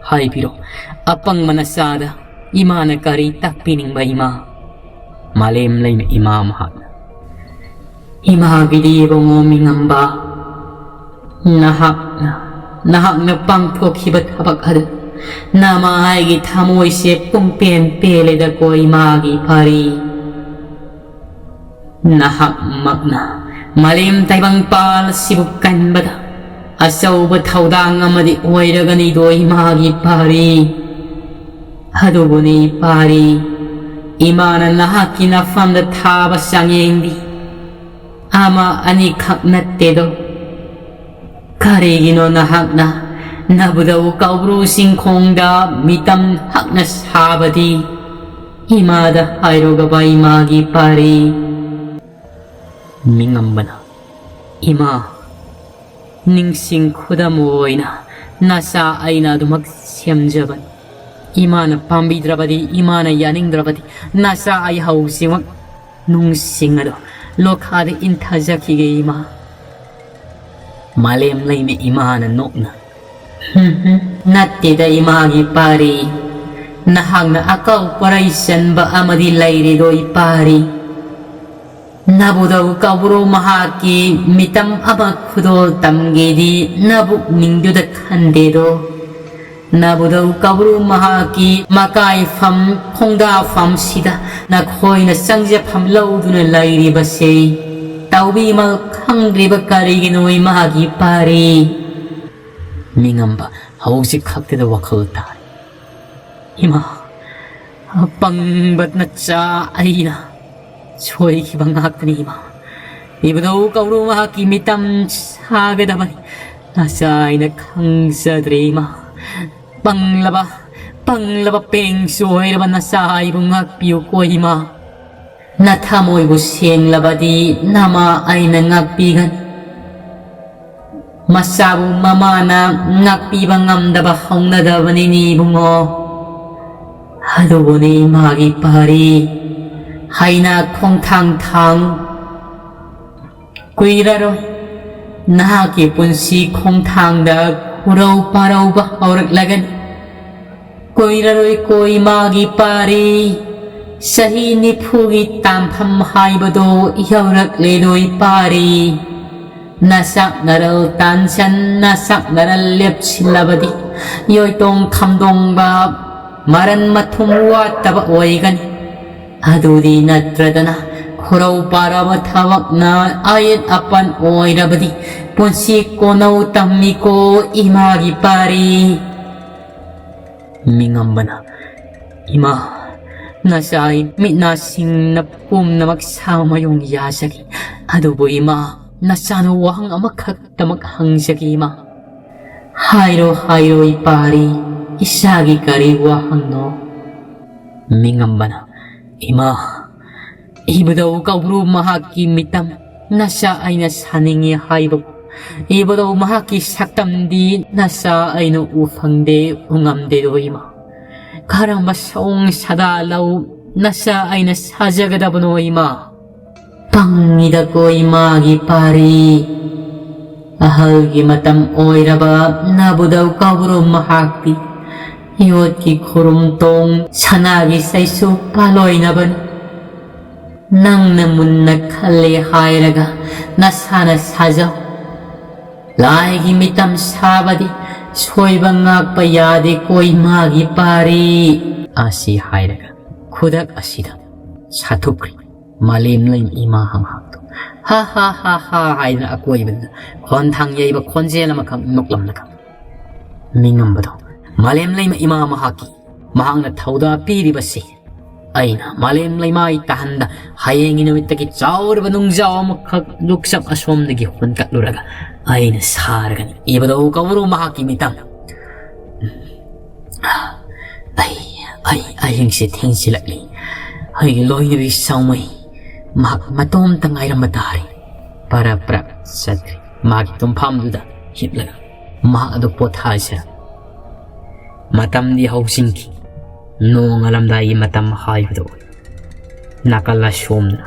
ꯍꯥꯏꯕꯤꯔꯣ, ꯑꯄꯪꯕ ꯅꯆꯥꯗ ꯏꯃꯥꯅ ꯀꯔꯤ ꯇꯥꯛꯄꯤꯅꯤꯡꯕ ꯏꯃꯥ? ꯃꯥꯂꯦꯝ ꯂꯩꯃ ꯏꯃꯥ ꯃꯍꯥꯛꯅ, ꯏꯃꯥꯒꯤꯗꯤ ꯏꯕꯨꯡꯉꯣ ꯃꯤꯉꯝꯕ, ꯅꯍꯥꯛꯅ, ꯅꯍꯥꯛꯅ ꯄꯥꯡꯊꯣꯛꯈꯤꯕ ꯊꯕꯛ ꯑꯗꯨ ꯅꯃꯥ ꯑꯩꯒꯤ ꯊꯃꯣꯏꯁꯦ ꯄꯨꯡꯄꯦꯟ ꯄꯦꯜꯂꯦꯗꯀꯣ ꯏꯃꯥꯒꯤ ꯄꯥꯔꯤ꯫ ꯅꯍꯥꯛꯃꯛꯅ ꯃꯥꯂꯦꯝ ꯇꯥꯏꯕꯪꯄꯥꯜ ꯑꯁꯤꯕꯨ ꯀꯟꯕꯗ ꯑꯆꯧꯕ ꯊꯧꯗꯥꯡ ꯑꯃꯗꯤ ꯑꯣꯏꯔꯒꯅꯤꯗꯣ ꯏꯃꯥꯒꯤ ꯄꯥꯔꯤ꯫ ꯑꯗꯨꯕꯨꯅꯤ ꯄꯥꯔꯤ, ꯏꯃꯥꯅ ꯅꯍꯥꯛꯀꯤ ꯅꯐꯝꯗ ꯊꯥꯕ ꯆꯥꯡꯌꯦꯡꯗꯤ ꯑꯃ ꯑꯅꯤꯈꯛ ꯅꯠꯇꯦꯗꯣ꯫ ꯀꯔꯤꯒꯤꯅꯣ ꯅꯍꯥꯛꯅ ꯅꯕꯨꯗꯧ ꯀꯧꯕ꯭ꯔꯨ ꯆꯤꯡꯈꯣꯡꯗ ꯃꯤꯇꯝ ꯍꯛꯅ ꯁꯥꯕꯗꯤ? ꯏꯃꯥꯗ ꯍꯥꯏꯔꯨꯒꯕ ꯏꯃꯥꯒꯤ ꯄꯥꯔꯤ꯫ ꯃꯤꯉꯝꯕꯅ, ꯏꯃꯥ, ꯅꯤꯡꯁꯤꯡ ꯈꯨꯗꯝ ꯑꯣꯏꯅ ꯅꯆꯥ ꯑꯩꯅ ꯑꯗꯨꯃꯛ ꯁꯦꯝꯖꯕꯅꯤ꯫ ꯏꯃꯥꯅ ꯄꯥꯝꯕꯤꯗ꯭ꯔꯕꯗꯤ, ꯏꯃꯥꯅ ꯌꯥꯅꯤꯡꯗ꯭ꯔꯕꯗꯤ ꯅꯆꯥ ꯑꯩ ꯍꯧꯖꯤꯛꯃꯛ ꯅꯨꯡꯁꯤꯡ ꯑꯗꯣ ꯂꯣꯈꯥꯗ ꯏꯟꯊꯖꯈꯤꯒꯦ ꯏꯃꯥ꯫ ꯃꯥꯂꯦꯝ ꯂꯩꯃ ꯏꯃꯥꯅ ꯅꯣꯛꯅ, ꯍꯨꯝ ꯍꯨꯝ, ꯅꯠꯇꯦꯗ ꯏꯃꯥꯒꯤ ꯄꯥꯔꯤ, ꯅꯍꯥꯛꯅ ꯑꯀꯧ ꯄꯔꯩ ꯆꯟꯕ ꯑꯃꯗꯤ ꯂꯩꯔꯤꯗꯣ ꯏꯄꯥꯔꯤ꯫ ꯅꯕꯨꯗꯧ ꯀꯧꯕ꯭ꯔꯨ ꯃꯍꯥꯛꯀꯤ ꯃꯤꯇꯝ ꯑꯃ ꯈꯨꯗꯣꯜ ꯇꯝꯒꯦꯗꯤ ꯅꯕꯨꯛꯅꯤꯡꯗꯨꯗ ꯈꯟꯗꯦꯗꯣ꯫ ꯅꯕꯨꯙꯧ ꯀꯧꯕ꯭ꯔꯨ ꯃꯍꯥꯛꯀꯤ ꯃꯀꯥꯏꯐꯝ ꯈꯣꯡꯗꯥꯐꯝꯁꯤꯗ ꯅꯈꯣꯏꯅ ꯆꯪꯖꯐꯝ ꯂꯧꯗꯨꯅ ꯂꯩꯔꯤꯕꯁꯦ ꯇꯧꯕꯤꯃꯜ ꯈꯪꯗ꯭ꯔꯤꯕ ꯀꯔꯤꯒꯤꯅꯣ ꯏꯃꯥꯒꯤ ꯄꯥꯔꯤ? ꯃꯤꯉꯝꯕ ꯍꯧꯖꯤꯛ ꯈꯛꯇꯗ ꯋꯥꯈꯜ ꯇꯥꯔꯦ꯫ ꯏꯃꯥ, ꯑꯄꯪꯕ ꯅꯆꯥ ꯑꯩꯅ ꯁꯣꯏꯈꯤꯕ ꯉꯥꯛꯇꯅꯤ ꯏꯃꯥ꯫ ꯏꯕꯨꯙꯧ ꯀꯧꯕ꯭ꯔꯨ ꯃꯍꯥꯛꯀꯤ ꯃꯤꯇꯝ ꯁꯥꯒꯗꯕꯅꯤ꯫ ꯅꯆꯥ ꯑꯩꯅ ꯈꯪꯖꯗ꯭ꯔꯦ ꯏꯃꯥ꯫ ꯄꯪꯂꯕ, ꯄꯪꯂꯕ ꯄꯦꯡꯁꯨ ꯑꯣꯏꯔꯕ ꯅꯆꯥ ꯑꯩꯕꯨ ꯉꯥꯛꯄꯤꯌꯨꯀꯣ ꯏꯃꯥ꯫ ꯅꯊꯃꯣꯏꯕꯨ ꯁꯦꯡꯂꯕꯗꯤ ꯅꯃꯥ ꯑꯩꯅ ꯉꯥꯛꯄꯤꯒꯅꯤ꯫ ꯃꯆꯥꯕꯨ ꯃꯃꯥꯅ ꯉꯥꯛꯄꯤꯕ ꯉꯝꯗꯕ ꯍꯧꯅꯗꯕꯅꯤꯅꯦ ꯏꯕꯨꯡꯉꯣ꯫ ꯑꯗꯨꯕꯨꯅꯤ ꯏꯃꯥꯒꯤ ꯄꯥꯔꯤ꯫ ꯍꯥꯏꯅ ꯈꯣꯡꯊꯥꯡ ꯊꯥꯡ꯫ ꯀꯨꯏꯔꯔꯣꯏ ꯅꯍꯥꯛꯀꯤ ꯄꯨꯟꯁꯤ ꯈꯣꯡꯊꯥꯡꯗ ꯈꯨꯔꯧ ꯄꯥꯔꯧꯕ ꯍꯧꯔꯛꯂꯒꯅꯤ꯫ ꯀꯨꯏꯔꯔꯣꯏꯀꯣ ꯏꯃꯥꯒꯤ ꯄꯥꯔꯤ꯫ ꯆꯍꯤ ꯅꯤꯐꯨꯒꯤ ꯇꯥꯟꯐꯝ ꯍꯥꯏꯕꯗꯣ ꯌꯧꯔꯛꯂꯦꯗꯣ ꯏꯄꯥꯔꯤ꯫ ꯅꯆꯥꯛꯅꯔꯜ ꯇꯥꯟꯁꯟ ꯅꯆꯥꯛꯅꯔꯜ ꯂꯦꯞꯁꯤꯜꯂꯕꯗꯤ ꯌꯣꯏꯇꯣꯡ ꯈꯝꯗꯣꯡꯕ ꯃꯔꯟ ꯃꯊꯨꯝ ꯋꯥꯠꯇꯕ ꯑꯣꯏꯒꯅꯤ꯫ ꯑꯗꯨꯗꯤ ꯅꯠꯇ꯭ꯔꯗꯅ ꯈꯨꯔꯧ ꯄꯥꯔꯕ ꯊꯕꯛꯅ ꯑꯌꯦꯠ ꯑꯄꯟ ꯑꯣꯏꯔꯕꯗꯤ ꯄꯨꯟꯁꯤ ꯀꯣꯟꯅꯧ ꯇꯝꯃꯤꯀꯣ ꯏꯃꯥꯒꯤ ꯄꯥꯔꯤ꯫ ꯃꯤꯉꯝꯕꯅ, ꯏꯃꯥ, ꯅꯆꯥ ꯃꯤꯠ ꯅꯥꯁꯤꯡꯅ ꯄꯨꯝꯅꯃꯛ ꯁꯥꯃꯌꯣꯡ ꯌꯥꯖꯈꯤ꯫ ꯑꯗꯨꯕꯨ ꯏꯃꯥ, ꯅꯆꯥꯅ ꯋꯥꯍꯪ ꯑꯃꯈꯛꯇꯃꯛ ꯍꯪꯖꯒꯦ ꯏꯃꯥ꯫ ꯍꯥꯏꯔꯣ, ꯍꯥꯏꯔꯣ ꯏꯄꯥꯔꯤ, ꯏꯆꯥꯒꯤ ꯀꯔꯤ ꯋꯥꯍꯪꯅꯣ? ꯃꯤꯉꯝꯕꯅ, ꯏꯃꯥ, ꯏꯕꯨꯙꯧ ꯀꯧꯕ꯭ꯔꯨ ꯃꯍꯥꯛꯀꯤ ꯃꯤꯇꯝ ꯅꯆꯥ ꯑꯩꯅ ꯁꯥꯅꯤꯡꯉꯤ ꯍꯥꯏꯕꯕꯨ, ꯏꯕꯨꯙꯧ ꯃꯍꯥꯛꯀꯤ ꯁꯛꯇꯝꯗꯤ ꯅꯆꯥ ꯑꯩꯅ ꯎ ꯐꯪꯗꯦ, ꯎ ꯉꯝꯗꯦꯗꯣ ꯏꯃꯥ꯫ ꯀꯔꯝꯕ ꯁꯑꯣꯡ ꯁꯥꯗꯥ ꯂꯧ ꯅꯆꯥ ꯑꯩꯅ ꯁꯥꯖꯒꯗꯕꯅꯣ ꯏꯃꯥ? ꯄꯪꯉꯤꯗꯀꯣ ꯏꯃꯥꯒꯤ ꯄꯥꯔꯤ꯫ ꯑꯍꯜꯒꯤ ꯃꯇꯝ ꯑꯣꯏꯔꯕ ꯅꯕꯨꯙꯧ ꯀꯧꯕ꯭ꯔꯨ ꯃꯍꯥꯛꯇꯤ ꯌꯣꯠꯀꯤ ꯈꯨꯔꯨꯝ ꯇꯣꯡ ꯁꯅꯥꯒꯤ ꯆꯩꯁꯨ ꯄꯥꯂꯣꯏꯅꯕꯅꯤ꯫ ꯅꯪꯅ ꯃꯨꯟꯅ ꯈꯜꯂꯦ ꯍꯥꯏꯔꯒ ꯅꯁꯥꯅ ꯁꯥꯖꯧ꯫ ꯂꯥꯏꯒꯤ ꯃꯤꯇꯝ ꯁꯥꯕꯗꯤ "ꯁꯣꯏꯕ ꯉꯥꯛꯄ ꯌꯥꯗꯦ ꯀꯣ ꯏꯃꯥꯒꯤ ꯄꯥꯔꯤ" ꯑꯁꯤ ꯍꯥꯏꯔꯒ ꯈꯨꯗꯛ ꯑꯁꯤꯗ ꯁꯥꯊꯨꯈ꯭ꯔꯦ ꯃꯥꯂꯦꯝꯂꯩ ꯏꯃꯥ ꯃꯍꯥꯛꯇꯣ꯫ "ꯍꯥ ꯍꯥ ꯍꯥ ꯍꯥ" ꯍꯥꯏꯗꯨꯅ ꯑꯀꯣꯏꯕꯗ ꯈꯣꯟꯊꯥꯡ ꯌꯩꯕ ꯈꯣꯟꯖꯦꯜ ꯑꯃꯈꯛ ꯅꯣꯛꯂꯝꯂꯒ ꯃꯤꯉꯝꯕꯗꯣ꯫ ꯃꯥꯂꯦꯝꯂꯩꯃ ꯏꯃꯥ ꯃꯍꯥꯛꯀꯤ ꯃꯍꯥꯛꯅ ꯊꯧꯗꯥ ꯄꯤꯔꯤꯕꯁꯤ ꯑꯩꯅ ꯃꯥꯂꯦꯝ ꯂꯩꯃꯥꯏ ꯇꯥꯍꯟꯗ ꯍꯌꯦꯡꯒꯤ ꯅꯨꯃꯤꯠꯇꯒꯤ ꯆꯥꯎꯔꯕ ꯅꯨꯡꯖꯥꯎ ꯑꯃꯈꯛ ꯂꯨꯛꯆꯞ ꯑꯁꯣꯝꯗꯒꯤ ꯍꯣꯟꯀꯠꯂꯨꯔꯒ ꯑꯩꯅ ꯁꯥꯔꯒꯅꯤ꯫ ꯏꯕꯗꯧ ꯀꯧꯔꯨ ꯃꯍꯥꯛꯀꯤ ꯃꯤꯇꯝ꯫ ꯑꯩ, ꯑꯩ, ꯑꯍꯤꯡꯁꯦ ꯊꯦꯡꯖꯤꯜꯂꯛꯂꯤ꯫ ꯑꯩꯒꯤ ꯂꯣꯏꯅꯕꯤ ꯁꯥꯎꯃꯩ ꯃꯍꯥꯛ ꯃꯇꯣꯝꯇ ꯉꯥꯏꯔꯝꯕ ꯇꯥꯔꯦ꯫ ꯄꯔꯞ ꯄꯔꯞ ꯆꯠꯈ꯭ꯔꯦ꯫ ꯃꯍꯥꯛꯀꯤ ꯇꯨꯝꯐꯝꯗꯨꯗ ꯍꯤꯞꯂꯒ ꯃꯍꯥꯛ ꯑꯗꯨ ꯄꯣꯊꯥꯁꯤꯔ꯫ ꯃꯇꯝꯗꯤ ꯍꯧꯖꯤꯟꯈꯤ꯫ ꯅꯣꯡꯉꯥꯜꯂꯝꯗꯥꯏꯒꯤ ꯃꯇꯝ ꯍꯥꯏꯕꯗꯨ ꯑꯣꯏ꯫ ꯅꯥꯀꯜ ꯑꯁꯣꯝꯗ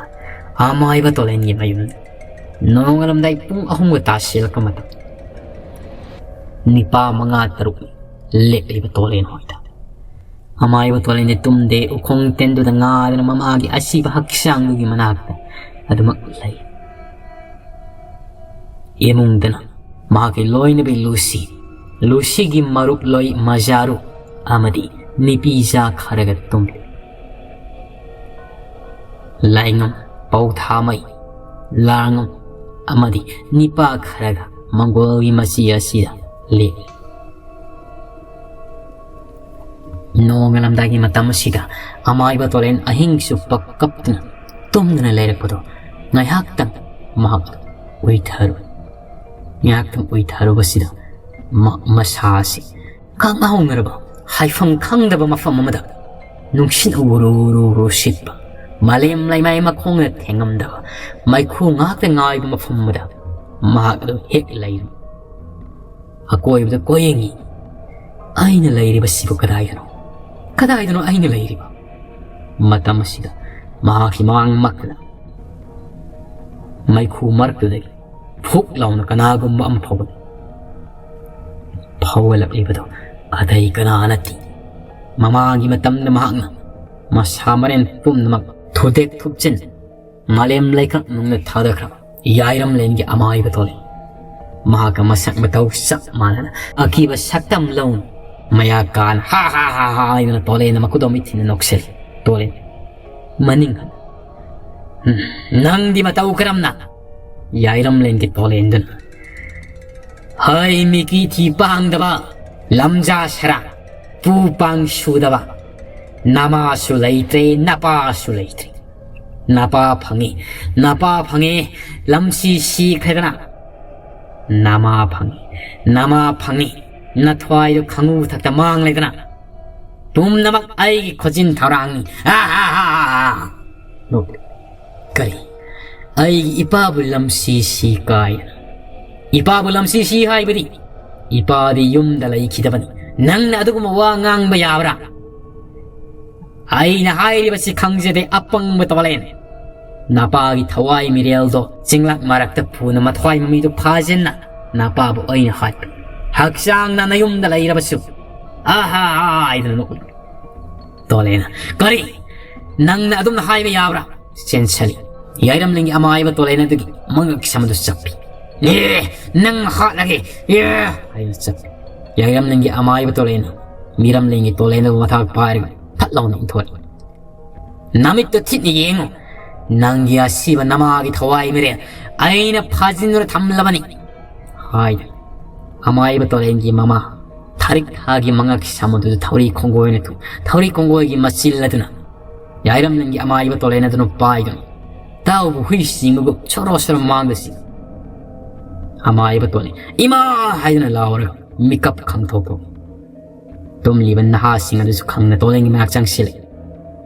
ꯑꯃꯥꯏꯕ ꯇꯣꯂꯦꯟꯒꯤ ꯃꯌꯨꯝꯗ ꯅꯣꯡꯉꯥꯜꯂꯝꯗꯥꯏ ꯄꯨꯡ ꯑꯍꯨꯝꯒ ꯇꯥꯁꯤꯜꯂꯛꯄ ꯃꯇꯝ꯫ ꯅꯤꯄꯥ ꯃꯉꯥ ꯇꯔꯨꯛ ꯂꯦꯞꯂꯤꯕ ꯇꯣꯂꯦꯟ ꯍꯣꯏꯗ꯫ ꯑꯃꯥꯏꯕ ꯇꯣꯂꯦꯟꯗꯤ ꯇꯨꯝꯗꯦ, ꯎꯈꯣꯡ ꯇꯦꯟꯗꯨꯗ ꯉꯥꯗꯨꯅ ꯃꯃꯥꯒꯤ ꯑꯁꯤꯕ ꯍꯛꯆꯥꯡꯗꯨꯒꯤ ꯃꯅꯥꯛꯇ ꯑꯗꯨꯃꯛ ꯂꯩ꯫ ꯏꯃꯨꯡꯗꯅ ꯃꯍꯥꯛꯀꯤ ꯂꯣꯏꯅꯕꯤ ꯂꯨꯁꯤ, ꯂꯨꯁꯤꯒꯤ ꯃꯔꯨꯞ ꯂꯣꯏ ꯃꯖꯥꯔꯨ ꯑꯃꯗꯤ ꯅꯤꯄꯤꯖꯥ ꯈꯔꯒ ꯇꯨꯝꯂꯤ꯫ ꯂꯥꯏꯉꯝ, ꯄꯧꯊꯥꯃꯩ, ꯂꯥꯡꯉꯝ ꯑꯃꯗꯤ ꯅꯤꯄꯥ ꯈꯔꯒ ꯃꯪꯒꯣꯜꯒꯤ ꯃꯆꯤ ꯑꯁꯤꯗ ꯂꯦꯞꯂꯤ꯫ ꯅꯣꯡꯉꯥꯜꯂꯝꯗꯥꯏꯒꯤ ꯃꯇꯝ ꯑꯁꯤꯗ ꯑꯃꯥꯏꯕ ꯇꯣꯔꯦꯟ ꯑꯍꯤꯡ ꯆꯨꯞꯄ ꯀꯞꯇꯨꯅ ꯇꯨꯝꯗꯨꯅ ꯂꯩꯔꯛꯄꯗꯣ ꯉꯥꯏꯍꯥꯛꯇꯪ ꯃꯍꯥꯛ ꯎꯏꯊꯔꯨꯏ꯫ ꯉꯥꯏꯍꯥꯛꯇꯪ ꯎꯏꯊꯔꯨꯕꯁꯤꯗ ꯃ-, ꯃꯁꯥ ꯑꯁꯤ ꯈꯪꯍꯧꯅꯔꯕ ꯍꯥꯏꯐꯝ ꯈꯪꯗꯕ ꯃꯐꯝ ꯑꯃꯗ ꯅꯨꯡꯁꯤꯠ ꯎꯔꯨ ꯎꯔꯨ ꯎꯔꯨ ꯁꯤꯠꯄ, ꯃꯥꯂꯦꯝ ꯂꯩꯃꯥꯏ ꯃꯈꯣꯡꯅ ꯊꯦꯡꯉꯝꯗꯕ ꯃꯩꯈꯨ ꯉꯥꯛꯇ ꯉꯥꯏꯕ ꯃꯐꯝ ꯑꯃꯗ ꯃꯍꯥꯛ ꯑꯗꯨ ꯍꯦꯛ ꯂꯩꯔꯝꯃꯤ꯫ ꯑꯀꯣꯏꯕꯗ ꯀꯣꯏꯌꯦꯡꯉꯤ꯫ ꯑꯩꯅ ꯂꯩꯔꯤꯕꯁꯤꯕꯨ ꯀꯗꯥꯏꯗꯅꯣ? ꯀꯗꯥꯏꯗꯅꯣ ꯑꯩꯅ ꯂꯩꯔꯤꯕ? ꯃꯇꯝ ꯑꯁꯤꯗ ꯃꯍꯥꯛꯀꯤ ꯃꯥꯡꯃꯛꯇ ꯃꯩꯈꯨ ꯃꯔꯛꯇꯨꯗꯒꯤ ꯐꯨꯛ ꯂꯥꯎꯅ ꯀꯅꯥꯒꯨꯝꯕ ꯑꯃ ꯐꯥꯎꯒꯠ-, ꯐꯥꯎꯒꯠꯂꯛꯂꯤꯕꯗꯨ ꯑꯇꯩ ꯀꯅꯥ ꯅꯠꯇꯦ꯫ ꯃꯃꯥꯡꯒꯤ ꯃꯇꯝꯗ ꯃꯍꯥꯛꯅ ꯃꯁꯥ ꯃꯔꯦꯟ ꯄꯨꯝꯅꯃꯛ ꯊꯨꯗꯦꯛ ꯊꯨꯞꯆꯤꯟ ꯃꯥꯂꯦꯝ ꯂꯩꯀꯛ ꯅꯨꯡꯗ ꯊꯥꯗꯈ꯭ꯔꯕ ꯌꯥꯏꯔꯝꯂꯦꯟꯒꯤ ꯑꯃꯥꯏꯕ ꯇꯣꯂꯦꯟ꯫ ꯃꯍꯥꯛꯀ ꯃꯁꯛ ꯃꯇꯧ ꯆꯞ ꯃꯥꯟꯅꯅ ꯑꯀꯤꯕ ꯁꯛꯇꯝ ꯂꯧꯅ ꯃꯌꯥ ꯀꯥꯅ ꯍꯥ ꯍꯥ ꯍꯥ ꯍꯥ ꯍꯥꯏꯗꯨꯅ ꯇꯣꯂꯦꯟꯗ ꯃꯈꯨꯠ ꯑꯃ ꯊꯤꯟꯅ ꯅꯣꯛꯁꯤꯜꯂꯤ꯫ ꯇꯣꯂꯦꯟ ꯃꯅꯤꯡ ꯍꯟ꯫ "ꯎꯝ, ꯅꯪꯗꯤ ꯃꯇꯧ ꯀꯔꯝꯅ?" ꯌꯥꯏꯔꯝꯂꯦꯟꯒꯤ ꯇꯣꯂꯦꯟꯗꯨꯅ, "ꯍꯩ ꯃꯤꯀꯤ ꯊꯤ ꯄꯥꯡꯗꯕ, ꯂꯝꯖꯥ ꯁꯔꯥ, ꯄꯨ ꯄꯥꯡ ꯁꯨꯗꯕ, ꯅꯃꯥꯁꯨ ꯂꯩꯇ꯭ꯔꯦ, ꯅꯄꯥꯁꯨ ꯂꯩꯇ꯭ꯔꯦ꯫ ꯅꯄꯥ ꯐꯪꯉꯤ, ꯅꯄꯥ ꯐꯪꯉꯤ, ꯂꯝꯁꯤ ꯁꯤꯈ꯭ꯔꯦꯗꯅ꯫ ꯅꯃꯥ ꯐꯪꯉꯤ, ꯅꯃꯥ ꯐꯪꯉꯤ, ꯅꯊ꯭ꯋꯥꯏꯗꯣ ꯈꯪꯉꯨ ꯊꯛꯇ ꯃꯥꯡꯂꯦꯗꯅ꯫ ꯄꯨꯝꯅꯃꯛ ꯑꯩꯒꯤ ꯈꯨꯖꯤꯟ ꯊꯧꯔꯥꯡꯅꯤ꯫ ꯑꯥ, ꯑꯥ, ꯑꯥ, ꯑꯥ, ꯑꯥ꯫" ꯅꯣꯛꯂꯤ꯫ "ꯀꯔꯤ? ꯑꯩꯒꯤ ꯏꯄꯥꯕꯨ ꯂꯝꯁꯤ ꯁꯤ ꯀꯥꯏꯅ? ꯏꯄꯥꯕꯨ ꯂꯝꯁꯤ ꯁꯤ ꯍꯥꯏꯕꯗꯤ ꯏꯄꯥꯗꯤ ꯌꯨꯝꯗ ꯂꯩꯈꯤꯗꯕꯅꯤ꯫ ꯅꯪꯅ ꯑꯗꯨꯒꯨꯝꯕ ꯋꯥ ꯉꯥꯡꯕ ꯌꯥꯕ꯭ꯔꯥ? ꯑꯩꯅ ꯍꯥꯏꯔꯤꯕꯁꯤ ꯈꯪꯖꯗꯦ, ꯑꯄꯪꯕ ꯇꯣꯂꯦꯟ꯫ ꯅꯄꯥꯒꯤ ꯊꯋꯥꯏ ꯃꯤꯔꯦꯜꯗꯣ ꯆꯤꯡꯂꯛ ꯃꯔꯛꯇ ꯄꯨꯅ ꯃꯊ꯭ꯋꯥꯏ ꯃꯃꯤꯗꯨ ꯐꯥꯖꯤꯟꯅ ꯅꯄꯥꯕꯨ ꯑꯩꯅ ꯍꯥꯠꯄꯅꯤ꯫ ꯍꯛꯆꯥꯡꯅ ꯅꯌꯨꯝꯗ ꯂꯩꯔꯕꯁꯨ꯫" ꯑꯍꯥ ꯍꯥꯏꯗꯅ ꯅꯣꯛꯂꯤ꯫ ꯇꯣꯂꯦꯅ, "ꯀꯔꯤ? ꯅꯪꯅ ꯑꯗꯨꯝꯅ ꯍꯥꯏꯕ ꯌꯥꯕ꯭ꯔꯥ?" ꯆꯦꯟꯁꯤꯜꯂꯤ꯫ ꯌꯥꯏꯔꯝꯂꯦꯟꯒꯤ ꯑꯃꯥꯏꯕ ꯇꯣꯂꯦꯅ ꯑꯗꯨꯒꯤ ꯃꯉꯛ ꯁꯝ ꯑꯗꯨ ꯆꯞꯄꯤ꯫ "ꯑꯦ, ꯅꯪ ꯍꯥꯠꯂꯒꯦ, ꯑꯦ!" ꯍꯥꯏꯅ ꯆꯞꯄꯤ꯫ ꯌꯥꯏꯔꯝꯂꯦꯟꯒꯤ ꯑꯃꯥꯏꯕ ꯇꯣꯂꯦꯅ ꯃꯤꯔꯝꯂꯦꯟꯒꯤ ꯇꯣꯂꯦꯅꯕꯨ ꯃꯊꯥꯛ ꯄꯥꯏꯔꯒ ꯐꯠ ꯂꯥꯎꯅ ꯏꯟꯊꯣꯛꯏ꯫ "ꯅꯃꯤꯠꯇ ꯊꯤꯠꯅ ꯌꯦꯡꯉꯨ, ꯅꯪꯒꯤ ꯑꯁꯤꯕ ꯅꯃꯥꯒꯤ ꯊꯋꯥꯏ ꯃꯤꯔꯦꯜ ꯑꯩꯅ ꯐꯥꯖꯤꯟꯗꯨꯅ ꯊꯝꯂꯕꯅꯤ" ꯍꯥꯏꯗꯨꯅ ꯑꯃꯥꯏꯕ ꯇꯣꯂꯦꯟꯒꯤ ꯃꯃꯥ ꯊꯥꯔꯤꯛ ꯊꯥꯒꯤ ꯃꯉꯛ ꯁꯝ ꯑꯗꯨꯗ ꯊꯧꯔꯤ ꯈꯣꯡꯒꯣꯏꯅ ꯊꯨ-, ꯊꯧꯔꯤ ꯈꯣꯡꯒꯣꯏꯒꯤ ꯃꯆꯤꯜ ꯑꯗꯨꯅ ꯌꯥꯏꯔꯝꯂꯦꯟꯒꯤ ꯑꯃꯥꯏꯕ ꯇꯣꯂꯦꯟ ꯑꯗꯨꯅ ꯄꯥꯏꯗꯨꯅ ꯇꯥꯎꯕ ꯍꯨꯏ ꯆꯤꯡꯕꯒꯨꯝ ꯁꯣꯔꯣ ꯁꯣꯔꯣ ꯃꯥꯡꯗ ꯆꯤꯡ꯫ ꯑꯃꯥꯏꯕ ꯇꯣꯂꯦꯟ "ꯏꯃꯥ!" ꯍꯥꯏꯗꯨꯅ ꯂꯥꯎꯔꯒ ꯃꯤꯀꯞ ꯈꯪꯊꯣꯛꯄ꯫ ꯇꯨꯝꯂꯤꯕ ꯅꯍꯥꯁꯤꯡ ꯑꯗꯨꯁꯨ ꯈꯪꯅ ꯇꯣꯂꯦꯟꯒꯤ ꯃꯅꯥꯛ ꯆꯪꯁꯤꯜꯂꯛꯏ꯫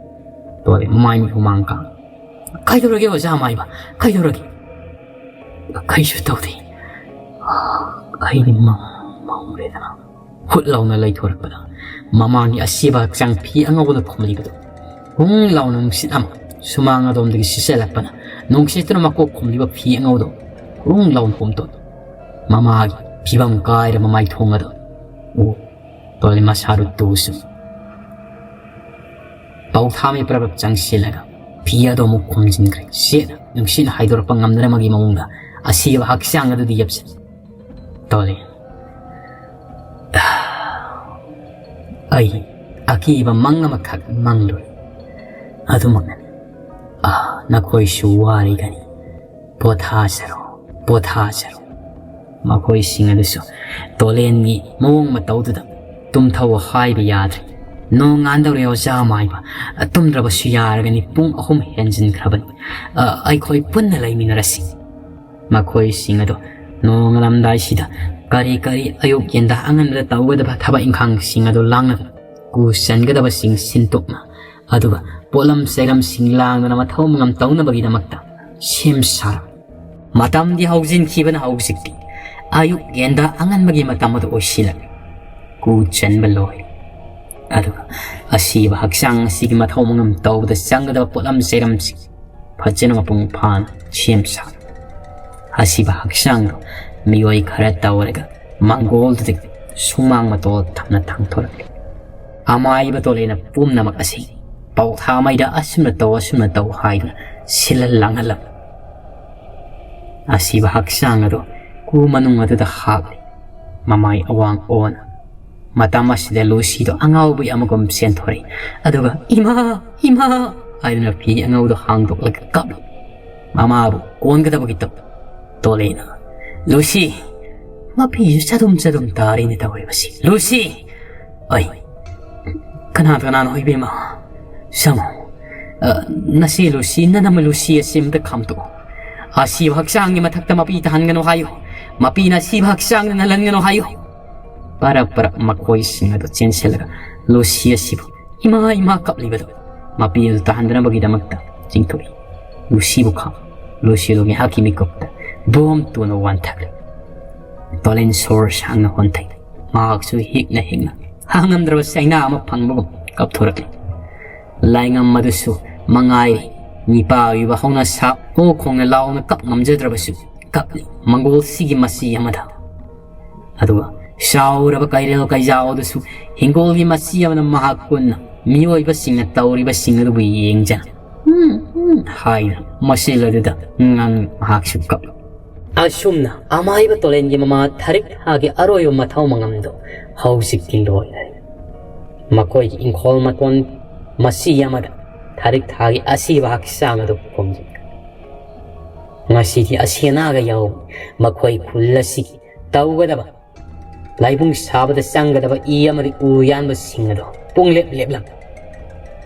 ꯇꯣꯂꯦꯟ ꯃꯃꯥꯏ ꯃꯤꯠ ꯍꯨꯃꯥꯡ ꯀꯥꯡ꯫ "ꯀꯩꯗꯧꯔꯒꯦ ꯑꯣꯖꯥ ꯑꯃꯥꯏꯕ? ꯀꯩꯗꯧꯔꯒꯦ?" "ꯀꯩꯁꯨ ꯇꯧꯗꯦ꯫ ꯑꯩꯗꯤ ꯃꯝ-, ꯃꯝꯔꯦꯗꯅ꯫" ꯍꯨꯠ ꯂꯥꯎꯅ ꯂꯩꯊꯣꯔꯛꯄꯗ ꯃꯃꯥꯒꯤ ꯑꯁꯤꯕ ꯍꯛꯆꯥꯡ ꯐꯤ ꯑꯉꯧꯕꯅ ꯈꯨꯝꯂꯤꯕꯗꯨ ꯍꯨꯡ ꯂꯥꯎꯅ ꯅꯨꯡꯁꯤꯠ ꯑꯃ ꯁꯨꯃꯥꯡ ꯑꯗꯣꯝꯗꯒꯤ ꯁꯤꯠꯆꯜꯂꯛꯄꯅ ꯅꯨꯡꯁꯤꯠꯇꯨꯅ ꯃꯀꯣꯛ ꯈꯨꯝꯂꯤꯕ ꯐꯤ ꯑꯉꯧꯗꯨ ꯍꯨꯡ ꯂꯥꯎꯅ ꯍꯨꯝꯇꯣꯛꯏ꯫ ꯃꯃꯥꯒꯤ ꯐꯤꯕꯝ ꯀꯥꯏꯔꯕ ꯃꯥꯏꯊꯣꯡ ꯑꯗꯨ ꯎ ꯇꯣꯂꯦꯟ ꯃꯁꯥꯗꯨ ꯇꯨꯁꯨ ꯄꯧꯊꯥꯃꯤ ꯄ꯭ꯔꯕꯞ ꯆꯪꯁꯤꯜꯂꯒ ꯐꯤ ꯑꯗꯨ ꯑꯃꯨꯛ ꯈꯨꯝꯖꯤꯟꯈ꯭ꯔꯦ꯫ ꯆꯦꯠꯅ ꯅꯨꯡꯁꯤꯠꯅ ꯍꯥꯏꯗꯣꯔꯛꯄ ꯉꯝꯗꯅꯕꯒꯤ ꯃꯑꯣꯡꯗ ꯑꯁꯤꯕ ꯍꯛꯆꯥꯡ ꯑꯗꯨꯗꯤ ꯌꯦꯞꯁꯤꯜꯂꯤ꯫ ꯇꯣꯂꯦꯟ, ꯑꯩ ꯑꯀꯤꯕ ꯃꯪ ꯑꯃꯈꯛ ꯃꯪꯂꯨꯔꯦ꯫ ꯑꯗꯨꯃꯛꯅꯅꯤ꯫ ꯑꯥ, ꯅꯈꯣꯏꯁꯨ ꯋꯥꯔꯤꯒꯅꯤ꯫ ꯄꯣꯊꯥꯖꯔꯣ, ꯄꯣꯊꯥꯖꯔꯣ꯫ ꯃꯈꯣꯏꯁꯤꯡ ꯑꯗꯨꯁꯨ ꯇꯣꯂꯦꯟꯒꯤ ꯃꯑꯣꯡ ꯃꯇꯧꯗꯨꯗ ꯇꯨꯝꯊꯧ ꯍꯥꯏꯕ ꯌꯥꯗ꯭ꯔꯦ꯫ ꯅꯣꯡꯉꯥꯟꯗꯧꯔꯦ ꯑꯣꯖꯥ ꯃꯥꯏꯕ꯫ ꯇꯨꯝꯗ꯭ꯔꯕꯁꯨ ꯌꯥꯔꯒꯅꯤ, ꯄꯨꯡ ꯑꯍꯨꯝ ꯍꯦꯟꯖꯤꯟꯈ꯭ꯔꯕꯅꯤ꯫ ꯑ, ꯑꯩꯈꯣꯏ ꯄꯨꯟꯅ ꯂꯩꯃꯤꯟꯅꯔꯁꯤ꯫ ꯃꯈꯣꯏꯁꯤꯡ ꯑꯗꯨ ꯅꯣꯡꯉꯥꯜꯂꯝꯗꯥꯏꯁꯤꯗ ꯀꯔꯤ ꯀꯔꯤ ꯑꯌꯨꯛ ꯌꯦꯟꯗꯥ ꯑꯉꯟꯕꯗ ꯇꯧꯒꯗꯕ ꯊꯕꯛ ꯏꯪꯈꯥꯡꯁꯤꯡ ꯑꯗꯨ ꯂꯥꯡꯅꯗꯨꯅ, ꯀꯨ ꯆꯟꯒꯗꯕꯁꯤꯡ ꯁꯤꯟꯇꯣꯛꯅ, ꯑꯗꯨꯒ ꯄꯣꯠꯂꯝ ꯆꯩꯔꯝꯁꯤꯡ ꯂꯥꯡꯗꯅ ꯃꯊꯧ ꯃꯉꯝ ꯇꯧꯅꯕꯒꯤꯗꯃꯛꯇ ꯁꯦꯝ ꯁꯥꯔꯝꯃꯤ꯫ ꯃꯇꯝꯗꯤ ꯍꯧꯖꯤꯟꯈꯤꯕꯅ ꯍꯧꯖꯤꯛꯇꯤ ꯑꯌꯨꯛ ꯌꯦꯟꯗꯥ ꯑꯉꯟꯕꯒꯤ ꯃꯇꯝ ꯑꯗꯨ ꯑꯣꯏꯁꯤꯜꯂꯛꯂꯦ꯫ ꯀꯨ ꯆꯟꯕ ꯂꯣꯏꯔꯦ꯫ ꯑꯗꯨꯒ ꯑꯁꯤꯕ ꯍꯛꯆꯥꯡ ꯑꯁꯤꯒꯤ ꯃꯊꯧ ꯃꯉꯝ ꯇꯧꯕꯗ ꯆꯪꯒꯗꯕ ꯄꯣꯠꯂꯝ ꯆꯩꯔꯝꯁꯤꯡ ꯐꯖꯅ ꯃꯄꯨꯡ ꯐꯥꯅ ꯁꯦꯝ ꯁꯥ꯫ ꯑꯁꯤꯕ ꯍꯛꯆꯥꯡꯗꯣ ꯃꯤꯑꯣꯏ ꯈꯔ ꯇꯧꯔꯒ ꯃꯪꯒꯣꯜꯗꯨꯗꯒꯤ ꯁꯨꯃꯥꯡ ꯃꯇꯣꯜ ꯊꯝꯅ ꯊꯥꯡꯊꯣꯔꯛꯂꯤ꯫ ꯑꯃꯥꯏꯕ ꯇꯣꯂꯦꯅ ꯄꯨꯝꯅꯃꯛ ꯑꯁꯤ ꯄꯧꯊꯥ ꯃꯩꯗ ꯑꯁꯨꯝꯅ ꯇꯧ, ꯑꯁꯨꯝꯅ ꯇꯧ ꯍꯥꯏꯗꯨꯅ ꯁꯤꯜꯍꯜ ꯂꯥꯡꯍꯜꯂꯝꯃꯤ꯫ ꯑꯁꯤꯕ ꯍꯛꯆꯥꯡ ꯑꯗꯨ ꯀꯨ ꯃꯅꯨꯡ ꯑꯗꯨꯗ ꯍꯥꯞꯂꯤ꯫ ꯃꯃꯥꯏ ꯑꯋꯥꯡ ꯑꯣꯟ꯫ ꯃꯇꯝ ꯑꯁꯤꯗ ꯂꯨꯁꯤꯗꯣ ꯑꯉꯥꯎꯕꯤ ꯑꯃꯒꯨꯝ ꯆꯦꯟꯊꯣꯔꯛꯏ꯫ ꯑꯗꯨꯒ "ꯏꯃꯥ! ꯏꯃꯥ!" ꯍꯥꯏꯗꯨꯅ ꯐꯤ ꯑꯉꯧꯗꯣ ꯍꯥꯡꯗꯣꯛꯂꯒ ꯀꯞꯂꯤ꯫ ꯃꯃꯥꯕꯨ ꯀꯣꯟꯒꯗꯕꯒꯤ ꯇꯧ꯫ ꯇꯣꯂꯦꯅ, "ꯂꯨꯁꯤ, ꯃꯄꯤꯁꯨ ꯆꯗꯨꯝ ꯆꯗꯨꯝ ꯇꯥꯔꯤꯅꯦ ꯇꯧꯔꯤꯕꯁꯤ꯫ ꯂꯨꯁꯤ!" "ꯑꯩ, ꯀꯅꯥ ꯀꯅꯥꯅꯣ ꯏꯕꯦꯝꯃ? ꯆꯪꯉꯣ꯫ ꯑ, ꯅꯆꯦ ꯂꯨꯁꯤ, ꯅꯅꯝꯃ ꯂꯨꯁꯤ ꯑꯁꯤ ꯑꯃꯇ ꯈꯥꯝꯇꯣꯛꯑꯣ꯫ ꯑꯁꯤꯕ ꯍꯛꯆꯥꯡꯒꯤ ꯃꯊꯛꯇ ꯃꯄꯤ ꯇꯥꯍꯟꯒꯅꯨ ꯍꯥꯏꯌꯨ꯫ ꯃꯄꯤꯅ ꯑꯁꯤꯕ ꯍꯛꯆꯥꯡꯗ ꯅꯜꯍꯟꯒꯅꯨ ꯍꯥꯏꯌꯨ꯫" ꯄꯔꯞ ꯄꯔꯞ ꯃꯈꯣꯏꯁꯤꯡ ꯑꯗꯨ ꯆꯦꯟꯁꯤꯜꯂꯒ ꯂꯨꯁꯤ ꯑꯁꯤꯕꯨ ꯏꯃꯥ ꯏꯃꯥ ꯀꯞꯂꯤꯕꯗꯨ ꯃꯄꯤ ꯑꯗꯨ ꯇꯥꯍꯟꯗꯅꯕꯒꯤꯗꯃꯛꯇ ꯆꯤꯡꯊꯣꯛꯏ꯫ ꯂꯨꯁꯤꯕꯨ ꯈꯥꯝ꯫ ꯂꯨꯁꯤꯗꯨ ꯉꯥꯏꯍꯥꯛꯀꯤ ꯃꯤꯀꯨꯞꯇ ꯕꯣꯝ ꯇꯨꯅ ꯋꯥꯟꯊꯈ꯭ꯔꯦ꯫ ꯇꯣꯂꯦꯟ ꯁꯣꯔ ꯁꯥꯡꯅ ꯍꯣꯟꯊꯩ꯫ ꯃꯍꯥꯛꯁꯨ ꯍꯤꯛꯅ ꯍꯤꯛꯅ ꯍꯥꯡꯉꯝꯗ꯭ꯔꯕ ꯆꯩꯅꯥ ꯑꯃ ꯐꯪꯕꯒꯨꯝ ꯀꯞꯊꯣꯔꯛꯂꯤ꯫ ꯂꯥꯏꯉꯝ ꯑꯗꯨꯁꯨ ꯃꯉꯥꯏꯔꯦ, ꯃꯤꯄꯥ ꯑꯣꯏꯕ ꯍꯧꯅ ꯁꯥ ꯑꯣ ꯈꯣꯡꯅ ꯂꯥꯎꯅ ꯀꯞ ꯉꯝꯖꯗ꯭ꯔꯕꯁꯨ ꯀꯞꯂꯤ꯫ ꯃꯪꯒꯣꯜꯁꯤꯒꯤ ꯃꯆꯤ ꯑꯃꯗ꯫ ꯑꯗꯨꯒ ꯆꯥꯎꯔꯕ ꯀꯩꯔꯦꯜ ꯀꯩꯖꯥꯎ ꯑꯗꯨꯁꯨ ꯍꯤꯡꯒꯣꯜꯒꯤ ꯃꯆꯤ ꯑꯃꯅ ꯃꯍꯥꯛ ꯀꯨꯟꯅ ꯃꯤꯑꯣꯏꯕꯁꯤꯡꯅ ꯇꯧꯔꯤꯕꯁꯤꯡ ꯑꯗꯨꯕꯨ ꯌꯦꯡꯖꯅ "ꯎꯝ, ꯎꯝ" ꯍꯥꯏꯅ ꯃꯆꯤꯜ ꯑꯗꯨꯗ ꯉꯥꯡ ꯃꯍꯥꯛꯁꯨ ꯀꯞꯂꯤ꯫ ꯑꯁꯨꯝꯅ ꯑꯃꯥꯏꯕ ꯇꯣꯂꯦꯟꯒꯤ ꯃꯃꯥ ꯊꯥꯔꯤꯛ ꯊꯥꯒꯤ ꯑꯔꯣꯏꯕ ꯃꯊꯧ ꯃꯉꯝꯗꯣ ꯍꯧꯖꯤꯛꯇꯤ ꯂꯣꯏꯔꯦ꯫ ꯃꯈꯣꯏꯒꯤ ꯏꯪꯈꯣꯜ ꯃꯇꯣꯟ ꯃꯆꯤ ꯑꯃꯗ ꯊꯥꯔꯤꯛ ꯊꯥꯒꯤ ꯑꯁꯤꯕ ꯍꯛꯆꯥꯡ ꯑꯗꯨ ꯐꯨꯝꯖꯤꯟꯈ꯭ꯔꯦ꯫ ꯉꯁꯤꯗꯤ ꯑꯁꯤ ꯑꯅꯥꯒ ꯌꯥꯎꯕ ꯃꯈꯣꯏ ꯈꯨꯜ ꯑꯁꯤꯒꯤ ꯇꯧꯒꯗꯕ ꯂꯥꯏꯕꯨꯡ ꯁꯥꯕꯗ ꯆꯪꯒꯗꯕ ꯏ ꯑꯃꯗꯤ ꯎ ꯌꯥꯟꯕꯁꯤꯡ ꯑꯗꯨ ꯄꯨꯡꯂꯦꯞ ꯂꯦꯞꯂꯝꯃꯤ꯫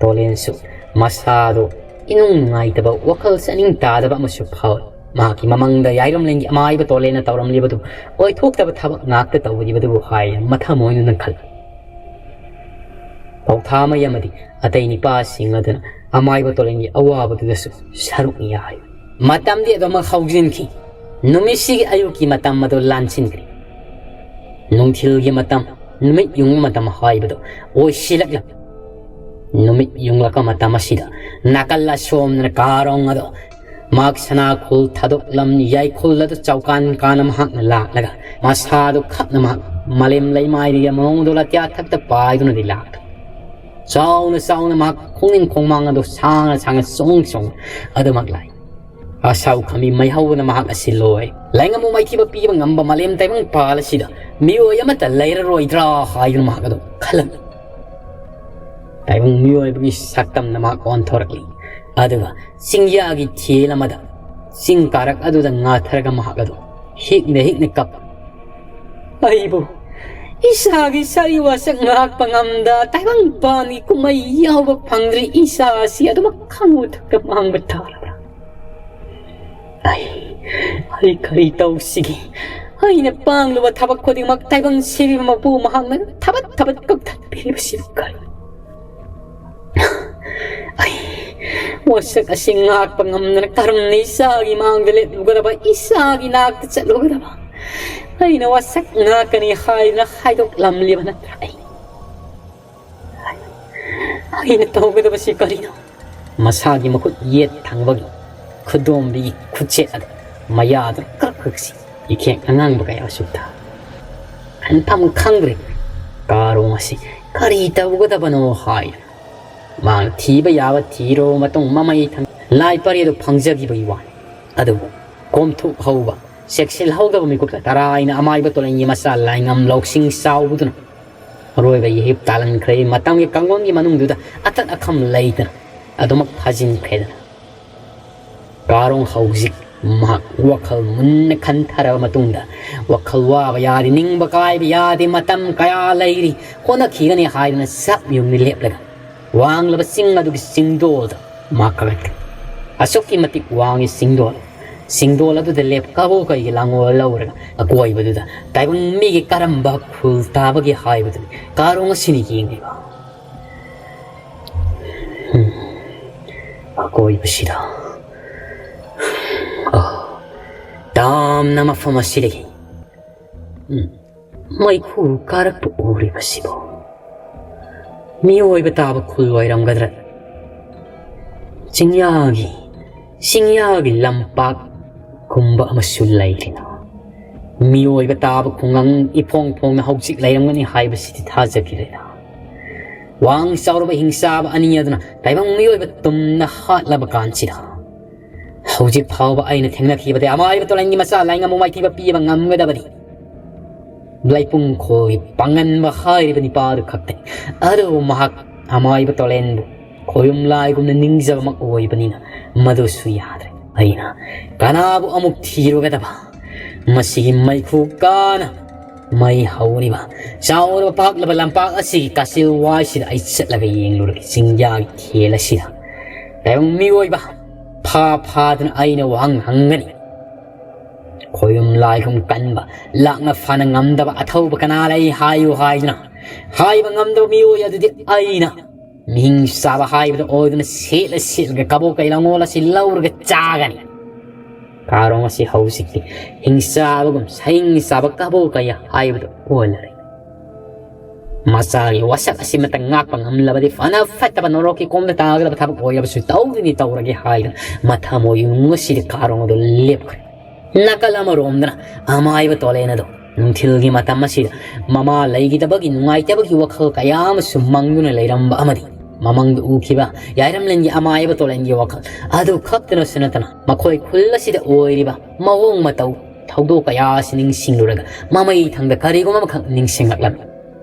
ꯇꯣꯂꯦꯟꯁꯨ ꯃꯁꯥꯗꯨ ꯏꯅꯨꯡ ꯅꯨꯡꯉꯥꯏꯇꯕ, ꯋꯥꯈꯜ ꯆꯥꯅꯤꯡ ꯇꯥꯗꯕ ꯑꯃꯁꯨ ꯐꯥꯎꯏ꯫ ꯃꯍꯥꯛꯀꯤ ꯃꯃꯪꯗ ꯌꯥꯏꯔꯝꯂꯦꯟꯒꯤ ꯑꯃꯥꯏꯕ ꯇꯣꯂꯦꯟꯅ ꯇꯧꯔꯝꯂꯤꯕꯗꯨ ꯑꯣꯏꯊꯣꯛꯇꯕ ꯊꯕꯛ ꯉꯥꯛꯇ ꯇꯧꯕꯤꯕꯗꯨꯕꯨ ꯍꯥꯏꯅ ꯃꯊꯃꯣꯏꯅ ꯈꯜꯂꯤ꯫ ꯄꯧꯊꯥꯃꯩ ꯑꯃꯗꯤ ꯑꯇꯩ ꯅꯤꯄꯥꯁꯤꯡ ꯑꯗꯨꯅ ꯑꯃꯥꯏꯕ ꯇꯣꯂꯦꯟꯒꯤ ꯑꯋꯥꯕꯗꯨꯗꯁꯨ ꯁꯔꯨꯛ ꯌꯥꯏ꯫ ꯃꯇꯝꯗꯤ ꯑꯗꯨꯃꯛ ꯍꯧꯖꯤꯟꯈꯤ꯫ ꯅꯨꯃꯤꯠꯁꯤꯒꯤ ꯑꯌꯨꯛꯀꯤ ꯃꯇꯝ ꯑꯗꯨ ꯂꯥꯟꯁꯤꯟꯈ꯭ꯔꯦ꯫ ꯅꯨꯡꯊꯤꯜꯒꯤ ꯃꯇꯝ, ꯅꯨꯃꯤꯠ ꯌꯨꯡꯕ ꯃꯇꯝ ꯍꯥꯏꯕꯗꯨ ꯑꯣꯏꯁꯤꯜꯂꯛꯂꯝꯃꯤ꯫ ꯅꯨꯃꯤꯠ ꯌꯨꯡꯂꯛꯄ ꯃꯇꯝ ꯑꯁꯤꯗ ꯅꯥꯀꯜ ꯑꯁꯣꯝꯗꯅ ꯀꯥꯔꯣꯡ ꯑꯗꯨ ꯃꯍꯥꯛ ꯁꯅꯥ ꯈꯨꯜ ꯊꯥꯗꯣꯛꯂꯝ ꯌꯥꯏꯈꯨꯜ ꯑꯗꯨ ꯆꯥꯎꯀꯥꯟ ꯀꯥꯟꯅ ꯃꯍꯥꯛꯅ ꯂꯥꯛꯂꯒ ꯃꯁꯥꯗꯨ ꯈꯞꯅ ꯃꯍꯥꯛ ꯃꯥꯂꯦꯝ ꯂꯩꯃꯥꯏꯗꯒꯤ ꯃꯑꯣꯡꯗꯣ ꯂꯥꯇꯤꯌꯥ ꯊꯛꯇ ꯄꯥꯏꯗꯨꯅꯗꯤ ꯂꯥꯛꯂꯤ꯫ ꯆꯥꯎꯅ ꯆꯥꯎꯅ ꯃꯍꯥꯛ ꯈꯣꯡꯅꯤꯡ ꯈꯣꯡꯃꯥꯡ ꯑꯗꯨ ꯁꯥꯡꯅ ꯁꯥꯡꯅ ꯆꯣꯡ ꯆꯣꯡ ꯑꯗꯨꯃꯛ ꯂꯥꯛꯏ꯫ ꯑꯁꯥꯎ ꯈꯥꯃꯤ ꯃꯩꯍꯧꯕꯅ ꯃꯍꯥꯛ ꯑꯁꯤ ꯂꯣꯏ꯫ ꯂꯥꯏꯉꯝꯕ ꯃꯥꯏꯊꯤꯕ ꯄꯤꯕ ꯉꯝꯕ ꯃꯥꯂꯦꯝ ꯇꯥꯏꯕꯪ ꯄꯥꯜ ꯑꯁꯤꯗ ꯃꯤꯑꯣꯏ ꯑꯃꯠꯇ ꯂꯩꯔꯔꯣꯏꯗ꯭ꯔꯥ ꯍꯥꯏꯗꯨꯅ ꯃꯍꯥꯛ ꯑꯗꯨ ꯈꯜꯂꯝꯃꯤ꯫ ꯇꯥꯏꯕꯪ ꯃꯤꯑꯣꯏꯕꯒꯤ ꯁꯛꯇꯝꯅ ꯃꯍꯥꯛ ꯑꯣꯟꯊꯣꯔꯛꯂꯤ꯫ ꯑꯗꯨꯒ ꯆꯤꯡꯌꯥꯒꯤ ꯊꯦꯜ ꯑꯃꯗ ꯆꯤꯡ ꯀꯥꯔꯛ ꯑꯗꯨꯗ ꯉꯥꯊꯔꯒ ꯃꯍꯥꯛ ꯑꯗꯨ ꯍꯤꯛꯅ ꯍꯤꯛꯅ ꯀꯞ ꯑꯩꯕꯨ ꯏꯁꯥꯒꯤ ꯁꯔꯤ ꯋꯥꯁꯛ ꯉꯥꯛꯄ ꯉꯝꯗ ꯇꯥꯏꯕꯪꯄꯥꯟꯒꯤ ꯀꯨꯝꯍꯩ ꯌꯥꯎꯕ ꯐꯪꯗ꯭ꯔꯤ꯫ ꯏꯁꯥ ꯑꯁꯤ ꯑꯗꯨꯃꯛ ꯈꯪꯕ ꯊꯛꯇ ꯃꯥꯡꯕ ꯇꯥꯔꯕ꯭ꯔꯥ? ꯑꯩ, ꯑꯩ ꯀꯔꯤ ꯇꯧꯁꯤꯒꯦ? ꯑꯩꯅ ꯄꯥꯡꯂꯨꯕ ꯊꯕꯛ ꯈꯨꯗꯤꯡꯃꯛ ꯇꯥꯏꯕꯪ ꯁꯤꯕꯤꯕ ꯃꯄꯨ ꯃꯍꯥꯛꯅ ꯊꯕꯠ ꯊꯕꯠ ꯀꯛꯊꯠꯄꯤꯔꯤꯕꯁꯤꯕꯨ ꯀꯔꯤ? ꯑꯩ ꯋꯥꯁꯛ ꯑꯁꯤ ꯉꯥꯛꯄ ꯉꯝꯗꯅ ꯀꯔꯝꯅ ꯏꯆꯥꯒꯤ ꯃꯥꯡꯗ ꯂꯦꯞꯂꯨꯒꯗꯕ, ꯏꯆꯥꯒꯤ ꯅꯥꯛꯇ ꯆꯠꯂꯨꯒꯗꯕ? ꯑꯩꯅ ꯋꯥꯁꯛ ꯉꯥꯛꯀꯅꯤ ꯍꯥꯏꯗꯨꯅ ꯍꯥꯏꯗꯣꯛꯂꯝꯂꯤꯕ ꯅꯠꯇ꯭ꯔꯥ? ꯑꯩ, ꯑꯩꯅ ꯇꯧꯒꯗꯕꯁꯤ ꯀꯔꯤꯅꯣ? ꯃꯁꯥꯒꯤ ꯃꯈꯨꯠ ꯌꯦꯠ ꯊꯪꯕꯒꯤ ꯈꯨꯗꯣꯝꯕꯤꯒꯤ ꯈꯨꯠꯆꯦꯠ ꯑꯗꯨ ꯃꯌꯥꯗꯨ ꯀ꯭ꯔꯛ ꯀ꯭ꯔꯛ ꯁꯤ ꯏꯈꯦꯡ ꯑꯉꯥꯡꯕ ꯀꯌꯥ ꯁꯨꯛꯊ ꯈꯟꯐꯝ ꯈꯪꯗ꯭ꯔꯦ꯫ ꯀꯥꯔꯣꯡ ꯑꯁꯤ ꯀꯔꯤ ꯇꯧꯒꯗꯕꯅꯣ ꯍꯥꯏꯅ ꯃꯥꯅ ꯊꯤꯕ ꯌꯥꯕ ꯊꯤꯔꯕ ꯃꯇꯨꯡ ꯃꯃꯩ ꯊꯪ ꯂꯥꯏ ꯄꯔꯦ ꯑꯗꯨ ꯐꯪꯖꯈꯤꯕꯒꯤ ꯋꯥꯅꯤ꯫ ꯑꯗꯨꯕꯨ ꯀꯣꯝꯊꯣꯛ ꯍꯧꯕ ꯆꯦꯛꯁꯤꯜꯍꯧꯗꯕ ꯃꯤꯀꯨꯞꯇ ꯇꯔꯥꯏꯅ ꯑꯃꯥꯏꯕ ꯇꯣꯂꯦꯟꯒꯤ ꯃꯆꯥ ꯂꯥꯏꯉꯝ ꯂꯧꯁꯤꯡ ꯆꯥꯎꯕꯗꯨꯅ ꯑꯔꯣꯏꯕ ꯌꯩꯍꯤꯞ ꯇꯥꯜꯍꯟꯈ꯭ꯔꯦ꯫ ꯃꯇꯝꯒꯤ ꯀꯥꯡꯂꯣꯟꯒꯤ ꯃꯅꯨꯡꯗꯨꯗ ꯑꯇꯠ ꯑꯈꯝ ꯂꯩꯇꯅ ꯑꯗꯨꯃꯛ ꯐꯥꯖꯤꯟꯈ꯭ꯔꯦꯗꯅ꯫ ꯀꯥꯔꯣꯡ ꯍꯧꯖꯤꯛ ꯃꯍꯥꯛ ꯋꯥꯈꯜ ꯃꯨꯟꯅ ꯈꯟꯊꯔꯕ ꯃꯇꯨꯡꯗ, ꯋꯥꯈꯜ ꯋꯥꯕ ꯌꯥꯗꯦ, ꯅꯤꯡꯕ ꯀꯥꯏꯕ ꯌꯥꯗꯦ, ꯃꯇꯝ ꯀꯌꯥ ꯂꯩꯔꯤ, ꯍꯣꯠꯅꯈꯤꯒꯅꯤ ꯍꯥꯏꯗꯨꯅ ꯆꯞ ꯌꯨꯡꯅ ꯂꯦꯞꯂꯒ ꯋꯥꯡꯂꯕ ꯆꯤꯡ ꯑꯗꯨꯒꯤ ꯆꯤꯡꯗꯣꯜꯗ ꯃꯍꯥꯛ ꯀꯥꯈꯠꯈꯤ꯫ ꯑꯁꯨꯛꯀꯤ ꯃꯇꯤꯛ ꯋꯥꯡꯉꯤ ꯆꯤꯡꯗꯣꯜ꯫ ꯆꯤꯡꯗꯣꯜ ꯑꯗꯨꯗ ꯂꯦꯞ ꯀꯕꯣꯀꯩꯒꯤ ꯂꯥꯡꯑꯣꯜ ꯂꯧꯔꯒ ꯑꯀꯣꯏꯕꯗꯨꯗ ꯇꯥꯏꯕꯪ ꯃꯤꯒꯤ ꯀꯔꯝꯕ ꯈꯨꯜ ꯇꯥꯕꯒꯦ ꯍꯥꯏꯕꯗꯨꯅꯤ ꯀꯥꯔꯣꯡ ꯑꯁꯤꯅ ꯌꯦꯡꯂꯤꯕ꯫ ꯎꯝ꯫ ꯑꯀꯣꯏꯕꯁꯤꯗ, ꯑ, ꯇꯥꯝꯅ ꯃꯐꯝ ꯑꯁꯤꯗꯒꯤ, ꯎꯝ, ꯃꯩꯈꯨ ꯀꯥꯔꯛꯄ ꯎꯔꯤꯕꯁꯤꯕꯨ ꯃꯤꯑꯣꯏꯕ ꯇꯥꯕ ꯈꯨꯜ ꯑꯣꯏꯔꯝꯒꯗ꯭ꯔꯥ? ꯆꯤꯡꯌꯥꯒꯤ, ꯆꯤꯡꯌꯥꯒꯤ ꯂꯝꯄꯥꯛꯀꯨꯝꯕ ꯑꯃꯁꯨ ꯂꯩꯔꯤꯅ? ꯃꯤꯑꯣꯏꯕ ꯇꯥꯕ ꯈꯨꯡꯒꯪ ꯏꯐꯣꯡ ꯐꯣꯡꯅ ꯍꯧꯖꯤꯛ ꯂꯩꯔꯝꯒꯅꯤ ꯍꯥꯏꯕꯁꯤꯗꯤ ꯊꯥꯖꯈꯤꯗ꯭ꯔꯦꯗ꯫ ꯋꯥꯡ ꯆꯥꯎꯔꯕ ꯍꯤꯡꯆꯥꯕ ꯑꯅꯤ ꯑꯗꯨꯅ ꯇꯥꯏꯕꯪ ꯃꯤꯑꯣꯏꯕ ꯇꯨꯝꯅ ꯍꯥꯠꯂꯕ ꯀꯥꯟꯁꯤꯗ, ꯍꯧꯖꯤꯛ ꯐꯥꯎꯕ ꯑꯩꯅ ꯊꯦꯡꯅꯈꯤꯕꯗ ꯑꯃꯥꯏꯕ ꯇꯣꯂꯦꯟꯒꯤ ꯃꯆꯥ ꯂꯥꯏꯉꯝꯕꯨ ꯃꯥꯏꯊꯤꯕ ꯄꯤꯕ ꯉꯝꯒꯗꯕꯗꯤ ꯂꯩꯄꯨꯡꯈꯣꯜꯒꯤ ꯄꯥꯡꯒꯟꯕ ꯍꯥꯏꯔꯤꯕ ꯅꯤꯄꯥꯗꯨ ꯈꯛꯇꯅꯤ꯫ ꯑꯗꯨꯕꯨ ꯃꯍꯥꯛ ꯑꯃꯥꯏꯕ ꯇꯣꯂꯦꯟꯕꯨ ꯈꯣꯌꯨꯝ ꯂꯥꯏꯒꯨꯝꯅ ꯅꯤꯡꯖꯕꯃꯛ ꯑꯣꯏꯕꯅꯤꯅ ꯃꯗꯨꯁꯨ ꯌꯥꯗ꯭ꯔꯦ꯫ ꯑꯩꯅ ꯀꯅꯥꯕꯨ ꯑꯃꯨꯛ ꯊꯤꯔꯨꯒꯗꯕ? ꯃꯁꯤꯒꯤ ꯃꯩꯈꯨ ꯀꯥꯅ ꯃꯩ ꯍꯧꯔꯤꯕ ꯆꯥꯎꯔꯕ ꯄꯥꯛꯂꯕ ꯂꯝꯄꯥꯛ ꯑꯁꯤꯒꯤ ꯀꯥꯆꯤꯜ ꯋꯥꯏꯁꯤꯗ ꯑꯩ ꯆꯠꯂꯒ ꯌꯦꯡꯂꯨꯔꯒꯦ꯫ ꯆꯤꯡꯌꯥꯒꯤ ꯈꯦꯜ ꯑꯁꯤꯗ ꯇꯥꯏꯕꯪ ꯃꯤꯑꯣꯏꯕ ꯐꯥ ꯐꯥꯗꯨꯅ ꯑꯩꯅ ꯋꯥꯍꯪ ꯍꯪꯒꯅꯤ꯫ ꯈꯣꯌꯨꯝ ꯂꯥꯏꯈꯨꯝ ꯀꯟꯕ, ꯂꯥꯛꯅ ꯐꯥꯅ ꯉꯝꯗꯕ ꯑꯊꯧꯕ ꯀꯅꯥ ꯂꯩ ꯍꯥꯏꯌꯨ ꯍꯥꯏꯗꯨꯅ ꯍꯥꯏꯕ ꯉꯝꯗꯕ ꯃꯤꯑꯣꯏ ꯑꯗꯨꯗꯤ ꯑꯩꯅ ꯃꯤꯍꯤꯡ ꯆꯥꯕ ꯍꯥꯏꯕꯗ ꯑꯣꯏꯗꯨꯅ ꯁꯦꯠꯂ ꯁꯦꯠꯂꯒ ꯀꯕꯣꯛ ꯀꯩ ꯂꯉꯣꯜ ꯑꯁꯤ ꯂꯧꯔꯒ ꯆꯥꯒꯅꯤ꯫ ꯀꯥꯔꯣꯡ ꯑꯁꯤ ꯍꯧꯖꯤꯛꯇꯤ ꯍꯤꯡꯆꯥꯕꯒꯨꯝ ꯁꯍꯤꯡ ꯆꯥꯕ ꯀꯕꯣꯛ ꯀꯩ ꯍꯥꯏꯕꯗꯨ ꯑꯣꯏꯂꯔꯦ꯫ ꯃꯆꯥꯒꯤ ꯋꯥꯁꯛ ꯑꯁꯤꯃꯇ ꯉꯥꯛꯄ ꯉꯝꯂꯕꯗꯤ ꯐꯅ ꯐꯠꯇꯕ ꯅꯣꯔꯣꯛꯀꯤ ꯀꯣꯝꯗ ꯇꯥꯒꯗꯕ ꯊꯕꯛ ꯑꯣꯏꯔꯕꯁꯨ ꯇꯧꯗꯨꯅꯤ ꯇꯧꯔꯒꯦ ꯍꯥꯏꯗꯨꯅ ꯃꯊꯃꯣꯏ ꯅꯨꯡ ꯑꯁꯤꯗ ꯀꯥꯔꯣꯡ ꯑꯗꯨ ꯂꯦꯞꯈ꯭ꯔꯦ꯫ ꯅꯥꯀꯜ ꯑꯃꯔꯣꯝꯗꯅ ꯑꯃꯥꯏꯕ ꯇꯣꯂꯦꯟ ꯑꯗꯣ ꯅꯨꯡꯊꯤꯜꯒꯤ ꯃꯇꯝ ꯑꯁꯤꯗ ꯃꯃꯥ ꯂꯩꯈꯤꯗꯕꯒꯤ ꯅꯨꯡꯉꯥꯏꯇꯕꯒꯤ ꯋꯥꯈꯜ ꯀꯌꯥ ꯑꯃꯁꯨ ꯃꯪꯗꯨꯅ ꯂꯩꯔꯝꯕ ꯑꯃꯗꯤ ꯃꯃꯪꯗ ꯎꯈꯤꯕ ꯌꯥꯏꯔꯝꯂꯦꯟꯒꯤ ꯑꯃꯥꯏꯕ ꯇꯣꯂꯦꯟꯒꯤ ꯋꯥꯈꯜ ꯑꯗꯨ ꯈꯛꯇꯅꯁꯨ ꯅꯠꯇꯅ ꯃꯈꯣꯏ ꯈꯨꯜ ꯑꯁꯤꯗ ꯑꯣꯏꯔꯤꯕ ꯃꯑꯣꯡ ꯃꯇꯧ ꯊꯧꯗꯣꯛ ꯀꯌꯥ ꯑꯁꯤ ꯅꯤꯡꯁꯤꯡꯂꯨꯔꯒ ꯃꯃꯩ ꯊꯪꯗ ꯀꯔꯤꯒꯨꯝꯕ ꯑꯃꯈꯛ ꯅꯤꯡꯁꯤꯡꯂꯛꯂꯝꯃꯤ꯫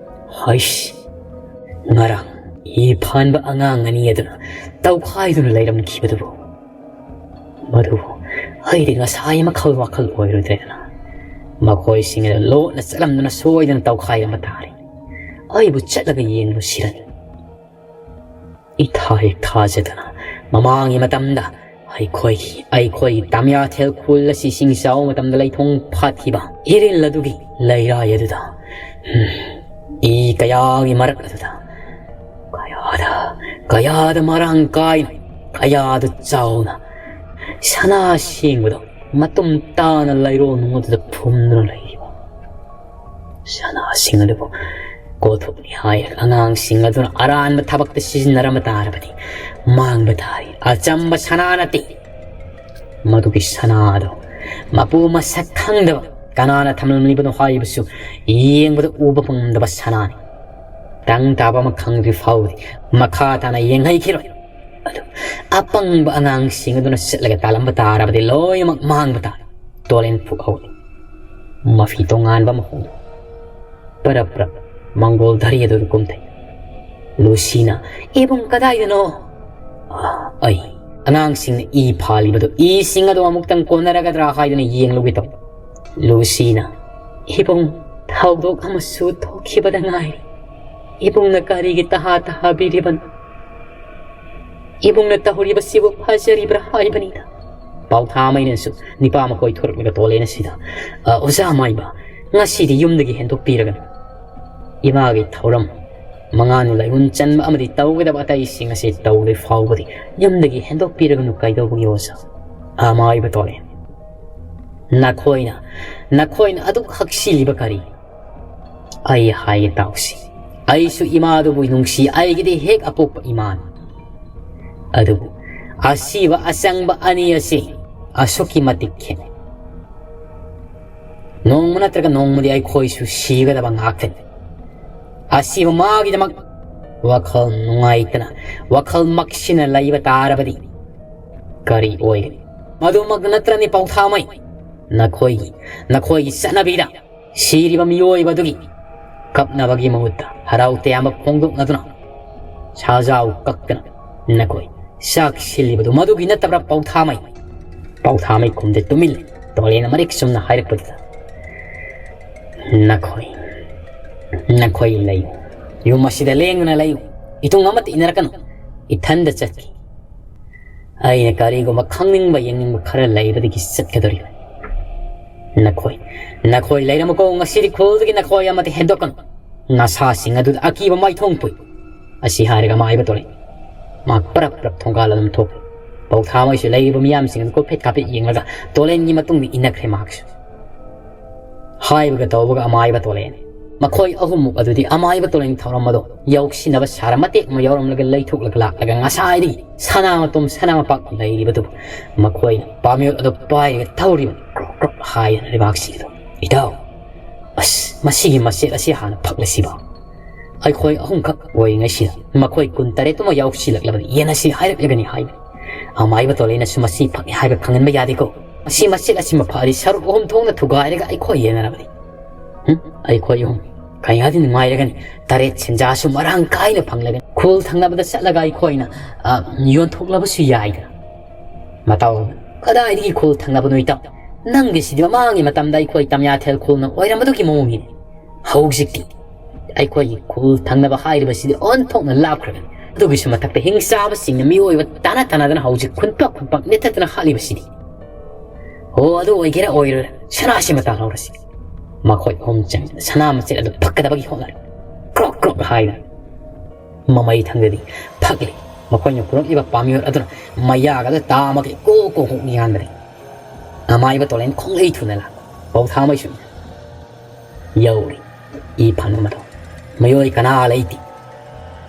ꯍꯩꯁ! ꯉꯔꯥꯡ ꯏ ꯐꯥꯟꯕ ꯑꯉꯥꯡ ꯑꯅꯤ ꯑꯗꯨꯅ ꯇꯧꯈꯥꯏꯗꯨꯅ ꯂꯩꯔꯝꯈꯤꯕꯗꯨꯕꯨ, ꯃꯗꯨꯕꯨ ꯑꯩꯗꯤ ꯉꯁꯥꯏ ꯃꯈꯜ ꯋꯥꯈꯜ ꯑꯣꯏꯔꯨꯗ꯭ꯔꯦꯗꯅ, ꯃꯈꯣꯏꯁꯤꯡ ꯑꯗꯨ ꯂꯣꯠꯅ ꯆꯠꯂꯝꯗꯨꯅ ꯁꯣꯏꯗꯅ ꯇꯧꯈꯥꯏꯔꯝꯕ ꯇꯥꯔꯦ꯫ ꯑꯩꯕꯨ ꯆꯠꯂꯒ ꯌꯦꯡꯂꯨꯁꯤꯔꯅꯤ꯫ ꯏꯊꯥ ꯍꯦꯛ ꯊꯥꯖꯗꯅ ꯃꯃꯥꯡꯒꯤ ꯃꯇꯝꯗ ꯑꯩꯈꯣꯏꯒꯤ ꯑꯩꯈꯣꯏꯒꯤ ꯇꯥꯃꯤꯌꯥꯊꯦꯜ ꯈꯨꯜ ꯑꯁꯤ ꯏꯁꯤꯡ ꯆꯥꯎꯕ ꯃꯇꯝꯗ ꯂꯩꯊꯣꯡ ꯐꯥꯠꯈꯤꯕ ꯏꯔꯤꯜ ꯑꯗꯨꯒꯤ ꯂꯩꯔꯥꯏ ꯑꯗꯨꯗ, ꯎꯝ, ꯏ ꯀꯌꯥꯒꯤ ꯃꯔꯛ ꯑꯗꯨꯗ ꯀꯌꯥꯗ ꯀꯌꯥꯗ ꯃꯔꯥꯡ ꯀꯥꯏꯅ, ꯀꯌꯥꯗ ꯆꯥꯎꯅ ꯁꯅꯥ ꯁꯦꯡꯕꯗꯣ ꯃꯇꯨꯝ ꯇꯥꯅ ꯂꯩꯔꯣꯜ ꯅꯨꯡ ꯑꯗꯨꯗ ꯐꯨꯝꯗꯨꯅ ꯂꯩꯔꯤꯕ ꯁꯅꯥꯁꯤꯡ ꯑꯗꯨꯕꯨ ꯀꯣꯊꯣꯛꯅꯤ ꯍꯥꯏꯔꯒ ꯑꯉꯥꯡꯁꯤꯡ ꯑꯗꯨꯅ ꯑꯔꯥꯟꯕ ꯊꯕꯛꯇ ꯁꯤꯖꯤꯟꯅꯔꯝꯕ ꯇꯥꯔꯕꯗꯤ ꯃꯥꯡꯕ ꯇꯥꯔꯤ꯫ ꯑꯆꯝꯕ ꯁꯅꯥ ꯅꯠꯇꯦ꯫ ꯃꯗꯨꯒꯤ ꯁꯅꯥꯗꯣ ꯃꯄꯨ ꯃꯁꯛ ꯈꯪꯗꯕ ꯀꯅꯥꯅ ꯊꯝꯂꯝꯂꯤꯕꯅꯣ ꯍꯥꯏꯕꯁꯨ ꯌꯦꯡꯕꯗ ꯎꯕ ꯐꯪꯗꯕ ꯁꯅꯥꯅꯤ꯫ ꯇꯪ ꯇꯥꯕ ꯑꯃ ꯈꯪꯗ꯭ꯔꯤ ꯐꯥꯎꯕꯗꯤ ꯃꯈꯥ ꯇꯥꯅ ꯌꯦꯡꯍꯩꯈꯤꯔꯣꯏ꯫ ꯑꯗꯨ ꯑꯄꯪꯕ ꯑꯉꯥꯡꯁꯤꯡ ꯑꯗꯨꯅ ꯆꯠꯂꯒ ꯇꯥꯜꯂꯝꯕ ꯇꯥꯔꯕꯗꯤ ꯂꯣꯏꯅꯃꯛ ꯃꯥꯡꯕ ꯇꯥꯔꯦ꯫ ꯇꯣꯂꯦꯟ ꯄꯨꯛꯍꯧ ꯃꯐꯤ ꯇꯣꯉꯥꯟꯕ ꯑꯃ ꯍꯣꯡꯗꯣꯛ ꯄꯔꯞ ꯄꯔꯞ ꯃꯪꯒꯣꯜ ꯙꯔꯤ ꯑꯗꯨꯗ ꯀꯨꯝꯊꯩ꯫ ꯂꯨꯁꯤꯅ, "ꯏꯕꯨꯡ ꯀꯗꯥꯏꯗꯅꯣ?" "ꯑ, ꯑꯩ ꯑꯉꯥꯡꯁꯤꯡꯅ ꯏ ꯐꯥꯜꯂꯤꯕꯗꯨ ꯏꯁꯤꯡ ꯑꯗꯨ ꯑꯃꯨꯛꯇꯪ ꯀꯣꯟꯅꯔꯒꯗ꯭ꯔꯥ ꯍꯥꯏꯗꯨꯅ ꯌꯦꯡꯂꯨꯒꯦ ꯇꯧ꯫" ꯂꯨꯁꯤꯅ, "ꯏꯕꯨꯡ, ꯊꯧꯗꯣꯛ ꯑꯃꯁꯨ ꯊꯣꯛꯈꯤꯕꯗ ꯉꯥꯏꯔꯤ꯫ ꯏꯕꯨꯡꯅ ꯀꯔꯤꯒꯤ ꯇꯍꯥ ꯇꯍꯥꯕꯤꯔꯤꯕꯅꯣ? ꯏꯕꯨꯡꯅ ꯇꯧꯔꯤꯕꯁꯤꯕꯨ ꯐꯖꯔꯤꯕ꯭ꯔꯥ ꯍꯥꯏꯕꯅꯤꯗ꯫" ꯄꯥꯎꯊꯥꯃꯩꯅꯁꯨ ꯅꯤꯄꯥ ꯑꯃ ꯀꯣꯏꯊꯣꯔꯛꯂꯒ ꯇꯣꯂꯦꯟ ꯑꯁꯤꯗ, "ꯑ, ꯑꯣꯖꯥ ꯃꯥꯏꯕ, ꯉꯁꯤꯗꯤ ꯌꯨꯝꯗꯒꯤ ꯍꯦꯟꯗꯣꯛꯄꯤꯔꯒꯅꯨ꯫ ꯏꯃꯥꯒꯤ ꯊꯧꯔꯝ ꯃꯉꯥꯅꯤ ꯂꯥꯏꯕꯨꯟ ꯆꯟꯕ ꯑꯃꯗꯤ ꯇꯧꯒꯗꯕ ꯑꯇꯩꯁꯤꯡ ꯑꯁꯤ ꯇꯧꯗ꯭ꯔꯤ ꯐꯥꯎꯕꯗꯤ ꯌꯨꯝꯗꯒꯤ ꯍꯦꯟꯗꯣꯛꯄꯤꯔꯒꯅꯨ ꯀꯩꯗꯧꯕꯒꯤ ꯑꯣꯖꯥ?" ꯑꯃꯥꯏꯕ ꯇꯣꯂꯦꯟ, "ꯅꯈꯣꯏꯅ, ꯅꯈꯣꯏꯅ ꯑꯗꯨꯛ ꯍꯛꯁꯤꯜꯂꯤꯕ ꯀꯔꯤ? ꯑꯩ ꯍꯥꯏꯒꯦ ꯇꯥꯎꯁꯤ꯫ ꯑꯩꯁꯨ ꯏꯃꯥꯗꯨꯕꯨ ꯅꯨꯡꯁꯤ, ꯑꯩꯒꯤꯗꯤ ꯍꯦꯛ ꯑꯄꯣꯛꯄ ꯏꯃꯥꯅꯤ꯫ ꯑꯗꯨꯕꯨ ꯑꯁꯤꯕ ꯑꯆꯪꯕ ꯑꯅꯤ ꯑꯁꯤ ꯑꯁꯨꯛꯀꯤ ꯃꯇꯤꯛ ꯈꯦꯠꯅꯩ꯫ ꯅꯣꯡꯃ ꯅꯠꯇ꯭ꯔꯒ ꯅꯣꯡꯃꯗꯤ ꯑꯩꯈꯣꯏꯁꯨ ꯁꯤꯒꯗꯕ ꯉꯥꯛꯇꯅꯤ꯫ ꯑꯁꯤꯕ ꯃꯥꯒꯤꯗꯃꯛ ꯋꯥꯈꯜ ꯅꯨꯡꯉꯥꯏꯇꯅ, ꯋꯥꯈꯜ ꯃꯛꯁꯤꯟꯅ ꯂꯩꯕ ꯇꯥꯔꯕꯗꯤ ꯀꯔꯤ ꯑꯣꯏꯒꯅꯤ? ꯃꯗꯨꯃꯛ ꯅꯠꯇ꯭ꯔꯅꯤ ꯄꯥꯎꯊꯥꯃꯩ?" ꯅꯈꯣꯏꯒꯤ, ꯅꯈꯣꯏꯒꯤ ꯆꯠꯅꯕꯤꯗ ꯁꯤꯔꯤꯕ ꯃꯤꯑꯣꯏꯕ ꯑꯗꯨꯒꯤ ꯀꯞꯅꯕꯒꯤ ꯃꯍꯨꯠꯇ ꯍꯔꯥꯎ ꯇꯌꯥꯝꯕ ꯐꯣꯡꯗꯣꯛꯅꯗꯨꯅ ꯁꯥꯖꯥꯎ ꯀꯛꯇꯅ ꯅꯈꯣꯏ ꯆꯥꯛ ꯁꯤꯜꯂꯤꯕꯗꯨ ꯃꯗꯨꯒꯤ ꯅꯠꯇꯕ꯭ꯔꯥ, ꯄꯥꯎꯊꯥꯃꯩ? ꯄꯥꯎꯊꯥꯃꯩ ꯈꯨꯝꯗꯦ, ꯇꯨꯃꯤꯟ ꯂꯩ꯫ ꯇꯣꯂꯦꯟꯅ ꯃꯔꯤꯛ ꯆꯨꯝꯅ ꯍꯥꯏꯔꯛꯄꯗꯨꯗ, ꯅꯈꯣꯏ, ꯅꯈꯣꯏ ꯂꯩꯌꯨ꯫ ꯌꯨꯝ ꯑꯁꯤꯗ ꯂꯦꯡꯗꯅ ꯂꯩꯌꯨ꯫ ꯏꯇꯨꯡ ꯑꯃꯠꯇ ꯏꯟꯅꯔꯛꯀꯅꯨ꯫ ꯏꯊꯟꯗ ꯆꯠꯈꯤ꯫ ꯑꯩꯅ ꯀꯔꯤꯒꯨꯝꯕ ꯈꯪꯅꯤꯡꯕ ꯌꯦꯡꯅꯤꯡꯕ ꯈꯔ ꯂꯩꯕꯗꯒꯤ ꯆꯠꯀꯗꯧꯔꯤꯕ꯫ ꯅꯈꯣꯏ, ꯅꯈꯣꯏ ꯂꯩꯔꯝꯃꯨꯀꯣ, ꯉꯁꯤꯗꯤ ꯈꯨꯜꯗꯒꯤ ꯅꯈꯣꯏ ꯑꯃꯠꯇ ꯍꯦꯟꯗꯣꯛꯀꯅꯨ꯫ ꯅꯁꯥꯁꯤꯡ ꯑꯗꯨꯗ ꯑꯀꯤꯕ ꯃꯥꯏꯊꯣꯡ ꯄꯨꯏ꯫ ꯑꯁꯤ ꯍꯥꯏꯔꯒ ꯑꯃꯥꯏꯕ ꯇꯣꯂꯦꯟ ꯃꯍꯥꯛ ꯄꯔꯞ ꯄꯔꯞ ꯊꯣꯡꯒꯥꯜ ꯑꯗꯨꯝ ꯊꯣꯛꯈ꯭ꯔꯦ꯫ ꯄꯥꯎꯊꯥꯃꯩꯁꯨ ꯂꯩꯔꯤꯕ ꯃꯤꯌꯥꯝꯁꯤꯡ ꯑꯗꯨ ꯀꯣꯏꯐꯦꯠ ꯀꯥꯐꯦꯠ ꯌꯦꯡꯂꯒ ꯇꯣꯂꯦꯟꯒꯤ ꯃꯇꯨꯡꯗ ꯏꯟꯅꯈ꯭ꯔꯦ ꯃꯍꯥꯛꯁꯨ꯫ ꯍꯥꯏꯕꯒ ꯇꯧꯕꯒ ꯑꯃꯥꯏꯕ ꯇꯣꯂꯦꯟ꯫ ꯃꯈꯣꯏ ꯑꯍꯨꯝꯃꯨꯛ ꯑꯗꯨꯗꯤ ꯑꯃꯥꯏꯕ ꯇꯣꯂꯦꯟ ꯊꯧꯔꯝ ꯑꯗꯣ ꯌꯥꯎꯁꯤꯟꯅꯕ ꯁꯥꯔ ꯃꯇꯦꯛ ꯑꯃ ꯌꯥꯎꯔꯝꯂꯒ ꯂꯩꯊꯣꯛꯂꯒ ꯂꯥꯛꯂꯒ ꯉꯁꯥꯏꯗꯒꯤ ꯁꯅꯥ ꯃꯇꯨꯝ ꯁꯅꯥ ꯃꯄꯥꯛ ꯂꯩꯔꯤꯕꯗꯨ ꯃꯈꯣꯏꯅ ꯄꯥꯃꯦꯜ ꯑꯗꯨ ꯄꯥꯏꯔꯒ ꯊꯧꯔꯤꯕꯅꯤ꯫ ꯀ꯭ꯔꯣꯛ ꯀ꯭ꯔꯣꯛ ꯍꯥꯏꯗꯅ ꯂꯩꯕꯥꯛꯁꯤꯡ ꯑꯗꯨ꯫ ꯏꯇꯥꯎ, ꯑꯁ, ꯃꯁꯤꯒꯤ ꯃꯆꯦꯠ ꯑꯁꯤ ꯍꯥꯟꯅ ꯐꯛꯂꯁꯤꯕ꯫ ꯑꯩꯈꯣꯏ ꯑꯍꯨꯝꯈꯛ ꯑꯣꯏꯔꯤꯉꯩꯁꯤꯗ ꯃꯈꯣꯏ ꯀꯨꯟꯇꯔꯦꯠꯇꯨꯃ ꯌꯥꯎꯁꯤꯜꯂꯛꯂꯕꯗꯤ ꯌꯦꯟꯅꯁꯤ ꯍꯥꯏꯔꯛꯂꯒꯅꯤ ꯍꯥꯏꯕꯅꯤ꯫ ꯑꯃꯥꯏꯕ ꯇꯣꯂꯦꯟꯅꯁꯨ ꯃꯁꯤ ꯐꯛꯏ ꯍꯥꯏꯕ ꯈꯪꯍꯟꯕ ꯌꯥꯗꯦꯀꯣ꯫ ꯃꯁꯤ ꯃꯆꯦꯠ ꯑꯁꯤꯃ ꯐꯛꯑꯗꯤ ꯁꯔꯨꯛ ꯑꯍꯨꯝ ꯊꯣꯛꯅ ꯊꯨꯒꯥꯏꯔꯒ ꯑꯩꯈꯣꯏ ꯌꯦꯟꯅꯔꯕꯗꯤ꯫ ꯍꯨꯝ? ꯑꯩꯈꯣꯏ ꯑꯍꯨꯝ ꯀꯌꯥꯗꯤ ꯅꯨꯡꯉꯥꯏꯔꯒꯅꯤ꯫ ꯇꯔꯦꯠ ꯁꯦꯟꯖꯥꯁꯨ ꯃꯔꯥꯡ ꯀꯥꯏꯅ ꯐꯪꯂꯒꯅꯤ꯫ ꯈꯨꯜ ꯊꯪꯅꯕꯗ ꯆꯠꯂꯒ ꯑꯩꯈꯣꯏꯅ, ꯑ, ꯌꯣꯟꯊꯣꯛꯂꯕꯁꯨ ꯌꯥꯏꯗꯅ꯫ ꯃꯇꯥꯎ, ꯀꯗꯥꯏꯗꯒꯤ ꯈꯨꯜ ꯊꯪꯅꯕꯅꯣ ꯏꯇꯥꯎ? ꯅꯪꯒꯤꯁꯤꯗꯤ ꯃꯃꯥꯡꯒꯤ ꯃꯇꯝꯗ ꯑꯩꯈꯣꯏ ꯇꯝꯌꯥꯊꯦꯜ ꯈꯨꯜꯅ ꯑꯣꯏꯔꯝꯕꯗꯨꯒꯤ ꯃꯑꯣꯡꯅꯤꯅꯦ꯫ ꯍꯧꯖꯤꯛꯇꯤ ꯑꯩꯈꯣꯏꯒꯤ ꯈꯨꯜ ꯊꯪꯅꯕ ꯍꯥꯏꯔꯤꯕꯁꯤꯗꯤ ꯑꯣꯟꯊꯣꯛꯅ ꯂꯥꯞꯈ꯭ꯔꯕꯅꯤ꯫ ꯑꯗꯨꯒꯤꯁꯨ ꯃꯊꯛꯇ ꯍꯤꯡ ꯆꯥꯕꯁꯤꯡꯅ ꯃꯤꯑꯣꯏꯕ ꯇꯥꯅ ꯇꯥꯅꯗꯅ ꯍꯧꯖꯤꯛ ꯈꯨꯟꯄꯥꯛ ꯈꯨꯟꯄꯥꯛ ꯅꯦꯠꯊꯗꯅ ꯍꯥꯠꯂꯤꯕꯁꯤꯗꯤ꯫ ꯍꯣ, ꯑꯗꯨ ꯑꯣꯏꯒꯦꯔꯥ ꯑꯣꯏꯔꯣꯏꯔꯥ, ꯁꯅꯥꯁꯤꯃ ꯇꯥꯜꯍꯧꯔꯁꯤ꯫ ꯃꯈꯣꯏ ꯑꯍꯨꯝ ꯆꯪꯗꯅ ꯁꯅꯥ ꯃꯆꯦꯠ ꯑꯗꯨ ꯐꯛꯀꯗꯕꯒꯤ ꯍꯣꯠꯅꯔꯦ꯫ ꯀ꯭ꯔꯣꯛ ꯀ꯭ꯔꯣꯛ ꯍꯥꯏꯅ ꯃꯃꯩ ꯊꯪꯗꯗꯤ ꯐꯛꯂꯤ꯫ ꯃꯈꯣꯏꯅ ꯄꯨꯔꯛꯂꯤꯕ ꯄꯥꯃꯤꯌꯣꯠ ꯑꯗꯨꯅ ꯃꯌꯥꯒꯗ ꯇꯥꯃꯒ ꯀꯣꯛ ꯀꯣꯛ ꯀꯣꯛ ꯌꯥꯟꯕꯅꯤ꯫ ꯑꯃꯥꯏꯕ ꯇꯣꯂꯦꯟ ꯈꯣꯡꯂꯩ ꯊꯨꯅ ꯂꯥꯛꯄ꯫ ꯄꯥꯎꯊꯥꯃꯩꯁꯨ ꯌꯧꯔꯤ꯫ ꯏ ꯐꯪꯕꯗꯣ ꯃꯤꯑꯣꯏ ꯀꯅꯥ ꯂꯩꯇꯦ꯫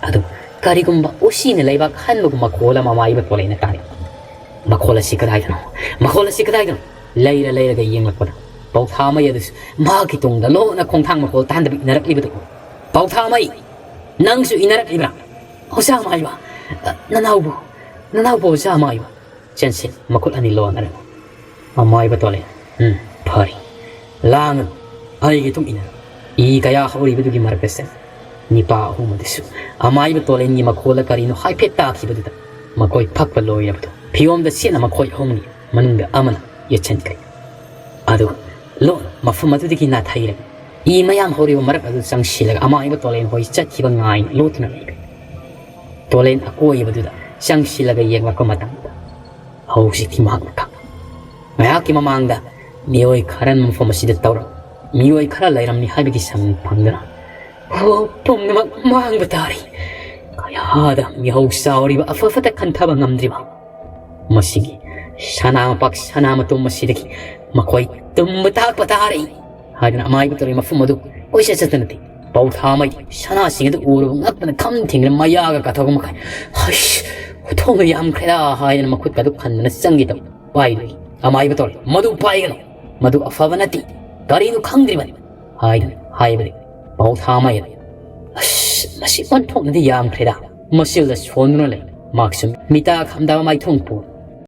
ꯑꯗꯨ ꯀꯔꯤꯒꯨꯝꯕ ꯎꯆꯤꯅ ꯂꯩꯕꯥꯛ ꯍꯟꯕꯒꯨꯝ ꯃꯈꯣꯜ ꯑꯃ ꯑꯃꯥꯏꯕ ꯇꯣꯂꯦꯟꯅ ꯇꯥꯔꯤ꯫ ꯃꯈꯣꯜ ꯑꯁꯤ ꯀꯗꯥꯏꯗꯅꯣ? ꯃꯈꯣꯜ ꯑꯁꯤ ꯀꯗꯥꯏꯗꯅꯣ? ꯂꯩꯔ ꯂꯩꯔꯒ ꯌꯦꯡꯂꯛꯄꯗ ꯄꯥꯎꯊꯥꯃꯩ ꯑꯗꯨꯁꯨ ꯃꯍꯥꯛꯀꯤ ꯇꯨꯡꯗ ꯂꯣꯟꯅ ꯈꯣꯡꯊꯥꯡ ꯃꯈꯣꯜ ꯇꯥꯍꯟꯗꯕ ꯏꯟꯅꯔꯛꯂꯤꯕꯗꯨ ꯎꯔꯦ꯫ ꯄꯥꯎꯊꯥꯃꯩ! ꯅꯪꯁꯨ ꯏꯟꯅꯔꯛꯂꯤꯕ꯭ꯔꯥ? ꯑꯣꯖꯥ ꯑꯃꯥꯏꯕ! ꯅꯅꯥꯎꯕꯨ, ꯅꯅꯥꯎꯕꯨ ꯑꯣꯖꯥ ꯑꯃꯥꯏꯕ! ꯆꯦꯟꯁꯤꯜ, ꯃꯈꯨꯠ ꯑꯅꯤ ꯂꯣꯟꯅꯔꯒ ꯑꯃꯥꯏꯕ ꯇꯣꯂꯦꯟ "ꯎꯝ, ꯐꯔꯦ, ꯂꯥꯡꯒꯅꯨ, ꯑꯩꯒꯤ ꯏꯇꯨꯡ ꯏꯟꯅꯔꯛꯎ꯫" ꯏ ꯀꯌꯥ ꯍꯧꯔꯤꯕꯗꯨꯒꯤ ꯃꯔꯛꯇ ꯆꯪ ꯅꯤꯄꯥ ꯑꯍꯨꯝ ꯑꯗꯨꯁꯨ ꯑꯃꯥꯏꯕ ꯇꯣꯂꯦꯟꯒꯤ ꯃꯈꯣꯜꯗ ꯀꯔꯤꯅꯣ ꯍꯥꯏꯐꯦꯠ ꯇꯥꯈꯤꯕꯗꯨꯗ ꯃꯈꯣꯏ ꯐꯛꯄ ꯂꯣꯏꯔꯕꯗꯣ ꯐꯤꯌꯣꯝꯗ ꯁꯦꯠꯅ ꯃꯈꯣꯏ ꯑꯍꯨꯝꯒꯤ ꯃꯅꯨꯡꯗ ꯑꯃꯅ ꯌꯦꯠꯁꯤꯟꯈ꯭ꯔꯦ꯫ ꯑꯗꯨꯒ ꯂꯣꯟꯅ ꯃꯐꯝ ꯑꯗꯨꯗꯒꯤ ꯅꯥꯊꯩꯔꯒ ꯏ ꯃꯌꯥꯝ ꯍꯧꯔꯤꯕ ꯃꯔꯛ ꯑꯗꯨ ꯆꯪꯁꯤꯜꯂꯒ ꯑꯃꯥꯏꯕ ꯇꯣꯂꯦꯟ ꯍꯣꯏ ꯆꯠꯈꯤꯕ ꯉꯥꯏꯅ ꯂꯣꯠꯇꯨꯅ ꯂꯩꯈ꯭ꯔꯦ꯫ ꯇꯣꯂꯦꯟ ꯑꯀꯣꯏꯕꯗꯨꯗ ꯆꯪꯁꯤꯜꯂꯒ ꯌꯦꯡꯂꯛꯄ ꯃꯇꯝꯗ ꯍꯧꯖꯤꯛꯇꯤ ꯃꯍꯥꯛꯅ ꯈꯪ ꯉꯥꯏꯍꯥꯛꯀꯤ ꯃꯃꯥꯡꯗ ꯃꯤꯑꯣꯏ ꯈꯔꯅ ꯃꯐꯝ ꯑꯁꯤꯗ ꯇꯧꯔꯝ ꯃꯤꯑꯣꯏ ꯈꯔ ꯂꯩꯔꯝꯅꯤ ꯍꯥꯏꯕꯒꯤ ꯁꯪ ꯐꯪꯗꯨꯅ, "ꯑꯣ, ꯄꯨꯝꯅꯃꯛ ꯃꯥꯡꯕ ꯇꯥꯔꯦ꯫ ꯀꯌꯥꯗ ꯃꯤꯍꯧ ꯆꯥꯎꯔꯤꯕ ꯑꯐ ꯐꯠꯇ ꯈꯟꯊꯕ ꯉꯝꯗ꯭ꯔꯤꯕ ꯃꯁꯤꯒꯤ ꯁꯅꯥ ꯃꯄꯥꯛ ꯁꯅꯥ ꯃꯇꯨꯝ ꯑꯁꯤꯗꯒꯤ ꯃꯈꯣꯏ ꯇꯨꯝꯕ ꯇꯥꯛꯄ ꯇꯥꯔꯦ" ꯍꯥꯏꯗꯨꯅ ꯑꯃꯥꯏꯕ ꯇꯣꯂꯦꯟ ꯃꯐꯝ ꯑꯗꯨ ꯀꯣꯏꯆꯠ ꯆꯠꯇꯨꯅ ꯊꯤ꯫ ꯄꯥꯎꯊꯥꯃꯩ ꯁꯅꯥꯁꯤꯡ ꯑꯗꯨ ꯎꯔꯨꯕ ꯉꯛꯇꯅ ꯈꯝ ꯊꯦꯡꯗꯨꯅ ꯃꯌꯥꯒ ꯀꯥꯊꯣꯛꯄ ꯃꯈꯩ, "ꯍꯩꯁ, ꯊꯣꯡꯗꯣ ꯌꯥꯝꯈ꯭ꯔꯦꯗꯥ" ꯍꯥꯏꯗꯅ ꯃꯈꯨꯠꯀ ꯑꯗꯨ ꯈꯟꯗꯨꯅ ꯆꯪꯒꯦ ꯇꯧ꯫ ꯄꯥꯏꯗꯨꯒꯤ ꯑꯃꯥꯏꯕ ꯇꯣꯂꯦꯟ, "ꯃꯗꯨ ꯄꯥꯏꯒꯅꯨ, ꯃꯗꯨ ꯑꯐꯕ ꯅꯠꯇꯦ, ꯀꯔꯤꯅꯣ ꯈꯪꯗ꯭ꯔꯤꯕꯅꯤ" ꯍꯥꯏꯗꯨꯅ ꯍꯥꯏꯕꯗꯒꯤ ꯄꯥꯎꯊꯥꯃꯩ ꯑꯗꯨ, "ꯑꯁ, ꯃꯁꯤ ꯑꯣꯟꯊꯣꯛꯅꯗꯤ ꯌꯥꯝꯈ꯭ꯔꯦꯗꯥ"꯫ ꯃꯁꯤꯜꯗ ꯁꯣꯟꯗꯨꯅ ꯂꯩ꯫ ꯃꯍꯥꯛꯁꯨ ꯃꯤꯇꯥ ꯈꯝꯗꯥꯕ ꯃꯥꯏꯊꯣꯡ ꯄꯣ